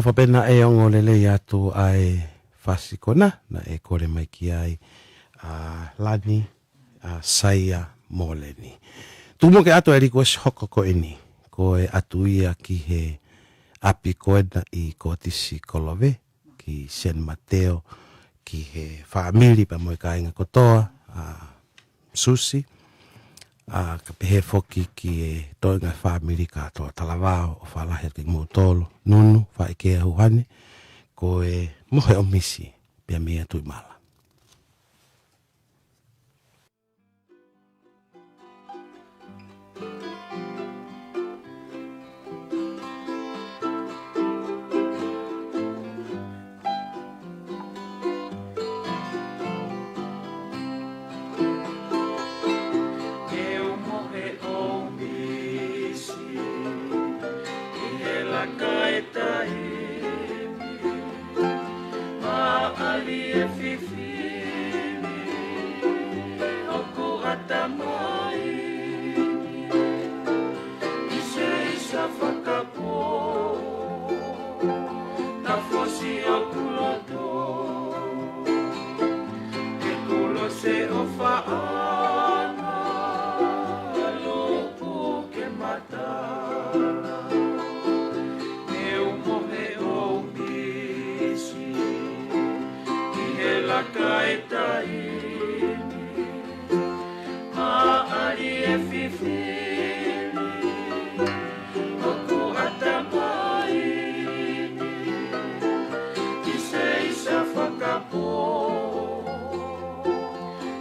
Pea pehē naʻe ongo lelei atu ʻa e fasi ko ena, naʻe kole mai ki ai ʻa Lani, ʻa Saia Moleni. Tuku muʻa ke ʻoatu e likuesi hoko ko eni, ko e ʻatu ia ki he ʻapi ko ena ʻi Kōtisi Kolove, ki San Mateo, ki he fāmili pea mo e kāinga kotoa, ʻa Susi, ʻa ka pehē foki ki he toenga fāmili kātoa, Talavao, ʻofa lahi atu kimoutolu, Nunu, Faikea, Huhane, ko e mohe ʻo Misi, pea mei atu ʻi Mala. Ke u mohe ʻo Misi, ʻi he laka e taimi, maʻali e fifili ʻoku ʻatamai ni, ʻi se isa fakapō, ka fosi ʻoku loto, ke kulo se ʻofa ʻana, lupu ke mata. Ke u mohe ʻo Misi, ʻi he laka e taimi, maʻali e fifili ʻoku ʻatamai ni, ʻi se isa fakapō,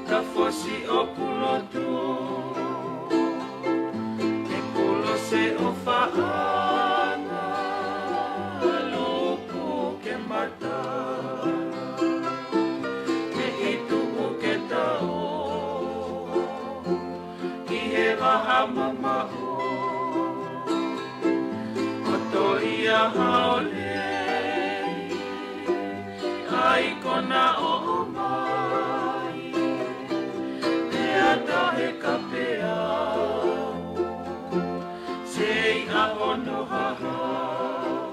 ka fosi ʻoku loto, ke kulo se ʻofa ʻana, lupu ke mata. Ke ʻi tuʻu ke tau, ʻi he vaha mamaʻo, ʻo toli ʻa Haolei, ʻa e kona ʻo ʻomai, pea tahe ka pea, sei ʻa hono hahau.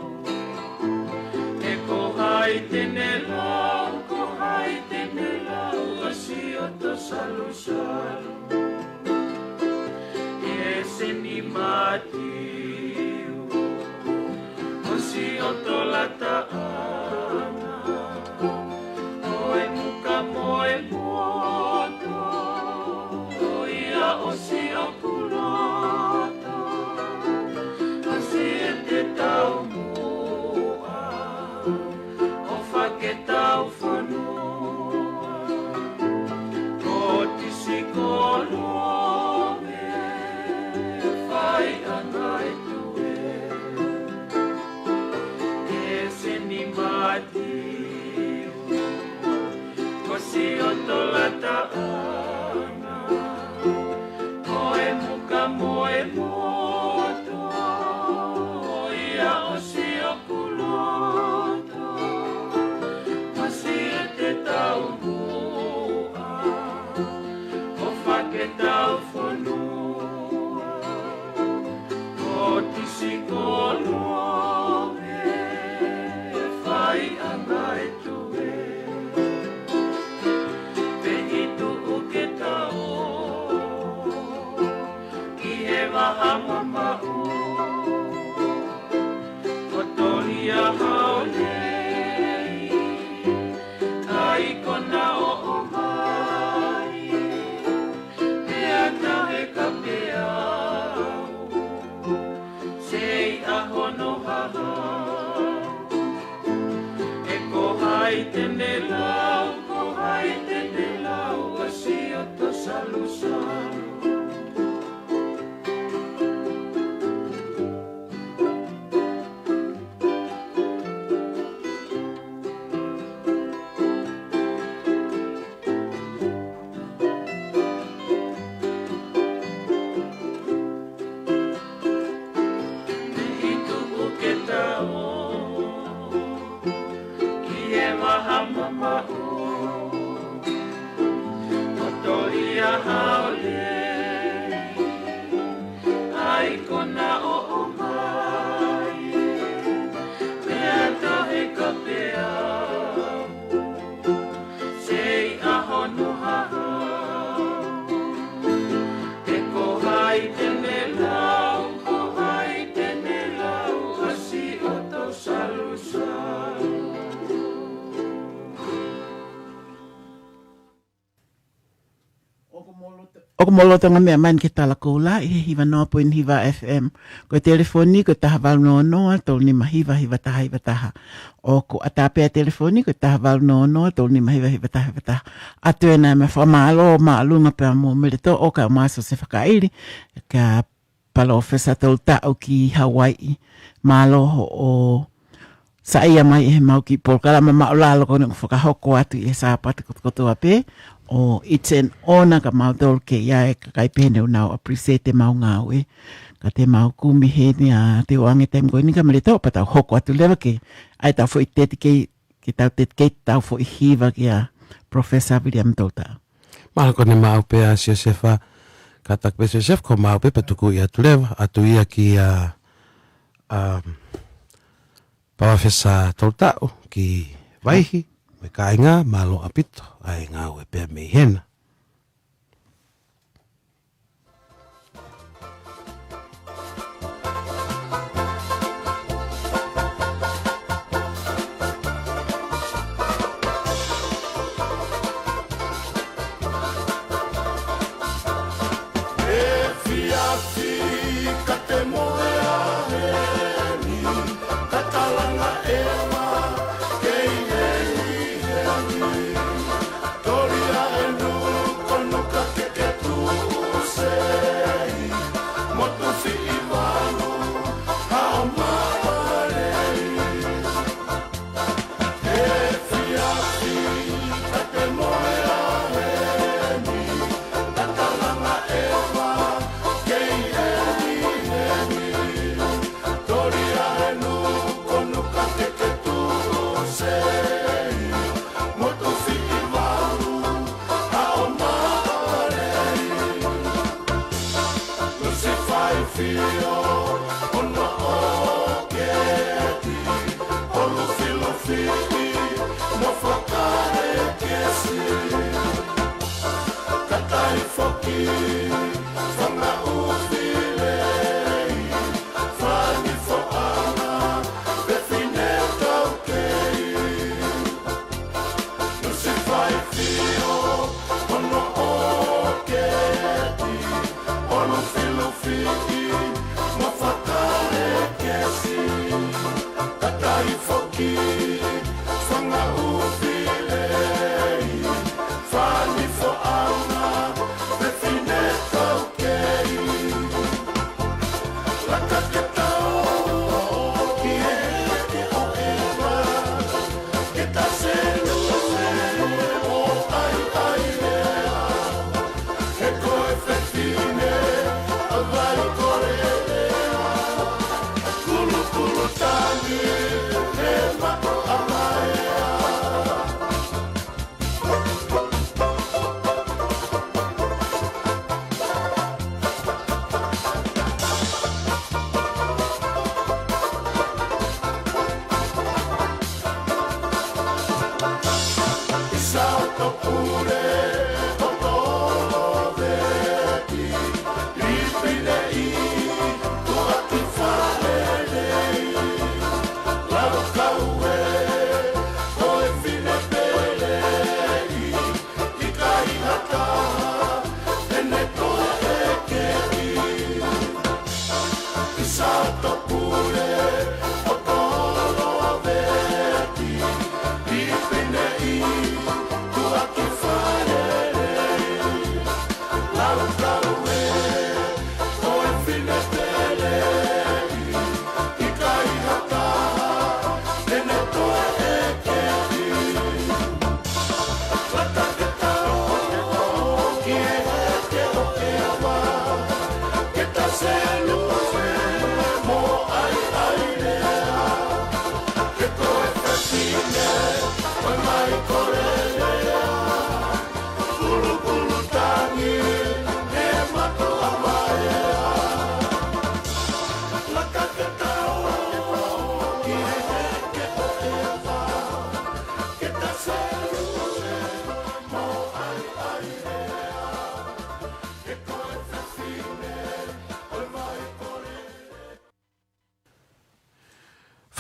He ko hai te ne lau, ko hai te ne lau, ʻa Sioto Salusalu, ʻe Seni Matiu, ʻo Sioto Lataʻana, ʻo e muka mo e moto, ʻo ia ʻo Siokuloto, ʻa Siete Taumuʻa, ʻo Faketaufonua, ʻo Tisikolo, Faiʻanga e Tue, ʻe Seni Matiu, ko Sioto Lataʻana, ko e muka mo e moto, ʻo ia ʻo Siokuloto, ʻa Siete Taumuʻa, ʻo Faketaufonua, ʻo Tisikolo, ʻe Faiʻanga e Tue, pea ʻi tuʻu ke tau, ʻi he vaha mamaʻo, ʻo toli ʻa Haolei, ʻa e kona ʻo ʻomai, pea tahe ka pea, sei ʻa hono hahau. He ko hai te ne lau, ko hai te ne lau, ʻa Sioto Salusalu. Pea ʻi tuʻu ke tau, ki he vaha mamaʻo, ʻo toli ʻa Haolei, ʻa e kona ʻo ʻomai, pea ta ʻOku mou loto-, ʻoku mou lolotonga meʻa mai ki he Tala Koula ʻi he hiva noa poini hiva F M. Ko e telefoni ko e taha valu noa noa, tolu nima hiva, hiva taha hiva taha. ʻOku ʻatā pē ʻa e telefoni ko e taha valu noa noa, tolu nima hiva, hiva taha hiva taha. ʻA ia naʻa mau fakamālō māʻolunga pea mo Meletoʻo kae ʻumaʻā Siosefa Kaʻili, kia Palōfesa Tolutaʻu ki Hawaiʻi. Mālō hoʻo saiʻia mai ʻi heʻemau kiʻi polokalama māʻulalo ko eni ʻoku fakahoko atu ʻi he Sāpate kotokotoa pē. ʻO it's an honour kia mautolu ke ʻi ai e kakai pehē ni ʻoku nau appreciate ʻemau ngāue. Ka te mau kumi heni ʻa e teu ange taimi ko eni kia Meletoʻo pea tau hoko atu leva ke ʻai ʻetau foʻi dedicate, ke tau dedicate ʻetau foʻi hiva kia Professor Viliami Tolutaʻu. Mālō, ko eni maʻu pē ʻa Siosefa, kātaki pē Siosefa, ko maʻu pē pea tuku ia atu leva, ʻatu ia kia, um, Palōfesa Tolutaʻu ki Vaihi, mo e kāinga, mālō ʻaupito ʻa e ngāue pea mei hena. Efiafi ka te mohe ʻa heni, ka talanga ʻeva kei heni heni. Tolia enu kono ka keke tuʻu sei, motu fiʻi valu, hao maʻalei. Efiafi ka te mohe ʻa heni, ka talanga ʻeva kei heni heni. Tolia enu kono ka keke tuʻu sei, motu fiʻi valu, hao maʻalei. Lusifaifio, ono ʻo keti, ʻo lufilufiʻi, mo fakalekesi. Katai foki, fanga ʻufi lei, fani foʻanga, fefine taukei. Lusifaifio, ono ʻo keti, ʻo lufilufiʻi, mo fakalekesi. Katai foki, fanga ʻufi lei, fani foʻanga, fefine taukei. Laka ke tau ki he ʻeke ʻo ʻeva, ke ta selu mo ʻaiʻai lea. He ko e fefine ʻa Vaikolele, kulukulu tangi he mako ʻa Maea.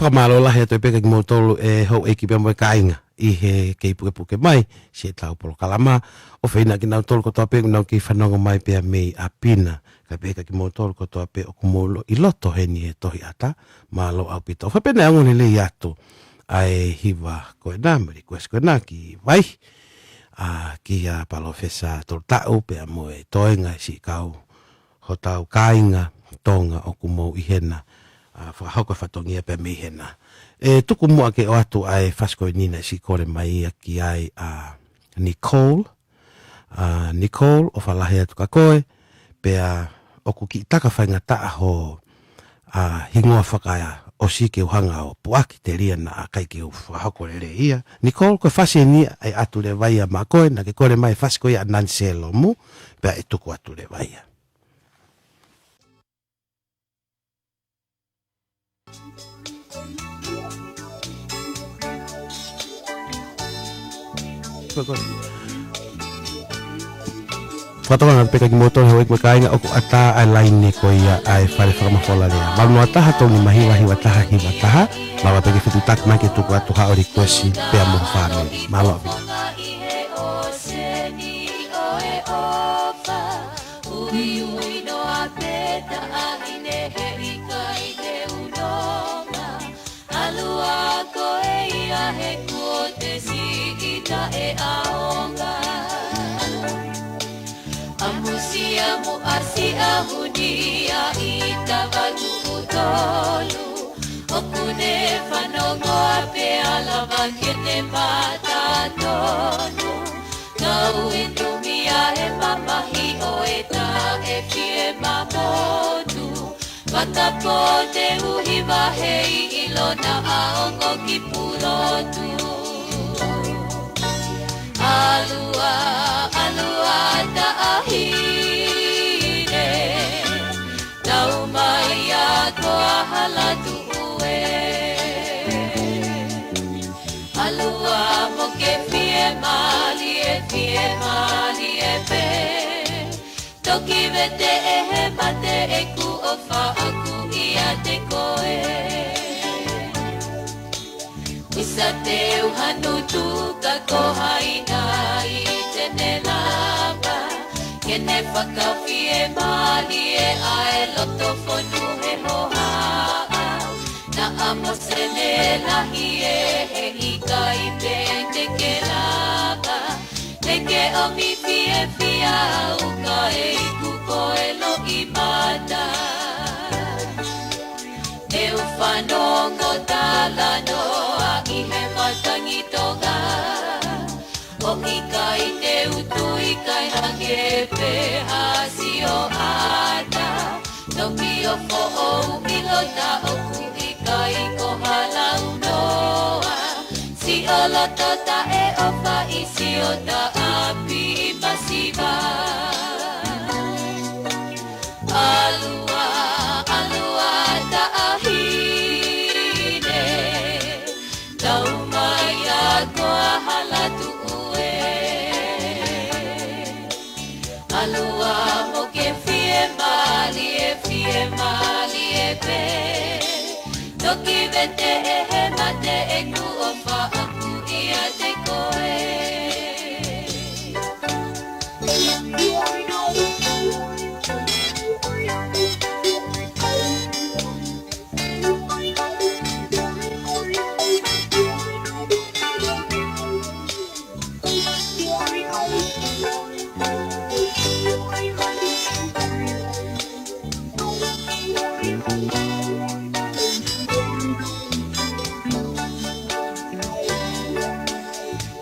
Fakamālō lahi atu pē kia kimoutolu ʻe houʻeiki pea mo e kāinga ʻi he kei pukepuke mai siʻetau polokalama. ʻOfa ʻia kinautolu kotoa pē ʻoku nau kei fanongo mai pea mei ʻapi na. Kae pehē kia kimoutolu kotoa pē ʻoku mou ʻi loto heni he tohi ʻata. Mālō ʻaupito. ʻOfa pē naʻe ongo lelei atu ʻa e hiva ko ena, mo e request ko ena ki vai. ʻA, kia Palōfesa Tolutaʻu pea mo e toenga siʻi kau hotau kāinga Tonga ʻoku mou ʻi hena, ʻa, fakahoko e fatongia pea mei hena. ʻE tuku muʻa ke ʻoatu ʻa e fasi ko eni naʻe siʻi kole mai ia ki ai ʻa Nicole. ʻA, Nicole, ʻofa lahi atu kia koe, pea ʻoku kiʻi taka faingataʻa ho, ʻa, hingoa fakaʻosi ke u hanga ʻo puʻaki telia naʻa ʻikai ke u fakahoko lelei ia. Nicole, ko e fasi eni ʻe ʻatu leva ia maʻa koe, naʻa ke kole mai e fasi ko ia ʻa Nani Selomu, pea ʻe tuku atu leva ia. Fakatokanga pē kia kimoutolu houʻeiki mo e kāinga ʻoku ʻatā ʻa e laine ko ia ʻa e Fale Fakamafola Lea. Valu noa taha tolu nima hiva hiva taha hiva taha. Lava pē ke fetuʻutaki mai ke tuku atu haʻo request pea mo e fāmili. Mālō ʻaupito. Uiuinoa pē taʻahine he ʻikai te u nonga. ʻAlu ā koe ia he kuo te siʻi taʻeʻaonga. ʻAmusiamu ʻasi ʻa huni ʻa i tava tuʻu tolu. ʻOku ne fanongo ā pea lava ke ne mata tonu. Kau i tumi ʻa e mamahi ʻo e taʻe fie mamotu. Matapote uhi vahe ʻi ʻilo naʻa ongo ki Pulotu. ʻAlu ā, ʻalu ā taʻahine. Tau mai ā ko ʻAhalatuʻu ē. ʻAlu ā mo ke fiemālie, fiemālie pē. Toki vete ʻe he mate ʻeku ʻofa ʻaku ʻiate koe. Usa te u hanu tuka ko hai nai te ne lava. Ke ne fakafiemālie ʻa e loto fonu he hohaʻa. Naʻa mo sene lahi ē he ʻikai pē te ke lava. Te ke ʻomi fiefia au ka e iku ko e loʻimata. Te u fanongo talanoa ʻi he matangi Tonga. ʻO ʻikai te u tui kai hake pē ha sio ʻata. Toki ʻo foʻou ʻilo ta ʻoku ʻikai ko ha launoa. Siʻo loto taʻeʻofa ʻi siʻo ta ʻapi masiva. ʻAlu ā, ʻalu ā taʻahine. Tau mai ā ko ʻAhalatuʻu ē. ʻAlu ā mo ke fiemālie, fiemālie pē. Toki vete ʻe he mate ʻeku ʻofa ʻaku ʻiate koe.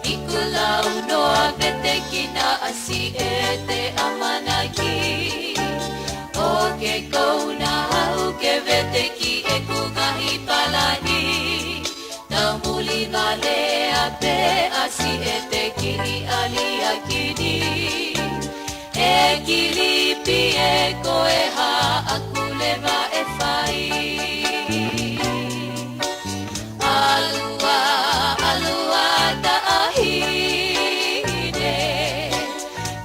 ʻIku launoa vete ki na ʻasi ʻete ʻamanaki. ʻO ke kouna haʻu ke vete ki ʻeku ngaahi palani. Tau muli vale ā pē ʻasi ʻete kiʻi ʻaliʻaki ni. ʻE Kilipi ē ko e hā ʻaku leva ʻe fai. ʻAlu ā, ʻalu ā taʻahine.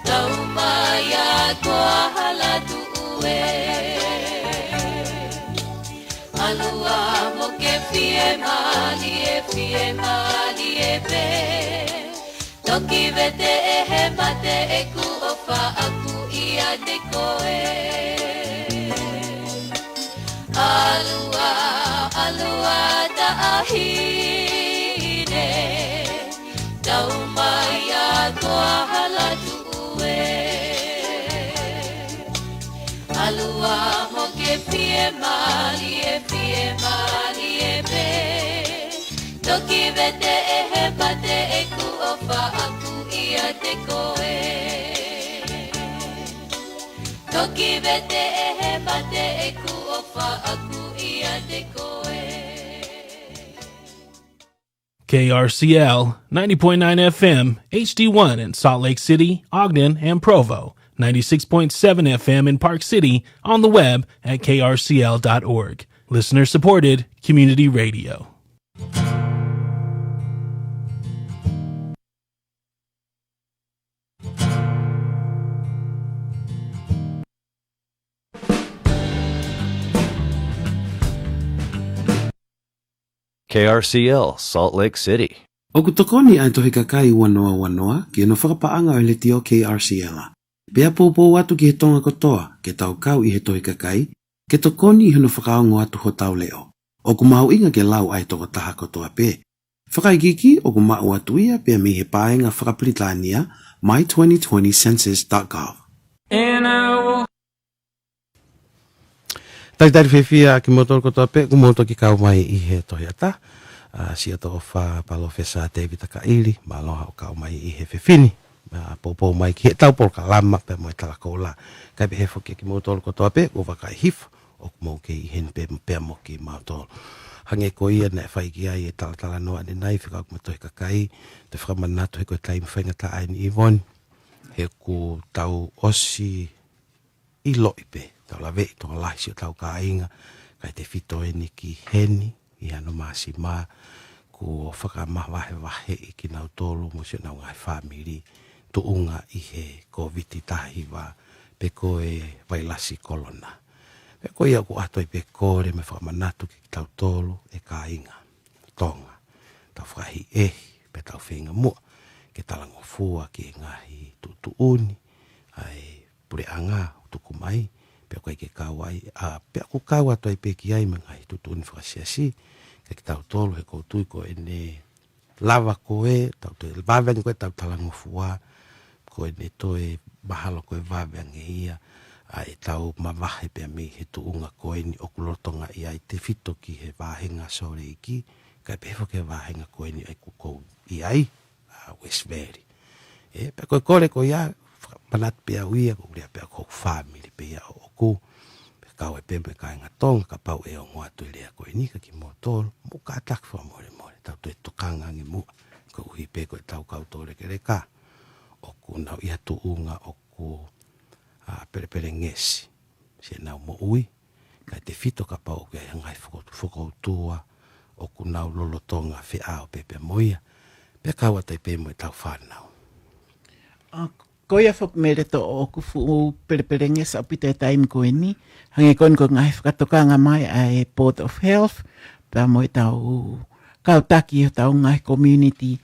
Tau mai ā ko ʻAhalatuʻu ē. ʻAlua mo ke fiemālie, fiemālie pē. Toki vete ʻe he mate ʻeku ʻofa ʻaʻaku ʻiate koe. ʻAlua, ʻalua taʻahine, taumaiā ko ʻAhalatuʻu ē. ʻAlua mo ke fiemālie, fiemālie pē. Toki vete ʻe he mate ʻeku ʻofa ʻaʻaku ʻiate koe. Toki vete ʻe he mate ʻeku ʻofa ʻaʻaku ʻiate koe. K R C L, ninety point nine F M, H D one in Salt Lake City, Ogden, and Provo, ninety-six point seven F M in Park City, on the web at K R C L dot org. Listener supported community radio. K R C L, Salt Lake City. ʻOku tokoni ʻa e Tohi Kakai ua noa ua noa ki hono fakapaʻanga ʻo e Letiō K R C L. Pea poupou atu ki he Tonga kotoa ke tau kau ʻi he Tohi Kakai, ke tokoni ʻi hono fakaongo atu hotau leʻo. ʻOku mahuʻinga ke lau ʻa e tokotaha kotoa pē. Fakaikiiki ʻoku maʻu atu ia pea mei he paenga faka-Pilitānia, my twenty twenty census dot gov. Talitali fiefia kimoutolu kotoa pē, kuo mou toki kau mai ʻi he tohi ʻatā. ʻA, Siaotoʻofa Palōfesa Tēvita Kaʻili, mālō hoʻo kau mai ʻi he efiafi ni. ʻA, poupou mai ki heʻetau polokalama pea mo e tala koula. Kae pehē foki kimoutolu kotoa pē, ʻoku ou vakai hifo ʻoku mou kei ʻi heni pē, pea mo kimautolu. Hangē ko ia naʻe fai ki ai e talatalanoa ʻanenai, fekauʻaki mo e Tohi Kakai, te u fakamanatu he ko e taimi faingataʻa eni, ʻIvoni, he kuo tau ʻosi ʻiloʻi pē, tau laveʻi tokolahi siʻotau kāinga, kae tefito eni ki heni, ʻi Hanomāsima, kuo fakamavahevaheʻi kinautolu mo siʻonau ngaahi fāmili, tuʻunga ʻi he Kōviti taha hiva, pe ko e vailasi kolona. Pea ko ia ʻoku ʻoatu ai pē kole mo e fakamanatu kiate kitautolu e kāinga Tonga. Tau fakaʻehiʻehi, pea tau feinga muʻa ke talangofua ki he ngaahi tuʻutuʻuni ʻa e puleʻanga ʻoku tuku mai, pea ʻoku ʻikai ke kau ai, ʻa, pea ʻoku kau atu ai pē ki ai mo e ngaahi tuʻutuʻuni fakasiasi, ka kitautolu he ʻoku ou tui ko ʻene lava ko ē, tau toe vave ange ko ē ʻetau talangofua, ko ʻene toe mahalo ko e vave ange ia, ʻa ʻetau mavahe pea mei he tuʻunga ko eni ʻoku lolotonga ʻi ai, tefito ki he vāhenga Sōleki, kae pehē foki ki he vāhenga ko eni ʻoku ou ʻi ai, ʻa West Valley. ʻE, pea ko e kole ko ia, fakamanatu pē au ia, ʻoku ou lea pē au ki hoku fāmili pē ia ʻoʻoku, pea kau ai pē mo e kāinga Tonga, kapau ʻe ongo atu e lea ko eni kia kimoutolu, mou kātaki fakamolemole, tau toe tokanga ange muʻa, koeʻuhi pē ko ʻetau kau toulekeleka, ʻoku nau ʻi ha tuʻunga ʻoku, ʻa, pelepelengesi siʻenau moʻui, kae tefito kapau ʻoku ʻi ai ha ngaahi foko-, fokoutua ʻoku nau lolotonga feʻao pē pea mo ia, pea kau atu ai pē mo ʻetau fānau. ʻA, ko ia foki Meletoʻo ʻoku fuʻu pelepelengesi ʻaupito e taimi ko eni, hangē ko eni ko e ngaahi fakatokanga mai ʻa e Board of Health, pea mo ʻetau kau taki ʻi hotau ngaahi community.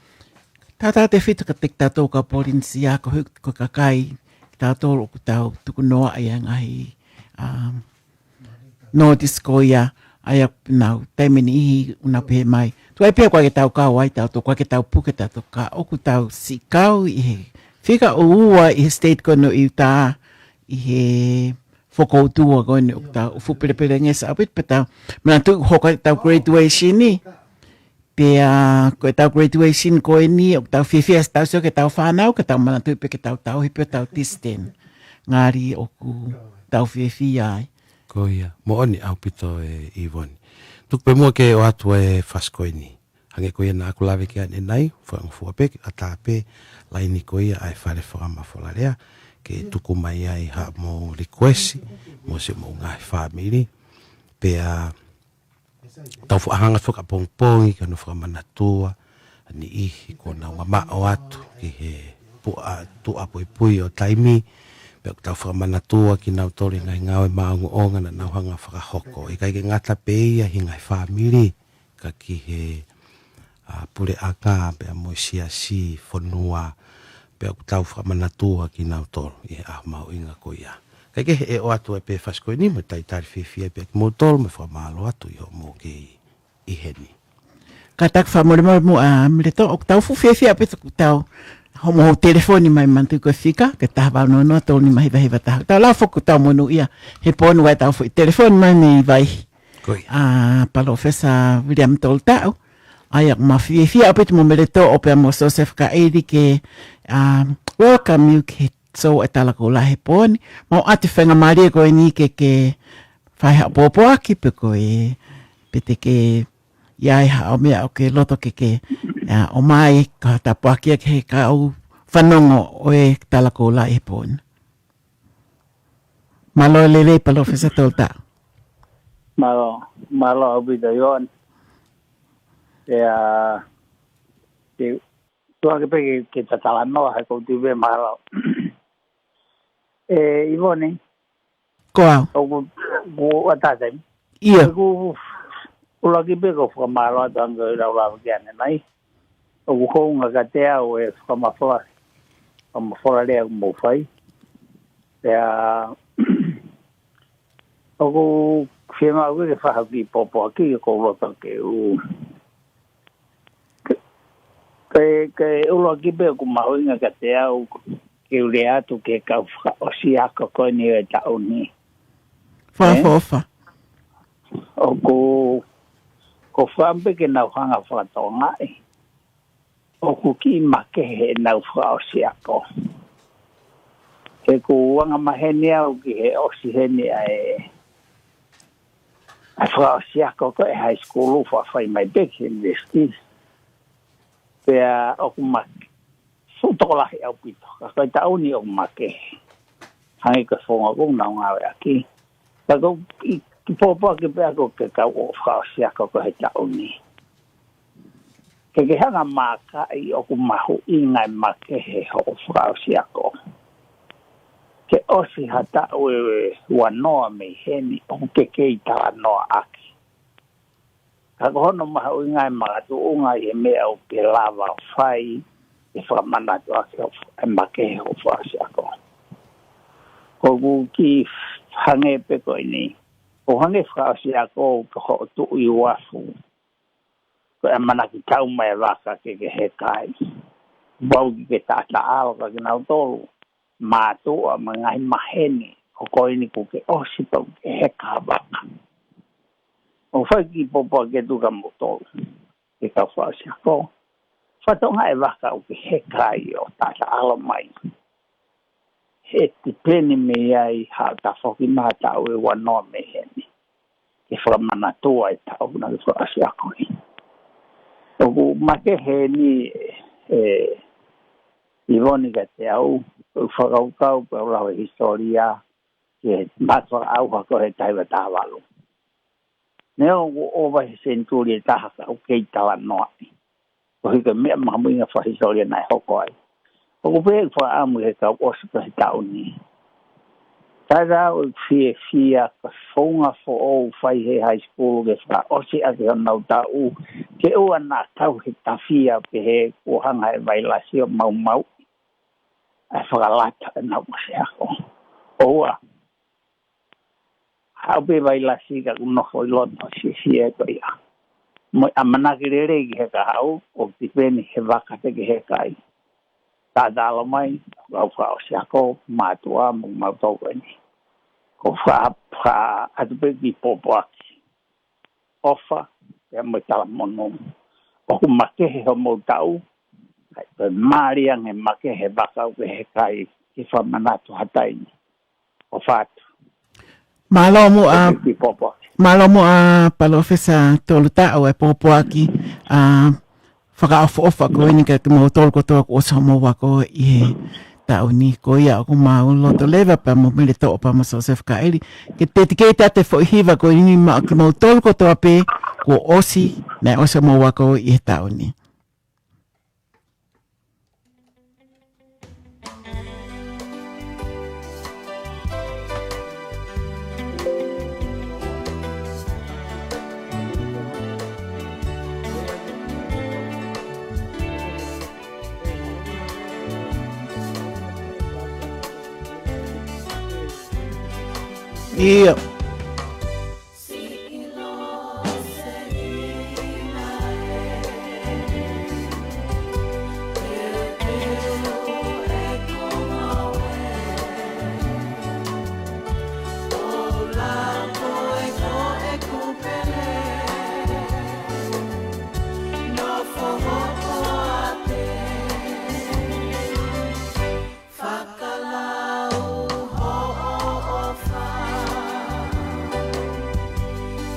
Tautautefito kiate kitautolu kau Polinisia, ko e, ko e kakai, tautolu ʻoku tau tukunoaʻi ʻa e ngaahi, um, notice ko ia, ʻa ia ʻoku nau taimi niʻihi ʻoku nau pehē mai, tuai pē ʻoku ʻikai ke tau kau ai tautolu, ʻoku ʻikai ke tau puke tautolu, ka ʻoku tau siʻi kau ʻi he fika ʻe ua ʻi he state ko eni ʻo Utah, ʻi he fokoutua ko eni ʻoku tau fuʻu pelepelengesi ʻaupito, pea tau manatuʻi ʻoku hoko ʻetau graduation ni. Pea ko ʻetau graduation ko eni, ʻoku tau fiefia, tau sio ki heʻetau fānau, ka tau manatuʻi pē ke tau tauhi pē ʻetau distance. Ngali ʻoku tau fiefia ai. Ko ia, moʻoni ʻaupito ē ʻIvoni. Tuku pē muʻa ke ʻoatu e fasi ko eni. Hangē ko ia naʻa ku lave ki ai ʻanenai, fakangofua pē, ʻatā pē, laini ko ia ʻa e Fale Fakamafolalea, ke tuku mai ai haʻamou request, mo siʻomou ngaahi fāmili. Pea tau faʻa hanga fakapongipongi ki hono fakamanatua ʻa e niʻihi kuo nau mamaʻo atu ki he puʻa tuʻapuipui ʻo taimi, Pea ʻoku tau fakamanatua kinautolu ʻi he ngaahi ngāue maʻongoʻonga naʻa nau hanga fakahoko. ʻIkai ke ngata pē ia ʻi he ngaahi fāmili, ka ki he, ʻa, puleʻanga, pea mo e siasi, fonua, pea ʻoku tau fakamanatua kinautolu ʻi he ʻaho mahuʻinga ko ia. Kae kehe, ʻe ʻoatu ai pē fasi ko eni mo e talitali fiefia pea kimoutolu mo e fakamālō atu ʻi hoʻomou kei ʻi heni. Kātaki fakamolemole muʻa Mileto, ʻoku tau fuʻu fiefia ʻaupito ʻoku tau homo telefoni mai manatu ko e fika, ko e taha valu noa noa tolu nima hiva hiva taha. Tau lau foki ʻoku tau monūʻia he pō ni ʻoku tau foʻi telefoni mai mei Vaihi. Ko ia. ʻA, Palōfesa Viliami Tolutaʻu, ʻa ia ʻoku mau fiefia ʻaupito mo Mileto ʻo pea mo Sosef Kaʻili ke, ʻa, welcome you ki he sō e Tala Koula he pō ni. Mau ʻoatu e faingamālie ko eni ke ke fai haʻo pōpoaki pe ko e, pe te ke ʻi ai haʻo meʻa ʻoku ke loto ke ke, ʻa, ʻomai ka tāpuakiʻi ki he kau fanongo ʻo e Tala Koula he pō ni. Mālō e lelei Palōfesa Tolutaʻu. Mālō, mālō ʻaupito Ioni. ʻIa, te tuʻu hake pē ke, ke ta talanoa he ʻoku ou tui pē mālō. ʻE, Ioni. Ko au. ʻOku, ʻoku ʻatā taimi. ʻIa. ʻOku, ʻuluaki pē ʻoku ou fakamālō atu ange ʻi he lau lava ki ʻanenai. ʻOku hounga kiate au e fakamafola, fakamafola lea ʻoku mou fai. Pea, ʻoku fiemaʻu ke fai haʻaku kiʻi pōpoaki ʻoku ou loto ke u. Ke, ke, ke ʻuluaki pē ʻoku mahuʻinga kiate au ke u lea atu ki he kau fakaʻosi ako ko eni ʻo e taʻu ni. Fakaʻofoʻofa. ʻOku, ʻoku ou fakaʻamu pē ke nau hanga fakatokangaʻi ʻoku kiʻi makehe ʻenau fakaʻosi ako. He ʻoku angamaheni au ki he ʻosi heni ʻa e, ʻa e fakaʻosi ako ko e high school ʻo fai mai pē ki he university. Pea ʻoku make, fuʻu tokolahi ʻaupito. Ka ko e taʻu ni ʻoku makehe. Hangē ko e founga ʻoku nau ngāueʻaki. Ka ko e kiʻi pōpoaki pē ʻaʻaku ki he kau fakaʻosi ako ko e he taʻu ni. Ke ke hanga mākaʻi ʻoku mahuʻinga e makehe hoʻo fakaʻosi ako. Ke ʻosi ha taʻu ʻe ua noa mei heni ʻoku ke kei talanoaʻaki. Ka ko hono mahuʻinga e makatuʻunga ʻi he meʻa ʻoku ke lava ʻo fai ʻe fakamanatu ʻaki hoʻo, e makehe hoʻo fakaʻosi ako. ʻOku kiʻi hangē pē ko eni. ʻOku hangē fakaʻosi ako ko hoʻo tuʻu ʻi uafu. Ko e ʻamanaki tau mai e vaka ke ke heka ai. Pau ke ke taʻataʻalo kia kinautolu mātuʻa mo e ngaahi maheni ʻoku ko eni kuo ke ʻosi pau ke heka ha vaka. ʻOku fai e kiʻi pōpoaki atu kia moutolu, ke kau fakaʻosi ako. Fakatokangaʻi e vaka ʻoku ke heka ai ʻo taʻataʻalo mai. He tipeni mei ai haʻo tafoki mai ha taʻu ʻe ua noa mei heni. Ke fakamanatua e taʻu naʻa ke fakaʻosi ako ai. ʻOku makehe eni, ʻe, Ioni kiate au, ʻoku ou fakakaukau pea u lau e hisitōlia, ki he mātuʻa ʻauha ko e taha hiva taha valu. Neongo ʻoku ʻova he senituli ʻe taha ka ʻoku kei talanoaʻi. Ko e hā e meʻa mahuʻinga fakahisitōlia naʻe hoko ai. ʻOku ou pehē ʻeku fakaʻamu he kau ʻosi ko e he taʻu ni. Taʻataʻalo ʻeku fiefia ko e founga foʻou fai he high school ke fakaʻosi ʻaki honau taʻu. Ke ʻoua naʻa tau he tafia pehē kuo hanga ʻe he vailasi ʻo maumauʻi ʻa e fakalata ʻenau ʻosi ako. ʻOua. Haʻu pē vailasi ka ʻoku nofo ʻi loto siʻisiʻi ko ia. Mo e ʻamanaki lelei ki he kahaʻu, ʻoku tipeni he vaka te ke heka ai. Taʻataʻalo mai, kau fakaʻosi ako, mātuʻa, mo mautolu ko eni. ʻOku ou faka, fakaʻatu pē e kiʻi pōpoaki. ʻOfa, pea mo e talamonū. ʻOku makehe homou taʻu, kae toe mālie ange makehe e vaka ʻoku ke heka ai, ke fakamanatu ha taimi. ʻOfa atu. Mālō muʻa, Kiʻi pōpoaki. Mālō muʻa Palōfesa Tolutaʻu e pōpoaki, ʻa, fakaʻofoʻofa ko eni kia kimoutolu kotoa kuo ʻosi hoʻomou ako ʻi he taʻu ni. Ko ia ʻoku mau loto leva pea mo Mileto pea mo Sosef Kaʻili ke te tikeita atu e foʻi hiva ko eni maʻa kimoutolu kotoa pē kuo ʻosi, naʻe ʻosi hoʻomou ako ʻi he taʻu ni. ʻIo. Fakalau hoʻo ʻofa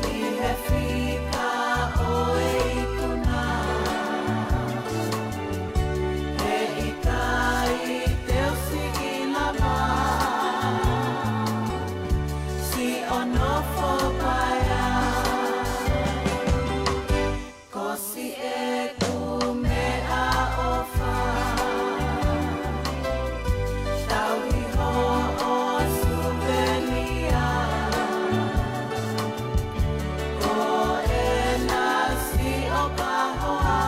ʻi he fika ʻo e ikuna, he ʻikai te u siʻi lava siʻo nofo paea. Ko siʻeku meʻaʻofa, tauhi hoʻo suvelia. Ko ena siʻo kahoa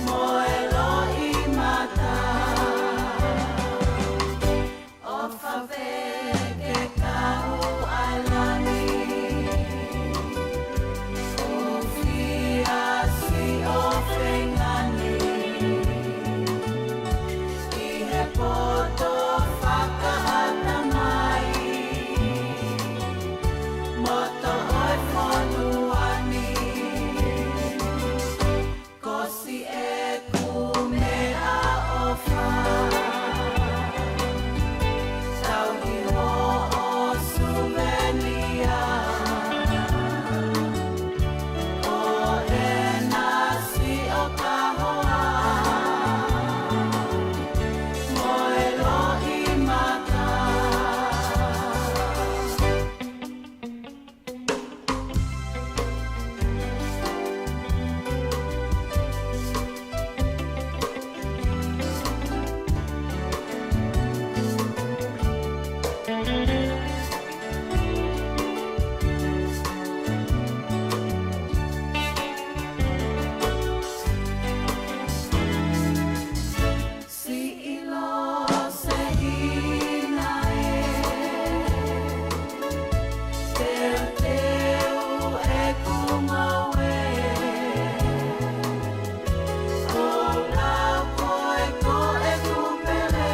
mo e loʻimata. ʻOfa pē ke kahu ʻa e langi, ʻufiʻa siʻo feinga ni ʻi he poto fakaʻatamai, moto ʻo e fonua ni. Ko siʻeku meʻaʻofa, tauhi hoʻo suvelia. Ko ena siʻo kahoa mo e loʻimata. Siʻi lose hina ē, teuteu ʻeku ngoue. Ko lau koe ko ʻeku pele,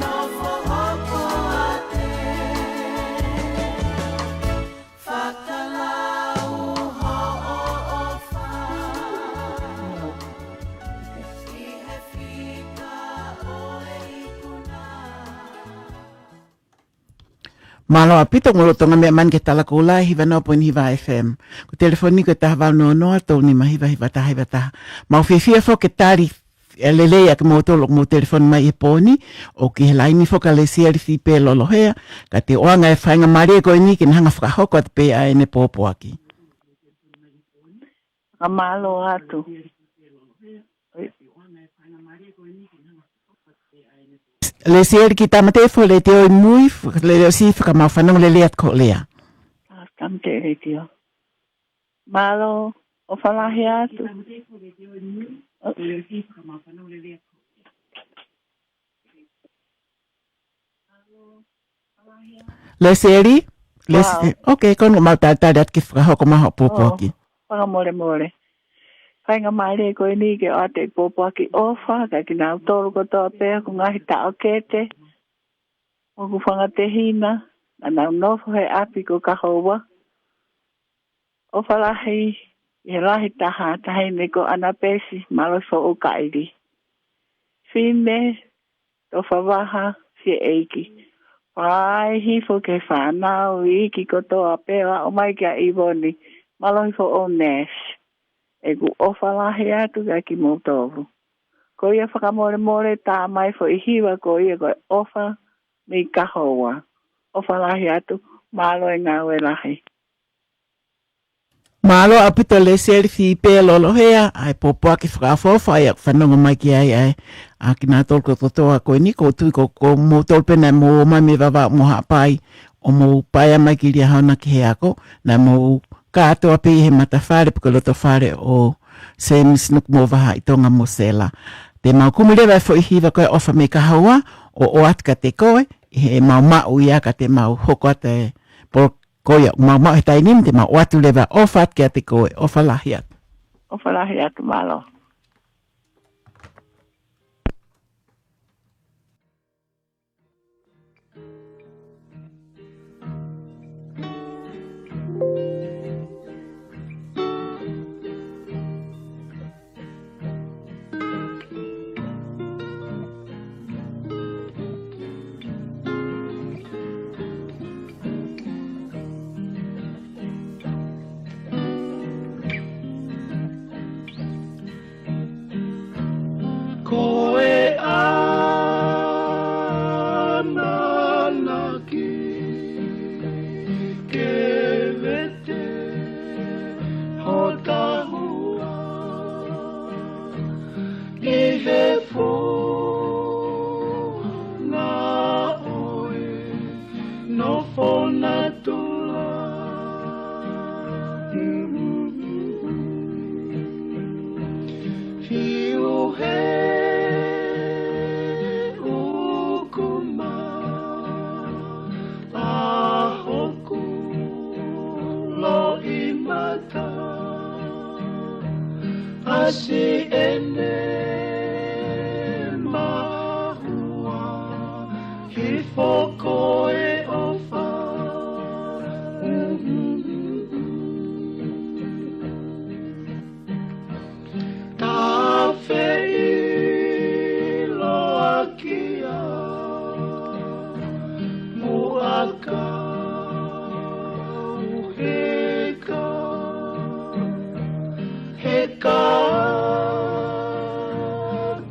nofo hoko ate. Fakalau hoʻo ʻofa ʻi he fika ʻo e ikuna. Mālō ʻaupito, mo lolotonga meʻa mai ki he Tala Koula ʻi he hiva noa poini hiva F M. Ko e telefoni ko e taha valu noa noa, tolu nima hiva, hiva taha hiva taha. Mau fiefia foki ke tali ʻe lelei ʻa kimoutolu ʻoku mou telefoni mai he pō ni, ʻoku ʻi he laini foki ʻa Lesieli Fipe Lolohea, ka te u ʻoange e faingamālie ko eni ke ne hanga fakahoko atu pē ʻa ʻene pōpoaki. Ka mālō atu. Lesieli, kiʻi tāmateʻi foʻi letiō ʻi mui, faka-, lele ʻo siʻi fakamāu fanongo lelei atu ki hoʻo lea. Tāmateʻi letiō. Mālō, ʻofa lahi atu. Lesieli? Lesi-, Wow. Ok, ko ʻene mau talitali atu ke fakahoko mai hoʻo pōpoaki. Oh, fakamolemole. Faingamālie ko eni ke ʻoatu e pōpoaki ʻofa, ka kinautolu kotoa pē ʻoku ngaahi taʻokete, ʻoku fanga tehina, naʻa nau nofo he ʻapi ko Kahoua. ʻOfa lahi, ʻi he lahi taha, taʻahine ko ʻAnapesi, mālō e foʻu kaʻili. Fine, Tofavaha, Fieʻeiki. Fai hifo ki he fānau, iiki kotoa pē ʻo aʻu mai kia ʻIvoni, mālō e foʻu nesi. ʻOku ou ʻofa lahi atu kia kimoutolu. Ko ia fakamolemole tā mai foʻi hiva ko ia ko e ʻofa mei Kahoua. ʻOfa lahi atu, mālō e ngāue lahi. Mālō ʻaupito Lesieli Fipe Lolohea, ʻa e pōpoaki fakaʻofoʻofa ʻa ia ʻoku fanongo mai ki ai ʻa e, ʻa kinautolu kotoa ko eni, ʻoku ou tui ko, ko moutolu pē naʻa mou ō mai mei Vavaʻu mo Haʻapai, ʻo mou paea mai ki Liahona ki he ako, naʻa mou kātoa pē ʻi he matafale, pe ko e lotofale ʻo Sēmisi Nukumovaha ʻi Tonga mo Sela. Te mau kumi leva e foʻi hiva ko e ʻofa mei Kahoua, ʻo ʻoatu kiate koe, ʻi he mau maʻu ia ka te mau hoko atu e polo-, ko ia, mau maʻu he taimi ni te mau ʻoatu leva ʻofa atu kiate koe, ʻofa lahi atu. ʻOfa lahi atu, mālō. Ko e ʻamanaki ke vete ho tahua ʻi he fonua ʻo e nofo natula. Fiu he ʻukuma ʻa hoku loʻimata, ʻasi ʻene mahua hifo ko e ʻofa. Tafe ʻi loa kia muʻa ka uheka, heka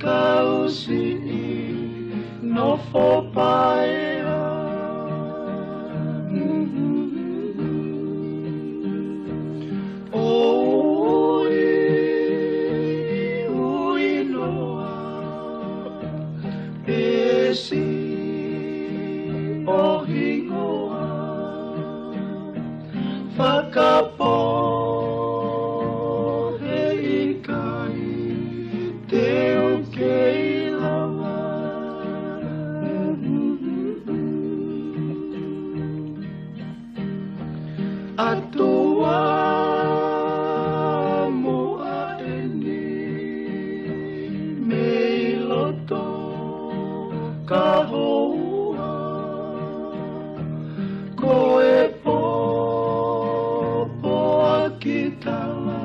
ka usi ʻi nofo paea. ʻO ui, ui noa, pesi ʻo hingoa, fakapohe ʻikai te u kei lava. ʻAtua mo ʻeni mei loto ka houa, ko e pōpoaki tala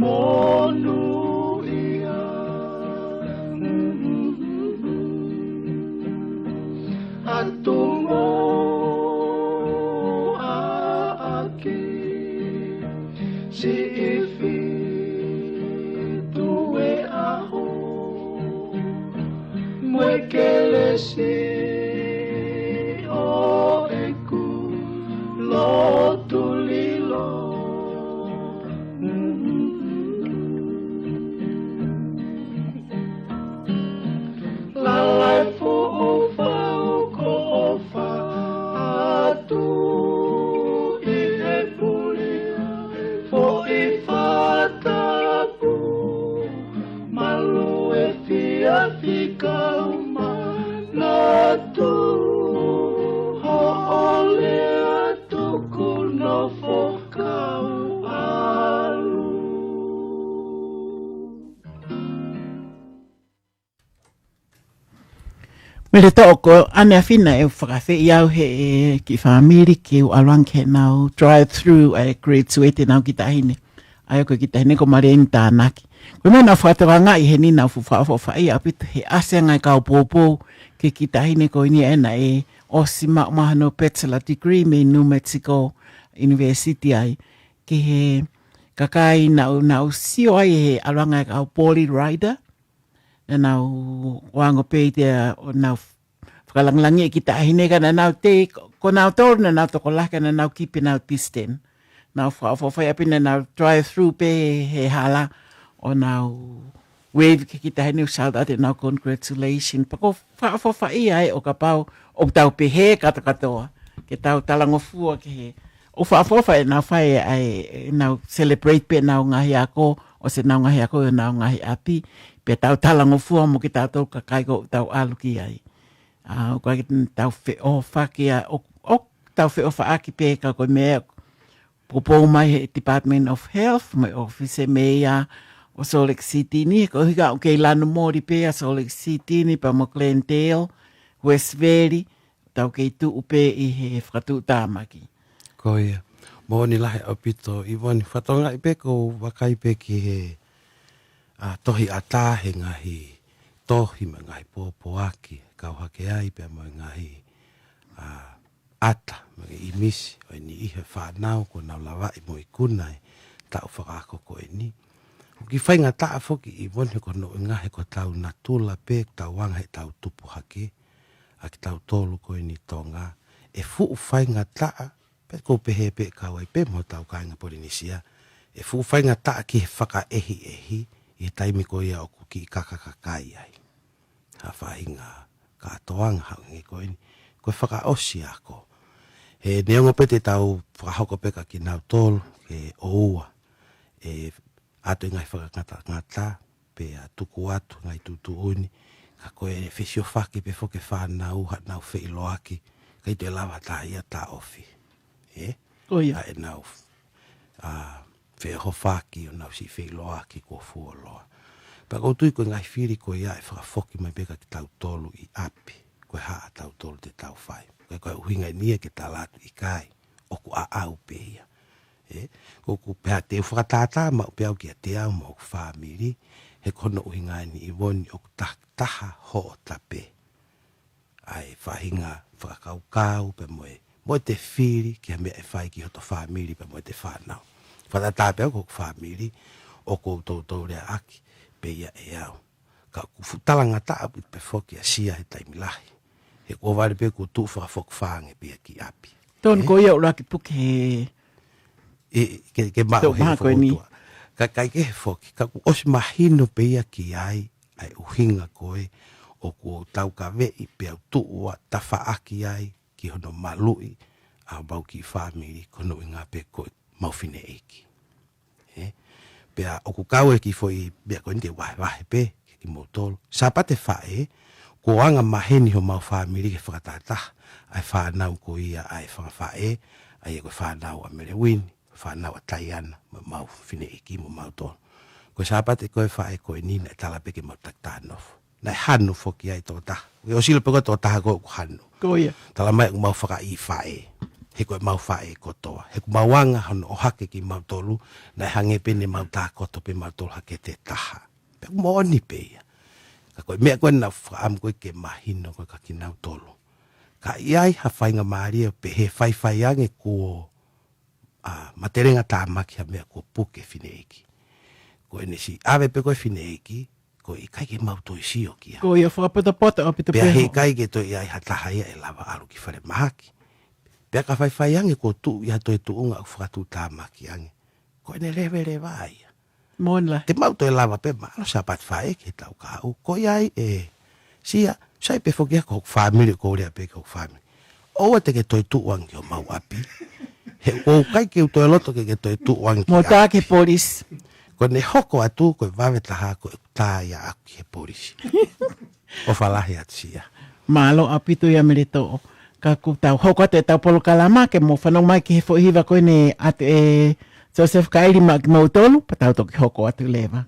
monūʻia. ʻAtu mo ʻaʻaki, siʻi fitu e ʻaho, mo e kelesi ʻo ʻeku lotu lilo. Lala e fuʻu fau ko ʻofa atu ʻi he puli foʻi fatapu. Malu e fiafi kau manatu, hoʻo lea tuku nofo kau ʻalu. Mele toʻo ko ʻaneafi naʻe fakafeʻiloaki au he kiʻi fāmili ke u ʻalu ange ke nau drive through ʻa e graduate ʻenau kiʻi taʻahine. ʻA ia ko e kiʻi taʻahine ko Maleni Tānaki. Ko e meʻa naʻa fakatokangaʻi heni naʻa fuʻu fakaʻofoʻofaʻia ʻaupito he ʻasi ange e kau poupou ki he kiʻi taʻahine ko eni ʻa ē naʻe ʻosi maʻu mai hono bachelor degree mei New Mexico University ai. Ki he kakai naʻa, naʻa nau sio ai he ʻalu ange e kau poly rider. Naʻa nau ʻoange pē ʻi te ʻo nau fakalangilangiʻi e kiʻi taʻahine ka naʻa nau tei, ko nautolu naʻa nau tokolahi ka naʻa nau keep ʻenau distance. Naʻa nau fakaʻofoʻofaʻia pē naʻa nau drive through pē he hala ʻo nau wave ki he kiʻi taʻahine ʻo shout out ʻenau congratulation. Pea ko e fakaʻofoʻofaʻia ē ʻo kapau ʻoku tau pehē kātoa kātoa ke tau talangofua ki he, ʻoku fakaʻofoʻofa ʻenau fai ʻa e, ʻenau celebrate pē ʻenau ngaahi ako, ʻosi ʻenau ngaahi ako ʻi honau ngaahi ʻapi, pea tau talangofua mo kitautolu kakai ʻoku tau ʻalu ki ai. ʻA, ʻoku ʻikai ke tau feʻofaʻaki ʻa, ʻo, ʻo tau feʻofaʻaki pē ka ko e meʻa ʻoku poupou mai he Department of Health, mo e ʻōfisi ʻo e meia ʻo Salt Lake City ni, he ko e ʻuhinga ʻoku kei lanu moli pē ʻa Salt Lake City ni, pea mo Glendale, West Valley, tau kei tuʻu pē ʻi he fakatuʻutāmaki. Ko ia. Moʻoni lahi ʻaupito, Ivoni, fakatokangaʻi pē ʻoku ou vakai pē ki he, ʻa, tohi ʻatā he ngaahi tohi mo e ngaahi pōpoaki, kau hake ai pea mo e ngaahi, ʻa, ʻata, mo e ʻīmisi ʻo e niʻihi ʻo e fānau kuo nau lavaʻi mo ikuna he taʻu fakaako ko eni. ʻOku faingataʻa foki, Ivoni, he ko hono ʻuhinga he ko hotau natula pē, tau anga heʻetau tupu hake, ʻa kitautolu ko eni Tonga, ʻe fuʻu faingataʻa, pea ʻoku ou pehē pē ʻe kau ai pē mo hotau kāinga Polinisia, ʻe fuʻu faingataʻa ki he fakaʻehiʻehi ʻi he taimi ko ia ʻoku kiʻi kaka kakai ai ha faʻahinga kātoanga hangē ko eni, ko e fakaʻosi ako. He neongo pē te tau fakahoko pē kia kinautolu ke ʻoua ʻe ʻatu e ngaahi fakangatangata, pea tuku atu e ngaahi tuʻutuʻuni, ka ko e fesiofaki pē foki e fānau, haʻanau feʻiloaki, ʻikai toe lava ha taha ia ʻo taʻofi. Ē? Ko ia. ʻA ʻenau, ʻa, feʻofaʻaki ʻo nau siʻi feʻiloaki kuo fuoloa. Pea ʻoku ou tui ko e ngaahi fili ko ia ʻe fakafoki mai pē kia kitautolu ʻi ʻapi, ko e hā ʻatautolu te tau fai. Ko e, ko e ʻuhinga eni ia ke tala atu ʻikai, ʻoku ʻaʻau pē ia. Ē, ʻoku ou pehē te u fakatātā maʻu pē au kiate au mo hoku fāmili, he ko hono ʻuhinga eni, Ivoni, ʻoku ta-, taha hoʻo tape ʻa e faʻahinga fakakaukau pea mo e, mo ʻete fili ki ha meʻa ʻe fai ki hoto fāmili pea mo ʻete fānau. Fakatātā pē au ko hoku fāmili, ʻoku ou toutou leaʻaki pē ia ʻe au. Ka ʻoku fuʻu talangataʻa pē foki ʻa Sia he taimi lahi. He ʻoku ou vale pē kuo tuʻu fakafokifā ange pē ia ki ʻapi. Tonu. Ē? Ko ia ʻuluaki puke he ʻE, ke, ke maʻu he foʻi tuʻa. Ka ʻikai ke he foki, ka kuo ʻosi mahino pē ia ki ai, ʻa e ʻuhinga ko ē ʻoku ou taukaveʻi pea u tuʻu ʻo tafaʻaki ai ki hono maluʻi ʻa homau kiʻi fāmili, ko hono ʻuhinga pē ko e mau fineʻeiki. Ē? Pea ʻoku kau e kiʻi foʻi meʻa ko eni te u vahevahe pē kimoutolu. Sāpate Faʻē, kuo anga maheni homau fāmili ke fakatātā ʻa e fānau ko ia ʻa e fanga faʻē, ʻa ia ko e fānau ʻa Melewini, fānau ʻa Taiana, mo mau fineʻeiki mo mautolu. Ko e Sāpate ko ē Faʻē ko eni naʻe tala pē ke mau taki taha nofo. Naʻe hanu foki ai tokotaha. ʻOku ʻosi ʻilo pē ko e tokotaha ko ē ʻoku hanu. Ko ia. Tala mai ʻoku mau fakaʻī faʻē. He ko e mau faʻē kotoa. He ʻoku mau anga hono ʻohake kimautolu, naʻe hangē pē ne mau tākoto pē mautolu hake te taha. Pea ʻoku moʻoni pē ia. Ka ko e meʻa ko ē naʻa ku fakaʻamu ko ē ke mahino ko ē kia kinautolu. Ka ʻi ai ha faingamālie pē he faifai ange kuo, ʻa, matelenga tāmaki ha meʻa kuo puke fineʻeiki. Ko ʻene siʻi ʻave pē ko ē fineʻeiki, ko e ʻikai ke mau toe sio ki ai. Ko ia fakapotopoto ʻaupito pē. Pea he ʻikai ke toe ʻi ai ha taha ia ʻe lava ʻalu ki falemahaki. Pea ka faifai ange kuo tuʻu ʻi ha toe tuʻunga ʻoku fakatuʻutāmaki ange. Ko ʻene leveleva ia. Moʻoni lahi. Te mau toe lava pē, mālō Sāpate Faʻē ki he tau kahaʻu. Ko ia ai ē, Sia, sai pē foki ia ko hoku fāmili, ʻoku ou lea pē ki hoku fāmili. ʻOua te ke toe tuʻu ange ki homau ʻapi. He ʻoku ʻikai ke u toe loto ke ke toe tuʻu ange ki ʻapi. Mo tā ki he polisi. Ko ʻene hoko atu, ko e vave taha ko ʻeku tā ia ʻaʻaku ki he polisi. ʻOfa lahi atu Sia. Mālō ʻaupito ia Meletoʻo. Ka kuo tau hoko atu ʻetau polokalama ke mou fanongo mai ki he foʻi hiva ko eni ʻa e Joseph Kaili maʻa kimoutolu, pea tau toki hoko atu leva.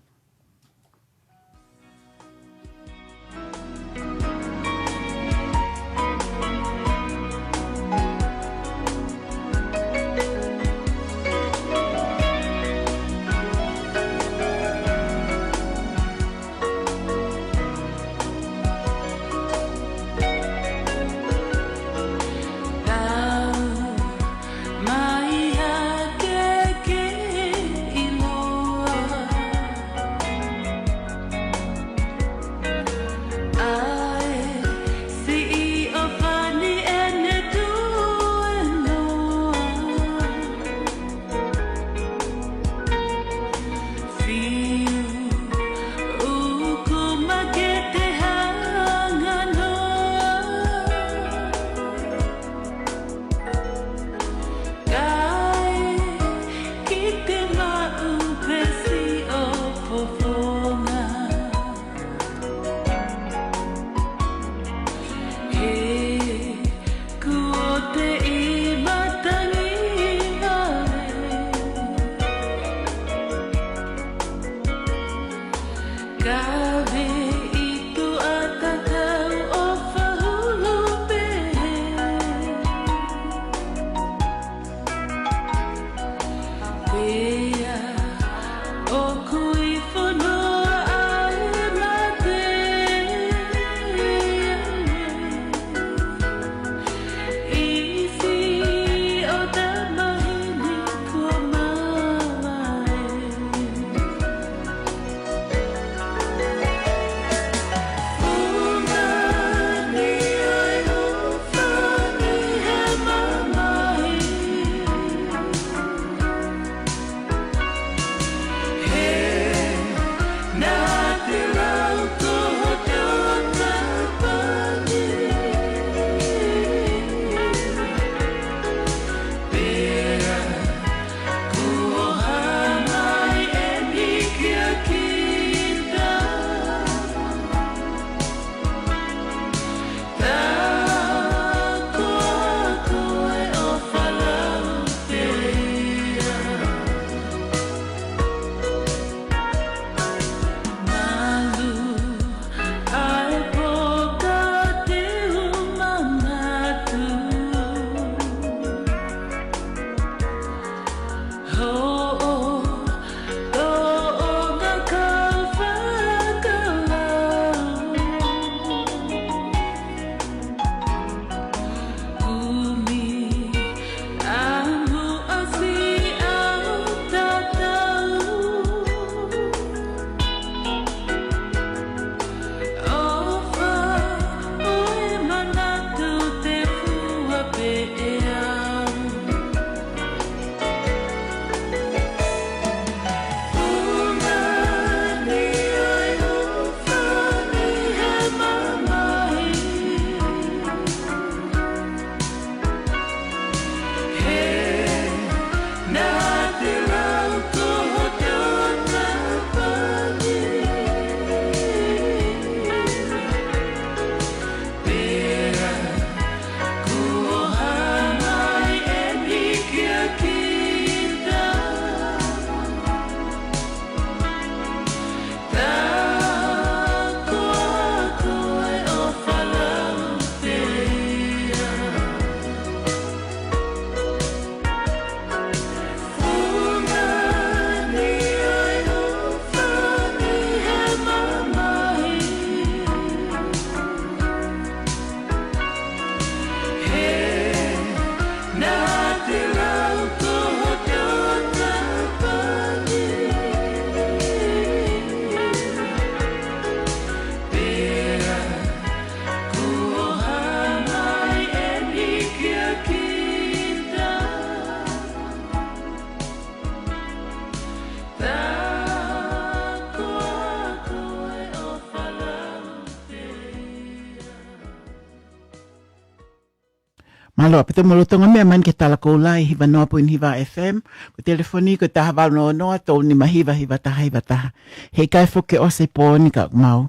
Mālō ʻaupito mo e lolotonga meʻa mai ki he Tala Koula ʻi he hiva noa poini hiva F M. Ko e telefoni ko e taha valu noa noa, tolu nima hiva, hiva taha hiva taha. He ʻikai foki ke ʻosi e pō ni ka mau.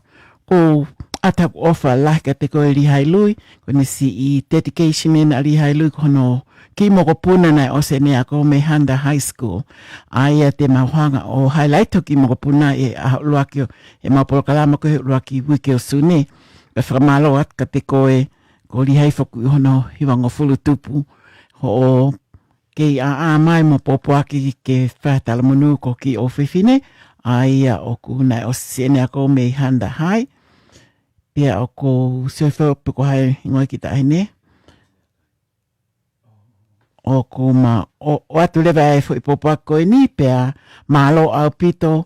Ko e ʻata ʻofa lahi kiate koe Lihai Lui, ko ʻene siʻi dedication ʻena ʻa Lihai Lui ko hono kiʻi mokopuna naʻe ʻosi ʻene ako mei Hunter High School. ʻA ia te mau hanga ʻo highlight hoʻo kiʻi mokopuna ʻi he ʻuluaki ʻo e mau polokalama ko e ʻuluaki uike ʻo Sune. Ka fakamālō atu kiate koe, ko Lihai foki ʻi hono hivangofulu tupu, hoʻo kei ʻaʻā mai mo pōpoaki ke fai ha talamonū ki ho kiʻi ʻofefine, ʻa ia ʻoku naʻe ʻosi ʻene ako mei Hunter High. Pea ʻoku ou sio hifo pe ko hai hingoa e kiʻi taʻahine. ʻOku ma ʻo, ʻoatu leva e foʻi pōpoaki ko eni pea mālō ʻaupito,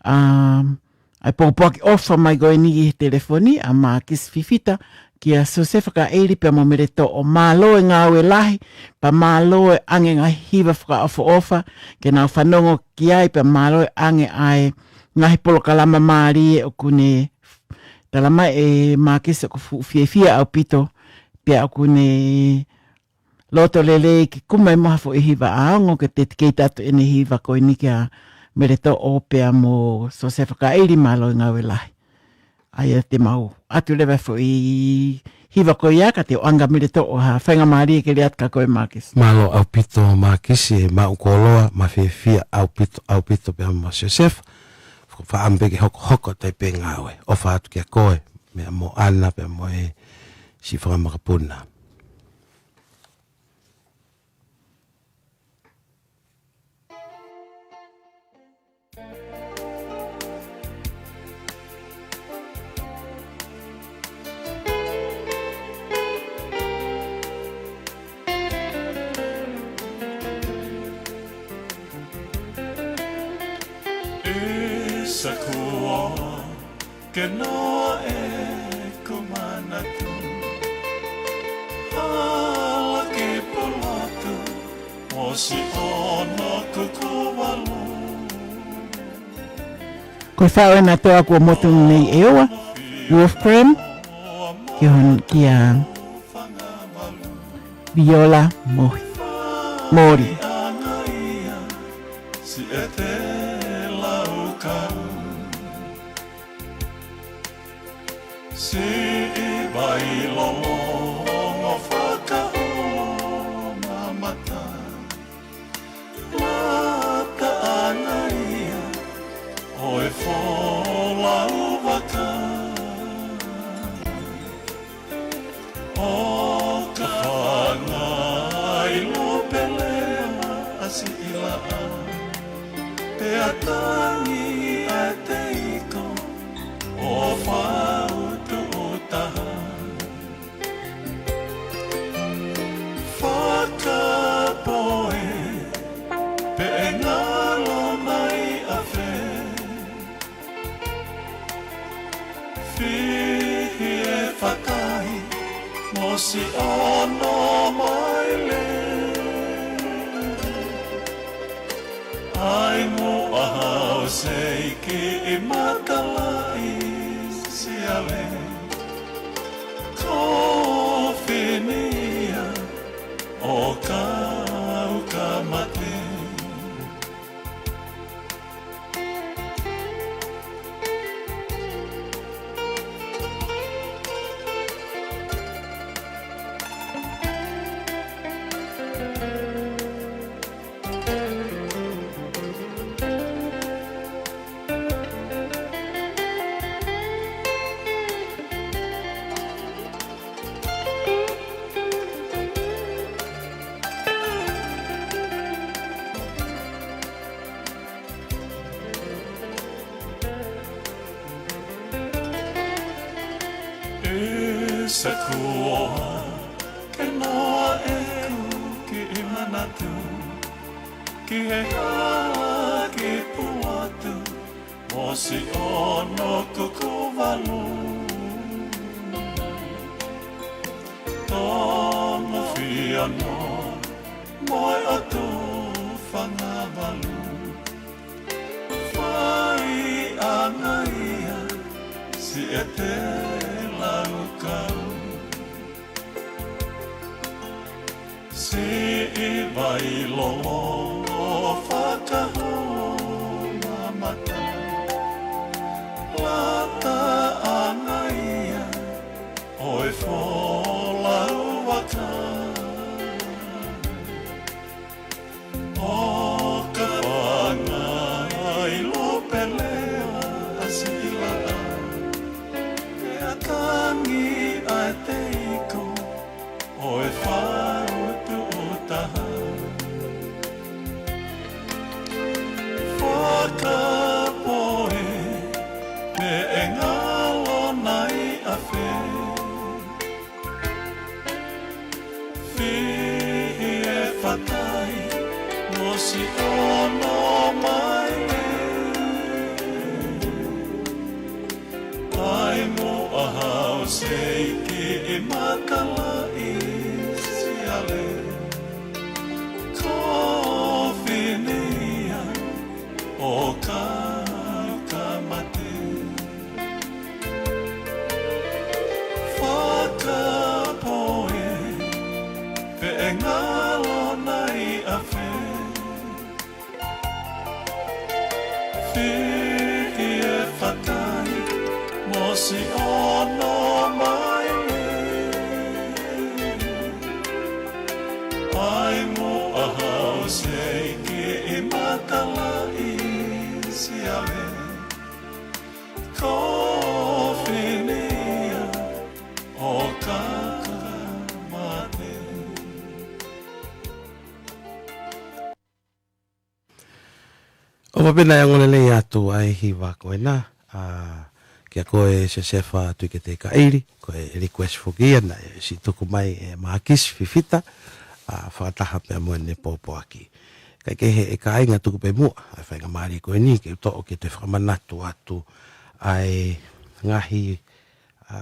um, ʻa e pōpoaki ʻofa mai ko eni ʻi he telefoni ʻa Mākisi Fifita kia Siosefa Kaʻili pea mo Meletoʻo. Mālō e ngāue lahi, pea mālō e ʻoange ngaahi hiva fakaʻofoʻofa ke nau fanongo ki ai, pea mālō e ʻoange ʻa e ngaahi polokalama mālie ʻoku ne tala mai ʻe Mākisi ʻoku fuʻu fiefia ʻaupito, pea ʻoku ne loto lelei ke kumi mai mo ha foʻi hiva ʻaonga ke dedicate atu ʻene hiva ko eni kia Meletoʻo pea mo Siosefa Kaʻili. Mālō e ngāue lahi. ʻA ia te mau ʻoatu leva e foʻi hiva ko ia ka te u ʻoange kia Meletoʻo ha faingamālie ke lea atu kia koe Mākisi. Mālō ʻaupito Mākisi, e maʻu koloa, mafefia ʻaupito, ʻaupito pea mo Siosefa. Fakaʻamu pē ke hokohoko atu ai pē ngāue. ʻOfa atu kia koe, meʻa mo ʻAna pea mo e siʻi fanga makapuna. ʻIsa kuo ke noa ʻeku manatu. Hala ki Pulatu, ʻosi ono kuku valu. Ko e faʻu ʻena toa kuo motu mei ʻEua, Wolfgram, ki hon-, kia Viola Mohi. Mori. Siʻete laukau. Siʻi vai lolongo fakaʻulu mamata. Mata ʻana ia ʻo e folau vaka. ʻO ka fanga i lupelea ʻa siʻi laʻā. Pea tangi ʻa e teiko ʻo fautuʻu taha. Fakapoʻuli pe ʻe ngalo mai ʻa fē. Fihi e fakai mo siʻono mai lē. ʻAi muʻa hau seiki i makalaʻi siale. Ko finia ʻo kau ka mate. ʻIsa kuo ke noa ʻeku kiʻi manatu ki he hala ki Pulatu, ʻosi ono kuku valu. Tongo fia noa mo e ʻotu fanga valu. Fai ʻana ia siʻete laukau. ʻi lolongo fakahoa mata. Lata ʻana ia ʻo e folau ʻa ka. ʻO ka fanga ʻi lupelea ʻa Sila. Pea tangi ʻa e teiko ʻo e fau tuʻu taha. Fakapoʻi pe ʻe ngalo nai ʻa fē. Fihi e fatai, mo si ono mai e. Ai mo a hau seiki ʻi matala ʻi siale. Ko finia ʻo ka ka mate. Fakapoʻi pe ʻe ngalo nai ʻa fē. Fihi e fatai, mo si ono mai e. Ai mo a hau seiki ʻi matala ʻi siale. Ko finia ʻo ka ka mate. ʻOfa pē naʻe ongo lelei atu ʻa e hiva ko ena, ʻa, kia koe Siosefa Tuʻikete Kaʻili, ko e request foki ia naʻe siʻi tuku mai ʻe Mākisi Fifita, ʻa, fakataha pea mo ʻene pōpoaki. Kae kehe ʻe kāinga, tuku pē muʻa ʻa e faingamālie ko eni ke u toʻo ke toe fakamanatu atu ʻa e ngaahi, ʻa,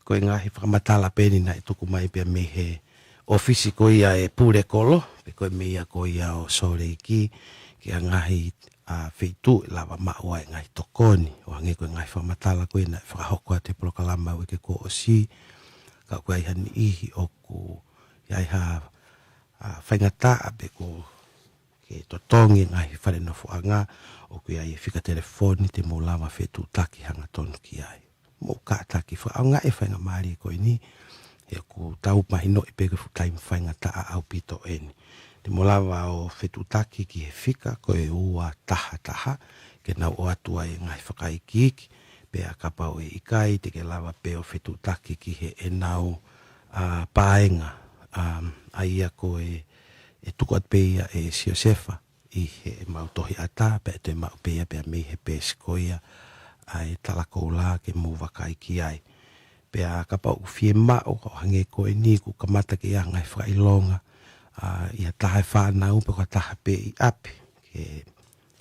ko e ngaahi fakamatala pē eni naʻe tuku mai pea mei he ʻōfisi ko ia ʻo e Pulekolo, pe ko e meia ko ia ʻo Sōleki, ki he ngaahi, ʻa, feituʻu ʻe lava maʻu ai e ngaahi tokoni, ʻo hangē ko e ngaahi fakamatala ko ia naʻe fakahoko atu he polokalama ʻo e uike kuo ʻosi, ka ʻoku ʻi ai ha niʻihi ʻoku ʻi ai ha, ʻa, faingataʻa pe ko ke totongi e ngaahi fale nofoʻanga, ʻoku ʻi ai e fika telefoni te mou lava fetuʻutaki hangatonu ki ai. Mou kātaki fakaʻaongaʻi e faingamālie ko eni, he ʻoku tau mahinoʻi pē ko e fuʻu taimi faingataʻa ʻaupito eni. Te mou lava ʻo fetuʻutaki ki he fika ko e ua taha taha, ke nau ʻoatu ai e ngaahi fakaikiiki, pea kapau ʻe ʻikai te ke lava pē ʻo fetuʻutaki ki heʻenau, ʻa, paenga, ʻa, ʻa ia ko e, ʻe tuku atu pē ia ʻe Siosefa ʻi heʻemau tohi ʻatā, pea ʻe toe maʻu pē ia pea mei he peesi ko ia ʻa e Tala Koula ke mou vakai ki ai. Pea kapau ʻoku fiemaʻu, ʻo hangē ko eni kuo kamata ke ʻi ai ha ngaahi fakaʻilonga, ʻa, ʻi ha taha e fānau pe ko ha taha pē ʻi ʻapi, ke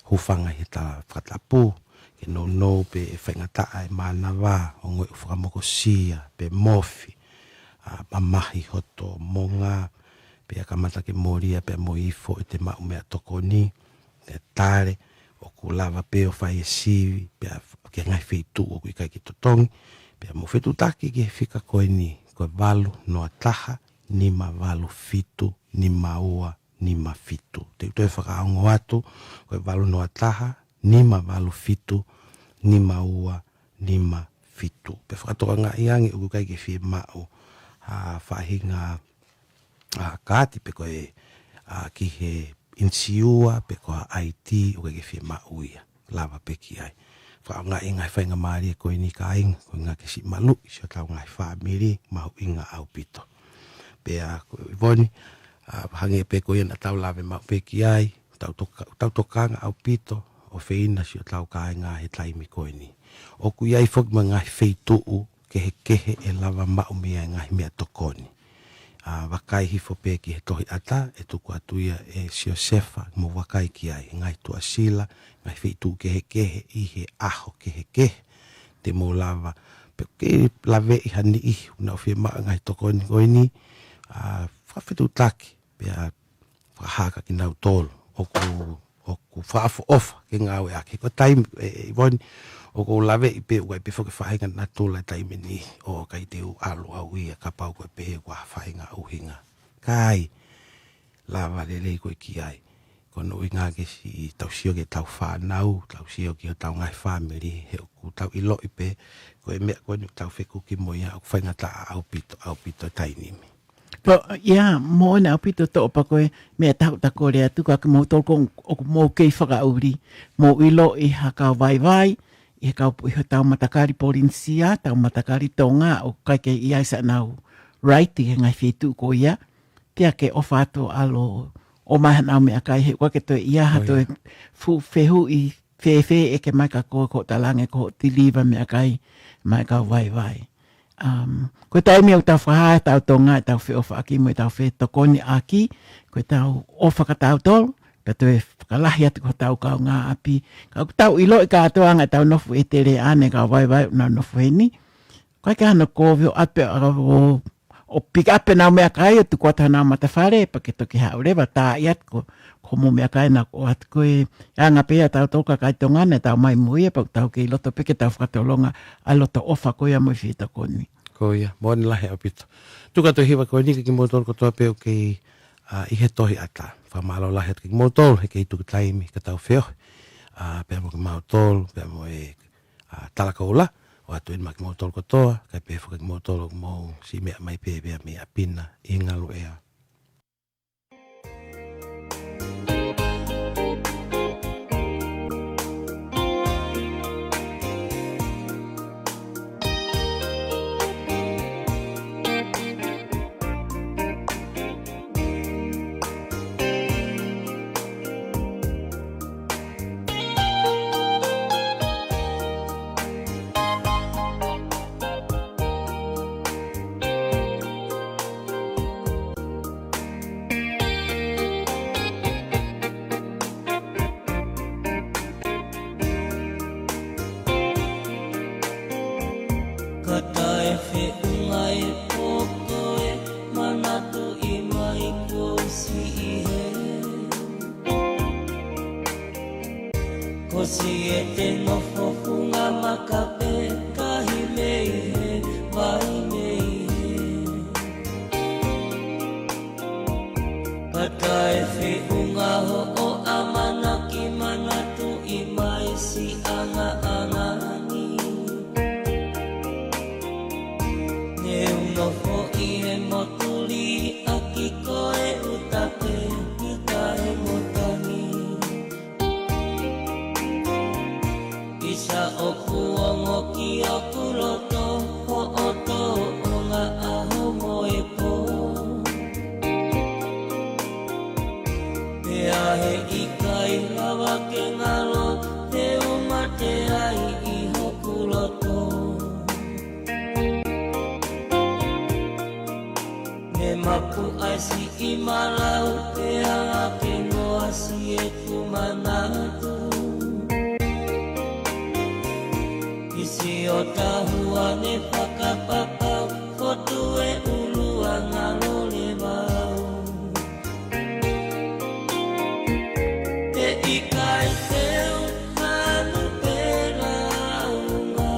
hūfanga he tala fakatapu, ke nounou pe ʻe faingataʻa e mānava, ongoʻi ʻoku fakamokosia, pe mofi, ʻa, mamahi hoto monga, pea kamata ke molia pea mo ifo ʻete maʻu meʻatokoni, ʻe tale, ʻoku lava pē ʻo fai e sivi, pea ke ngaahi feituʻu ʻoku ʻikai ke totongi, pea mou fetuʻutaki ki he fika ko eni, ko e valu noa taha, nima valu fitu, nima ua, nima fitu. Te u toe fakaongo atu, ko e valu noa taha, nima valu fitu, nima ua, nima fitu. Pea fakatokangaʻi ange ʻoku ʻikai ke fiemaʻu ha faʻahinga, ʻa, kaati pe ko e, ʻa, ki he inisiua pe ko ha ʻAi Tī, ʻoku ʻikai ke fiemaʻu ia. Lava pē ki ai. Fakaʻaongaʻi e ngaahi faingamālie ko eni kāinga, ko e ngaahi ke siʻi maluʻi siʻotau ngaahi fāmili, mahuʻinga ʻaupito. Pea ko e ʻIvoni, ʻa, hangē pē ko ia naʻa tau lave maʻu pē ki ai, tau toka-, tau tokanga ʻaupito ʻo feina siʻotau kāinga he taimi ko eni. ʻOku ʻi ai foki mo e ngaahi feituʻu kehekehe ʻe lava maʻu mei ai e ngaahi meʻatokoni. ʻA, vakai hifo pē ki he tohi ʻatā, ʻe tuku atu ia ʻe Siosefa, mou vakai ki ai, ngaahi tuʻasila, ngaahi feituʻu kehekehe ʻi he ʻaho kehekehe. Te mou lava, pe ke laveʻi ha niʻihi, ʻoku nau fiemaʻu e ngaahi tokoni ko eni, ʻa, fakafetuʻutaki, pea fakahā kia kinautolu, ʻoku, ʻoku fakaʻofoʻofa ke ngāueʻaki. Ko e taimi, ʻe, ʻe, ʻIvoni, ʻoku ou laveʻi pē, ʻoku ʻi ai pē foki e faʻahinga natula he taimi ni, ʻoku ʻikai te u ʻalu au ia kapau ko e pehē ʻoku ʻi ai ha faʻahinga ʻuhinga. Ka ʻi ai, lava lelei ko ē ki ai. Ko hono ʻuhinga ke siʻi tau sio ki heʻetau fānau, tau sio ki hotau ngaahi fāmili, he ʻoku tau ʻiloʻi pē, ko e meʻa ko eni ʻoku tau fekuki mo ia, ʻoku faingataʻa ʻaupito, ʻaupito taimi ni. Ko, ia, moʻoni ʻaupito Toʻopa ko e meʻa ʻoku ta kole atu, ka kimoutolu ko ē ʻoku mou kei fakaʻuli, mou ʻiloʻi ha kau vaivai, ʻi he kau ʻi hotau matakali Polinisia, tau matakali Tonga, ʻoku ʻikai ke ʻi ai siʻanau right ʻi he ngaahi feituʻu ko ia, pea ke ʻofa atu ʻalu ʻo ʻomai haʻanau meʻakai, he ʻoku ʻikai ke toe ʻi ai ha toe fuʻu fehuʻi fēfē ʻeke mai kia koe ko hoʻo talaange ko hoʻo deliver meʻakai maʻa e kau vaivai. Um, ko e taimi ʻoku tau fakahā ʻetau Tonga, ʻetau feʻofaʻaki mo ʻetau fetokoniʻaki, ko ʻetau ʻofa kia tautolu, pea toe fakalahi atu ki hotau kaungāʻapi. Ka ʻoku tau ʻiloʻi kātoa ʻa ʻetau nofo ʻi Teleʻa ʻanenai kau vaivai ʻoku nau nofo heni. ʻOku ʻikai ke ʻi ai hano kovi ʻo ʻatu pē ʻo, ʻo pick up ʻenau meʻakai ʻo tuku atu ʻenau matafale, pea ke toki haʻu leva ʻo tā atu ko, ko hoʻomou meʻakai naʻa ku ʻoatu ko e anga pē ia ʻa tautolu kakai Tonga naʻa tau mai mo ia, pea ʻoku tau kei loto pē ke tau fakatolonga ʻa e loto ʻofa ko ia mo e fetokoni. Ko ia, moʻoni lahi ʻaupito. Tuku atu e hiva ko eni kia kimoutolu kotoa pē ʻoku kei, ʻa, ʻi he tohi ʻatā. Fakamālō lahi atu kia kimoutolu, he kei tuku taimi ke tau feohi. ʻA, pea mo kimautolu, pea mo e, ʻa, Tala Koula, ʻoatu eni maʻa kimoutolu kotoa, kae pehē foki kia kimoutolu ʻoku mou siʻi meʻa mai pē pea mei ʻapi na ʻi he ngaluʻea. Ka taʻe feʻunga e pō ko e manatuʻi mai kuo u siʻi hē. Kuo u siʻi hē ʻi he nofo funga maka pē kahi mei hē, vai mei hē. Ka taʻe feʻunga hoʻo ʻamanaki manatuʻi mai siʻi ʻangaʻanga ni. Ne u nofo ʻi he motuliʻaki ko e ʻuta pē ʻi tahi mo tangi. ʻIsa ʻoku ongo ki hoku loto hoʻo tōʻonga ʻaho mo e pō. Pea he ʻikai lava ke ngalo te u mate ai ʻi hoku loto. Ne mapu ai siʻi malau pea ke noa siʻeku manatu. ʻI siʻo tahua ne fakapapau, fotu e ʻulu ʻa ngalo leva au. He ʻikai te u hanu pē launga.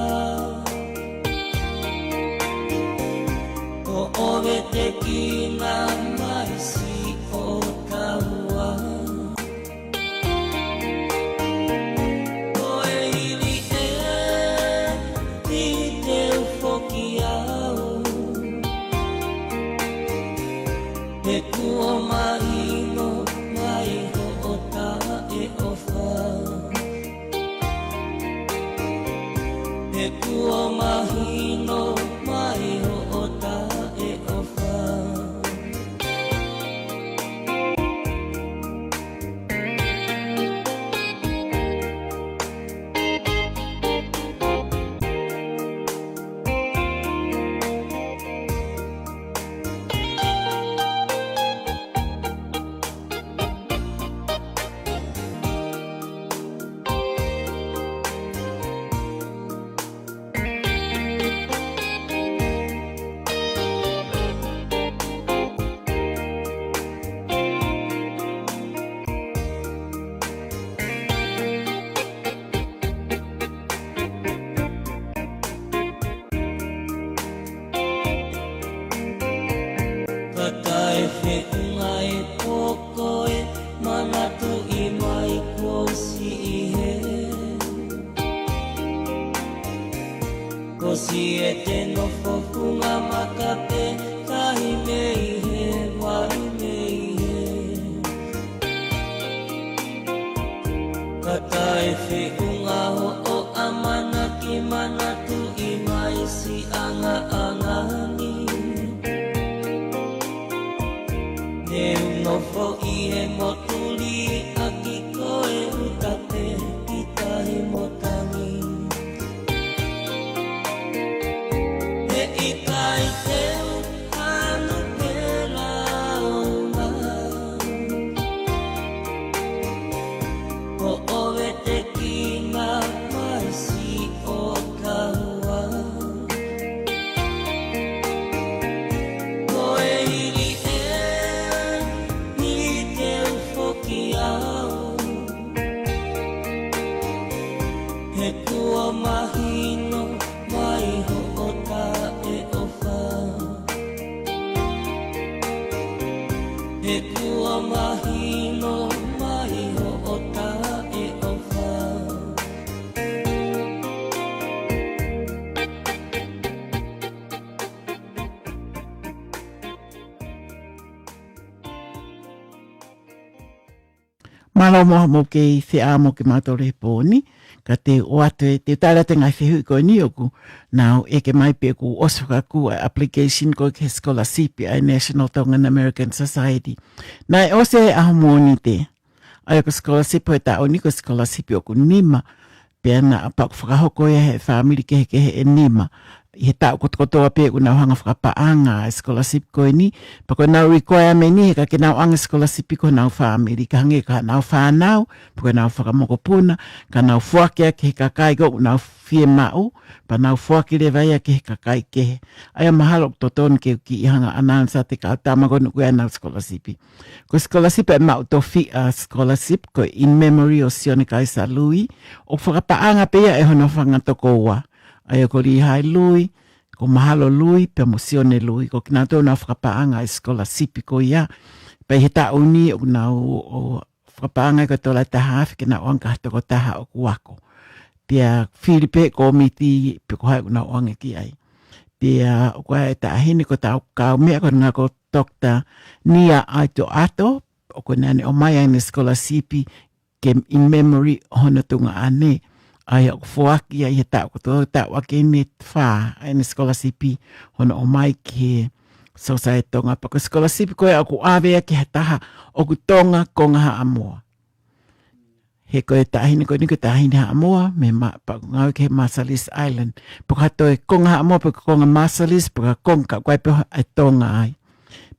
ʻO ʻovetekina mai siʻo tahua. Ko e hili ē, ʻi te u foki au. He kuo mahino mai hoʻo taʻeʻofa. He kuo mahino mai hoʻo taʻeʻofa. Mahino mai hoʻo taʻeʻofa. Mālō mo hoʻomou kei feʻao mo kimautolu he pō ni, ka te u ʻoatu ē, te u tala atu e ngaahi fehuʻi ko eni ʻoku nau ʻeke mai pe kuo ʻosi fakakū ʻa e application ko ē ki he scholarship ʻa e National Tongan American Society. Naʻe ʻosi ʻi he ʻaho Mōnite. ʻA ia ko e scholarship he taʻu ni ko e scholarship ʻoku nima. Pea naʻa pau ʻoku fakahoko ia he fāmili kehekehe ʻe nima. ʻI he taʻu kotokotoa pē ʻoku nau hanga fakapaʻanga e scholarship ko eni. Pea ko ʻenau requirement ʻi he ka ke nau ʻoange scholarship ki honau fāmili. Ka hangē ko haʻanau fānau, pe ko ʻenau fanga mokopuna, ka nau foaki ia ki he kakai ko ē ʻoku nau fiemaʻu, pea nau foaki leva ia ki he kakai kehe. ʻA ia mahalo ʻoku totonu ke u kiʻi hanga ʻo announce atu e kau tama ko eni ʻoku ʻi ai ʻenau scholarship. Ko e scholarship ʻe maʻu tofiʻa scholarship, ko e In Memory of Sione Kaisa Lui, ʻoku fakapaʻanga pē ia ʻe hono fanga tokoua. ʻA ia ko Lihai Lui, ko Mahalo Lui, pea mo Sione Lui, ko kinautolu naʻa nau fakapaʻanga e scholarship ko ia. Pea ʻi he taʻu ni ʻoku nau ō ʻo fakapaʻanga ko e tola ʻe taha afe ke nau ʻoange ki ha tokotaha ʻoku ako. Pea fili pē ʻe he kōmiti pe ko hai ʻoku nau ʻoange ki ai. Pea ʻoku ʻi ai e taʻahine ko ʻetau kaumeʻa ko ʻene ʻuhinga ko Doctor Nia ʻAitoʻato, ʻoku ne ʻomai ʻa ʻene scholarship ke in memory ʻo hono tuongaʻane. ʻA ia ʻoku foaki ia ʻi he taʻu kotoa, taʻu ʻaki ʻene fā ʻa ʻene scholarship hono ʻomai ki he Society Tonga. Pea ko e scholarship ko ē ʻoku ʻave ia ki ha taha ʻoku Tonga, Konga, Haʻamoa. He ko e taʻahine ko eni ko e taʻahine Haʻamoa, mei Ma-, pea ʻoku ngāue ki he Marshallese Island. Pea ko ha toe Konga Haʻamoa, pea ko e Konga Marshallese, pea ko e Konga ka ʻoku ʻi ai pē ha Tonga ai.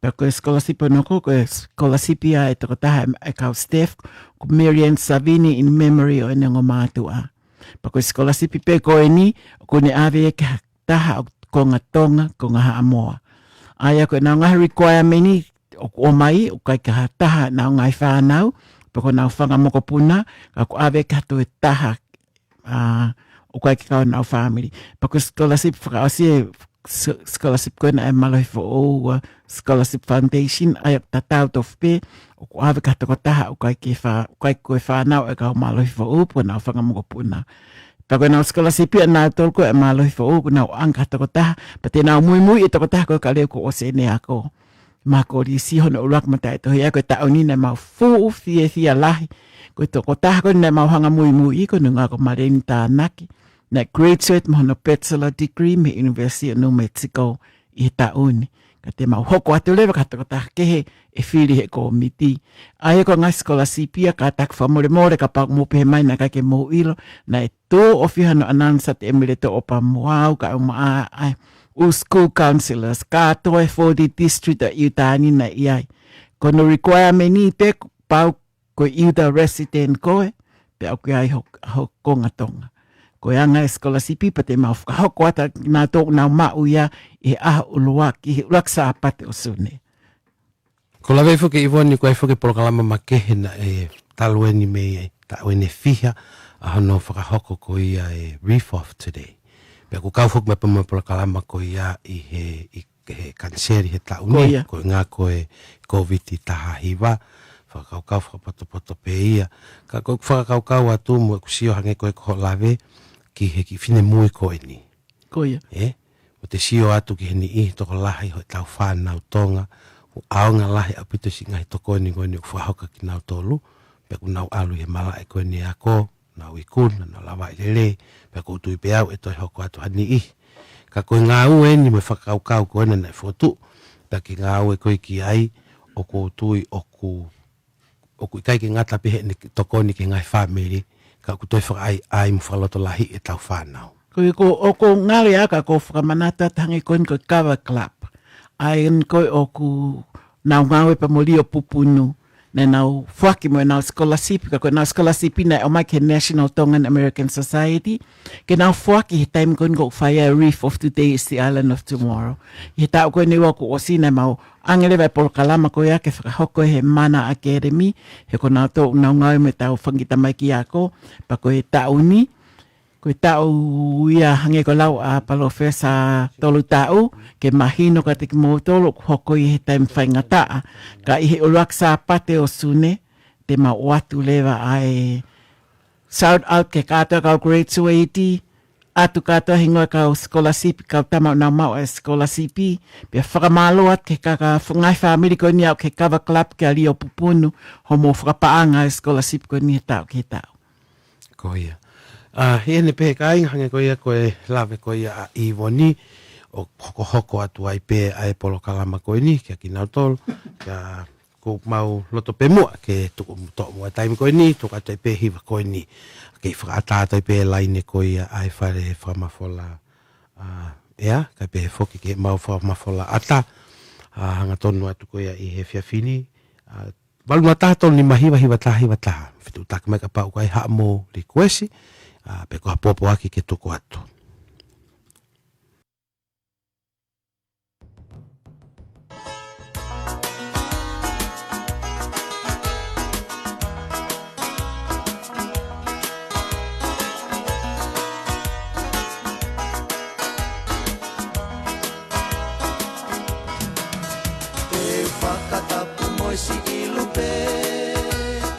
Pea ko e scholarship hono hoko, ko e scholarship ia ʻa e tokotaha ʻa e kau staff, ko Marian Savini in memory ʻo ʻene ongo mātuʻa. Pea ko e scholarship pē ko eni, ʻoku ne ʻave ia ki ha taha ʻoku Konga Tonga, Konga Haʻamoa. ʻA ia ko ʻenau ngaahi requirement ʻoku ʻomai, ʻoku ʻikai ke ha taha ʻenau ngaahi fānau, pe ko ʻenau fanga mokopuna, ka ʻoku ʻave ki ha toe taha, ʻa, ʻoku ʻikai ke kau ʻenau fāmili. Pea ko e scholarship fakaʻosi ʻe s-, scholarship ko ena ʻa e Mālohi Foʻou, ʻa, Scholarship Foundation, ʻa ia ʻoku tatau tofu pē, ʻoku ʻave ki ha tokotaha ʻoku ʻikai ke fā-, ʻoku ʻikai ko e fānau ʻa e kau Mālohi Foʻou, pe ko ʻenau fanga mokopuna. Pea ko ʻenau scholarship ia ʻanautolu ko ē ʻa e Mālohi Foʻou, ʻoku nau ʻoange ki ha tokotaha, pea te nau muimui e tokotaha ko ē ka leu kuo ʻosi ʻene ako. Maʻa Kolisi hono ʻuluaki mataʻitohi, ʻa ia ko e taʻu ni naʻa mau fuʻu fiefia lahi. Ko e tokotaha ko ē naʻa mau hanga muimui, ko ʻene ʻuhinga ko Maleni Tānaki. Naʻe graduate mo hono bachelor degree mei he University of New Mexico ʻi he taʻu ni. Ka te mau hoko atu leva ki ha tokotaha kehe ʻe fili he kōmiti. ʻA ia ko e ngaahi scholarship ia kātaki fakamolemole kapau ʻoku mou pehē mai naʻe ʻikai ke mou ʻilo, naʻe tō ʻo fiha hono announce ʻe Emiletoʻo Pamuʻau kae ʻumaʻā ʻa e ʻū school counsellors, kātoa e forty district ʻo ʻIuta ni naʻe ʻi ai. Ko hono requirement ʻi pē pau ko e ʻIuta resident koe, pea ʻoku ʻi ai ho, ho Konga Tonga. Ko e anga e scholarship pea te mau fakahoko atu kinautolu ʻoku nau maʻu ia ʻi he ʻaho ʻuluaki, ʻi he ʻuluaki Sāpate ʻo Sune. Ko e lave foki Ivoni, ko e foki polokalama makehe naʻe talu eni mei ai, taʻu eni ʻe fiha ʻa hono fakahoko ko ia e Reef of Today. Pea ʻoku kau foki mai pē mo e polokalama ko ia ʻi he, ʻi he kaniseli he taʻu ni, ko e ʻuhinga ko e Kōviti taha hiva, fakakaukau fakapotopoto pē ia. Ka ko e fakakaukau atu mo ʻeku sio hangē ko e ko hoʻo lave ki he kiʻi finemui ko eni. Ko ia. ʻE? ʻO te sio atu ki he niʻihi tokolahi ʻo ʻetau fānau Tonga, ʻoku ʻaonga lahi ʻaupito siʻi ngaahi tokoni ko eni ʻoku fakahoko kia kinautolu, pea ʻoku nau ʻalu ʻi he malaʻe ko eni ʻo ako, nau ikuna, nau lavaʻi lelei, pea ʻoku ou tui pē au ʻe toe hoko atu ha niʻihi. Ka ko e ngāue eni mo e fakakaukau ko ena naʻe fokotuʻu, pea ke ngāue koe ki ai, ʻoku ou tui ʻoku, ʻoku ʻikai ke ngata pē heʻene tokoni ki he ngaahi fāmili, ka ʻoku toe fakaʻaiʻai mo fakalotolahiʻi ʻetau fānau. Ko ia ko, ʻoku ou ngale aka ʻoku ou fakamanatu atu hangē ko eni ko e Kava Club. ʻA eni ko ē ʻoku nau ngāue pea mo Lio Pupunu. Naʻa nau foaki mo ʻenau scholarship, ka ko ʻenau scholarship naʻe ʻomai ki he National Tongan American Society. Ke nau foaki he taimi ko eni ʻoku fai ai e Reef of Today is the Island of Tomorrow. ʻI he taʻu ko eni ʻoku ʻosi naʻa mau ʻoange leva e polokalama ko ia ke fakahoko he Mana Academy, he ko kinautolu ʻoku nau ngāue mo ʻetau fanga kiʻi tamaiki ako, pea ko e taʻu ni, Ko e taʻu ia hangē ko e lau ʻa Palōfesa Tolutaʻu, ke mahino kiate kimoutolu ʻoku hoko ia he taimi faingataʻa. Ka ʻi he ʻuluaki Sāpate ʻo Sune, te mau ʻoatu leva ʻa e shout out ki he kātoa kau graduate, ʻoatu kātoa hingoa kau scholarship, kau tama ʻoku nau maʻu ʻa e scholarship, pea fakamālō atu ki he kaka ngaahi fāmili ko eni ʻoku kei kava club ke ʻalu ʻo pupunu hoʻomou fakapaʻanga ʻa e scholarship ko eni he taʻu ki he taʻu. Ko ia. ʻA, ʻi heʻene pehē kāinga hangē ko ia ko e lave ko ia ʻa ʻIvoni, ʻo hokohoko atu ai pē ʻa e polokalama ko eni, kia kinautolu, ka ʻoku mau loto pē muʻa ke tuku toʻo muʻa taimi ko eni, tuku atu ai pē hiva ko eni. Kei fakaʻatā atu ai pē laine ko ia ʻa e fale fakamafola, ʻa, ʻea, kae pehē foki ki heʻemau fakamafola ʻata, ʻa, hangatonu atu ko ia ʻi he efiafi ni, ʻa, valu noa taha tolu nima hiva hiva taha hiva taha. Fetuʻutaki mai kapau ʻoku ʻi ai haʻamou likuesi, ʻa, pe ko ha pōpoaki ke tuku atu. Te u fakatapu mo e siʻi lupe,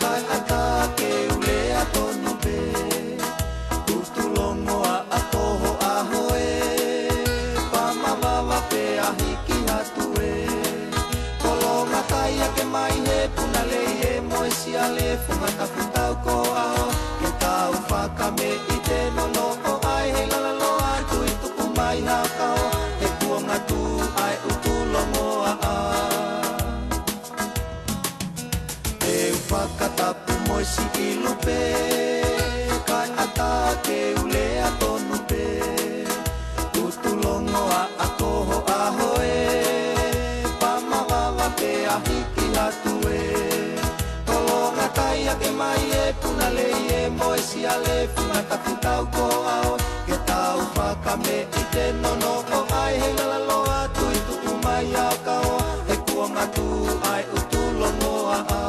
kae ʻatā ke u lea tonu pē. Tutu longoaʻa ko ho ʻaho ē, pā mavava pē ʻa hiki atu ē. Kolonga tai ake mai he puna lei ē mo e siale, funga tapu tau ko ʻaho, ke tau fakameʻite nonoʻo ai he lala loa, tui tuʻu mai ha kao, he kuonga tuʻu ai ʻutu longoaʻa. Te u fakatapu mo e siʻi lupe, kae ʻatā ke u lea tonu pē. Tutu longoaʻa ko ho ʻaho ē, pā mavava pē ʻa hiki atu ē. Kolonga tai ake mai he puna lei ē mo e siale, funga tapu tau ko ʻaho, ke tau fakameʻite nonoʻo ai he lala loa, tui tuʻu mai ha kao, he kuonga tuʻu ai ʻutu longoaʻa.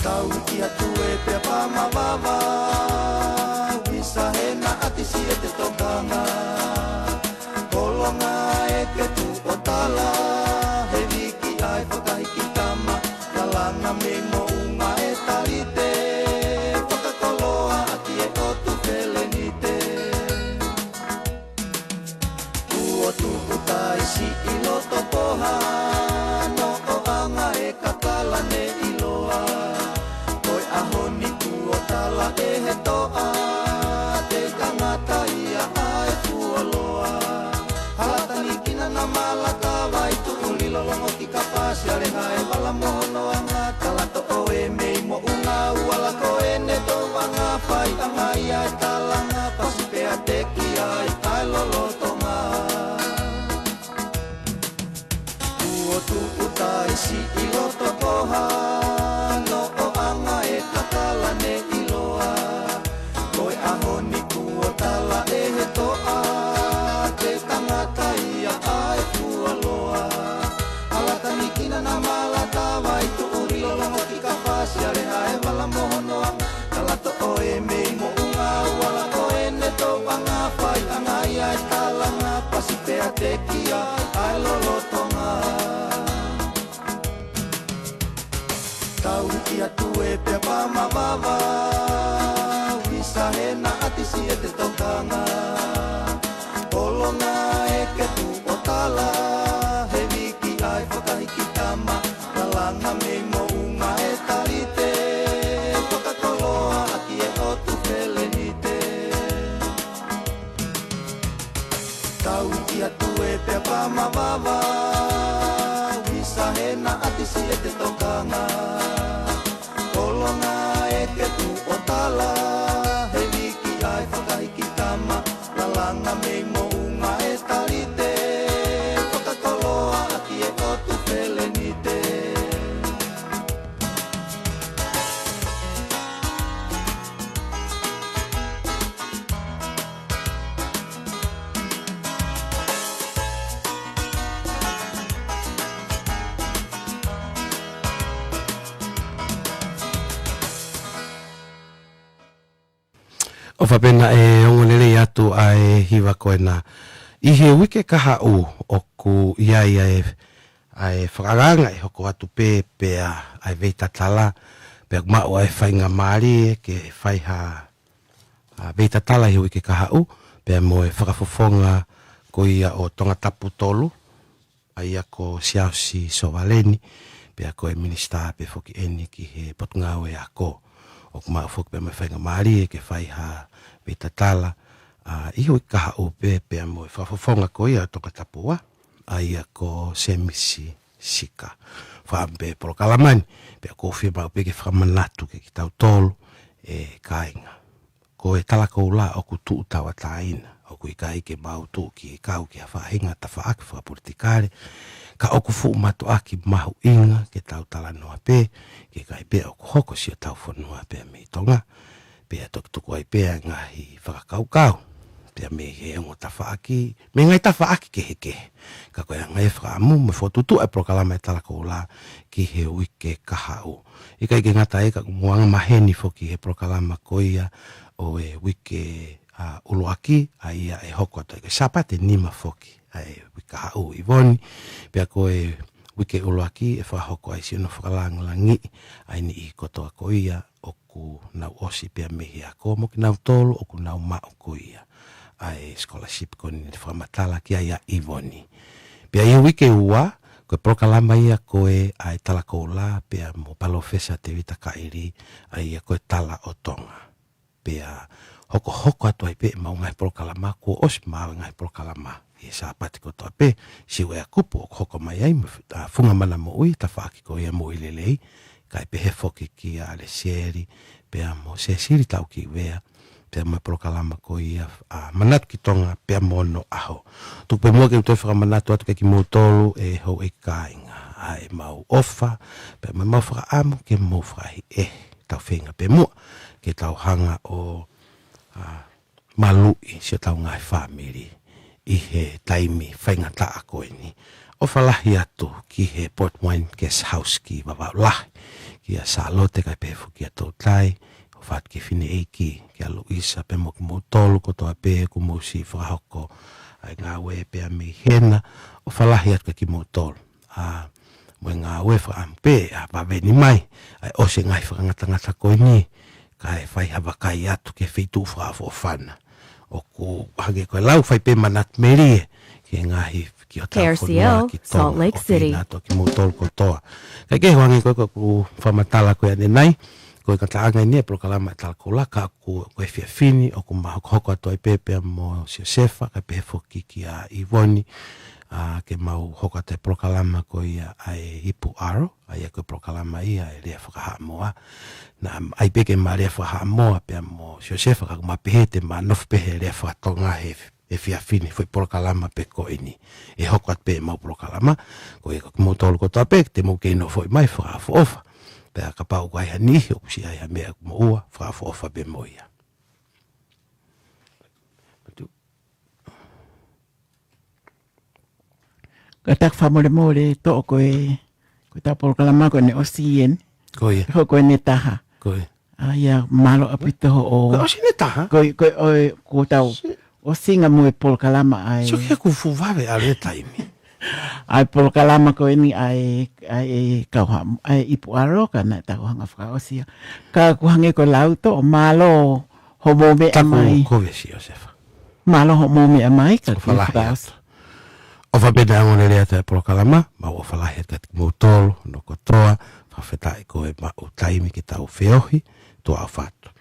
Tau hiki atu ē pea pā mavava, visa he naʻa tisi ʻete tokanga. Kolonga ē ke tuʻu ʻo tala, he viki ʻa e fakahiki tama, lalanga mei moʻunga e talite, fakakoloa ʻaki e ʻotu felenite. Kuo tuku tai siʻi loto poha, noʻoʻanga e kakala ne ʻiloa. Ko e ʻaho ni kuo tala ʻe he toʻa, te tangata ia ʻa e fuoloa. Hala tani kina na mala tava i tuʻu lilo longo ki kapasi ale hae vala mo hono anga. Tala toʻo e mei moʻunga uala ko ʻene toʻanga fai anga ia e talanga pasi pea te ki ai ʻa e lolotonga. Kuo tuʻu tai siʻi loto poha, noʻoʻanga e kakala ne ʻiloa. Ko e ʻaho ni kuo tala ʻe he toʻa, te tangata ia ʻa e fuoloa. Hala tani kina na mala tava i tuʻu lilo longo ki kapasi ale hae vala mo hono anga. Tala toʻo e mei moʻunga uala ko ʻene toʻanga fai anga ia e talanga pasi pea te ki ai ʻa e lolotonga. Tau hiki atu ē pea pā mavava, visa he naʻa tisi ʻete tokanga. Kolonga ē ke tuʻu ʻo tala, he viki ʻa e fakahiki tama, lalanga mei moʻunga e talite, fakakoloa ʻaki e ʻotu felenite. Tau hiki atu ē pea pā mavava, visa he naʻa tisi ʻete tokanga. Kolonga ē ke tuʻu ʻo tala, he viki ʻa e fakahiki tama, lalanga mei moʻunga e talite, fakakoloa ʻaki e ʻotu felenite. ʻOfa pē naʻe ongo lelei atu ʻa e hiva ko ena. ʻI he uike kahaʻu ʻoku ʻi ai ʻa e, ʻa e fakaangaanga ʻe hoko atu pē pea ʻa e veitatala, pea maʻu ʻa e faingamālie ke fai ha, ʻa, veitatala ʻi he uike kahaʻu, pea mo e fakafofonga ko ia ʻo Tongatapu tolu, ʻa ia ko Siaosi Sovaleni, pea ko e minisitā pē foki eni ki he potungāue ako. ʻOku maʻu foki pē mo e faingamālie ke fai ha veitatala, ʻa, ʻi he uike kahaʻu pē, pea mo e fakafofonga ko ia ʻo Tongatapu ua, ʻa ia ko Semisi Sika. Fakaʻamu pē polokalama ni, pea ʻoku ou fiemaʻu pē ke fakamanatu kiate kitautolu, ʻe kāinga. Ko e talakoula ʻoku tuʻu tauʻatāina, ʻoku ʻikai ke mau tuʻu ki he kau ki ha faʻahinga tafaʻaki fakapolitikale, ka ʻoku fuʻu mātuʻaki mahuʻinga ke tau talanoa pē ki he ʻikai pē ʻoku hoko siʻotau fonua pea mei Tonga, pea toki tuku ai pē ʻa e ngaahi fakakaukau, pea mei he ongo tafaʻaki, mei he ngaahi tafaʻaki kehekehe. Ka ko e anga e fakaʻamu mo e fokotuʻutuʻu ʻa e polokalama ʻa e talakoula ki he uike kahaʻu. ʻIkai ke ngata ai ka ʻoku mou angamaheni foki he polokalama ko ia ʻo e uike, ʻa, ʻuluaki, ʻa ia ʻe hoko atu ai ko e Sāpate nima foki ʻa e uike kahaʻu, ʻIvoni, pea ko e uike ʻuluaki ʻe fakahoko ai siʻono fakalāngilangiʻi ʻa e niʻihi kotoa ko ia ʻoku nau ʻosi pea mei he ako mo kinautolu ʻoku nau maʻu ko ia ʻa e scholarship ko eni naʻe fakamatala ki ai ʻa ʻIvoni. Pea ʻi he uike ua, ko e polokalama ia ko ē ʻa e talakoula pea mo Palōfesa Tēvita Kaʻili, ʻa ia ko e Tala ʻo Tonga. Pea hokohoko atu ai pē ʻemau ngaahi polokalama, kuo ʻosi maʻu e ngaahi polokalama ʻi he Sāpate kotoa pē, Siuʻea Kupu ʻoku hoko mai ai, mo, ʻa, Funga Mana Moʻui, tafaʻaki ko ia Moʻui Lelei, kae pehē foki kia Lesieli, pea mo Sesili Taukiuvea, pea mo e polokalama ko ia, ʻa, Manatu ki Tonga, pea mo Onoʻaho. Tuku pē muʻa ke u toe fakamanatu atu kiate kimoutolu ʻe houʻeiki kāinga, ʻa ʻemau ʻofa, pea mo ʻemau fakaʻamu ke mou fakaʻehiʻehi, tau feinga pē muʻa ke tau hanga ʻo, ʻa, maluʻi siʻotau ngaahi fāmili ʻi he taimi faingataʻa ko eni. ʻOfa lahi atu ki he Port Wine Guest House ki Vavaʻu Lahi, kia Sālote kae pehē foki kia Toutai, ʻofa atu ki he fineʻeiki, kia Luisa, pea mo kimoutolu kotoa pē ʻoku mou siʻi fakahoko ʻa e ngāue pea mei hena, ʻofa lahi atu kiate kimoutolu. ʻA, mo e ngāue fakaʻamu pē, ʻa, vaveni mai, ʻa e ʻosi e ngaahi fakangatangata ko eni, kae fai ha vakai atu ki he feituʻu fakaʻofoʻofa na. ʻOku hangē ko e lau fai pē manatu melie, ki he ngaahi ki hotau fonua, K R C O, ki Tonga, Salt Lake City. ʻOfa atu kimoutolu kotoa. Kae kehe hangē ko e ʻoku fakamatala ko ē ʻanenai, ko e ngataʻanga eni e polokalama ʻa e talakoula, ka ko, ko e efiafi ni ʻoku mau hokohoko atu ai pē pea mo Siosefa, kae pehē foki kia ʻIvoni, ʻa, ke mau hoko atu e polokalama ko ia ʻa e Ipu Aro, ʻa ia ko e polokalama ia ʻa e lea fakahaʻamoa. Naʻa ʻai pē ke ma lea fakahaʻamoa pea mo Siosefa, ka ʻoku ma pehē te ma nofo pē he lea fakatonga he efiafi ni, foʻi polokalama pē ko eni ʻe hoko atu pē ʻemau polokalama. Ko ia ko kimoutolu kotoa pē, te mou kei nofoʻi mai, fakaʻofoʻofa. Pea kapau ʻoku ʻi ai ha niʻihi ʻoku siʻi ʻi ai ha meʻa ʻoku mou ʻofa, fakaʻofoʻofa pē mo ia. Ka taku fakamolemole, toʻo ko e, ko ʻetau polokalama ko eni ʻosi eni. Ko ia. Ko, ko eni taha. Ko ia. ʻA ia, mālō ʻaupito hoʻo. Ko e ʻosi eni taha? Ko e, ko e, ʻo e, ko ʻetau ʻosinga mo e polokalama ʻa e. Sio ki he kufu vave ʻa e taimi. ʻA e polokalama ko eni ʻa e, ʻa e kau ha, ʻa e Ipu Aro, ka naʻa tau hanga fakaʻosi ia. Ka ʻoku hangē ko e lau toʻo, mālō hoʻomou meʻa mai. Taku kovi Siosefa. Mālō hoʻomou meʻa mai, ka ʻoku ou kiʻi fakaʻosi atu. ʻOfa pē naʻe ongo lelei atu e polokalama, mau ʻofa lahi atu kiate kimoutolu hono kotoa, fakafetaʻi ko e maʻu taimi ke tau feohi, tuʻa ʻofa atu.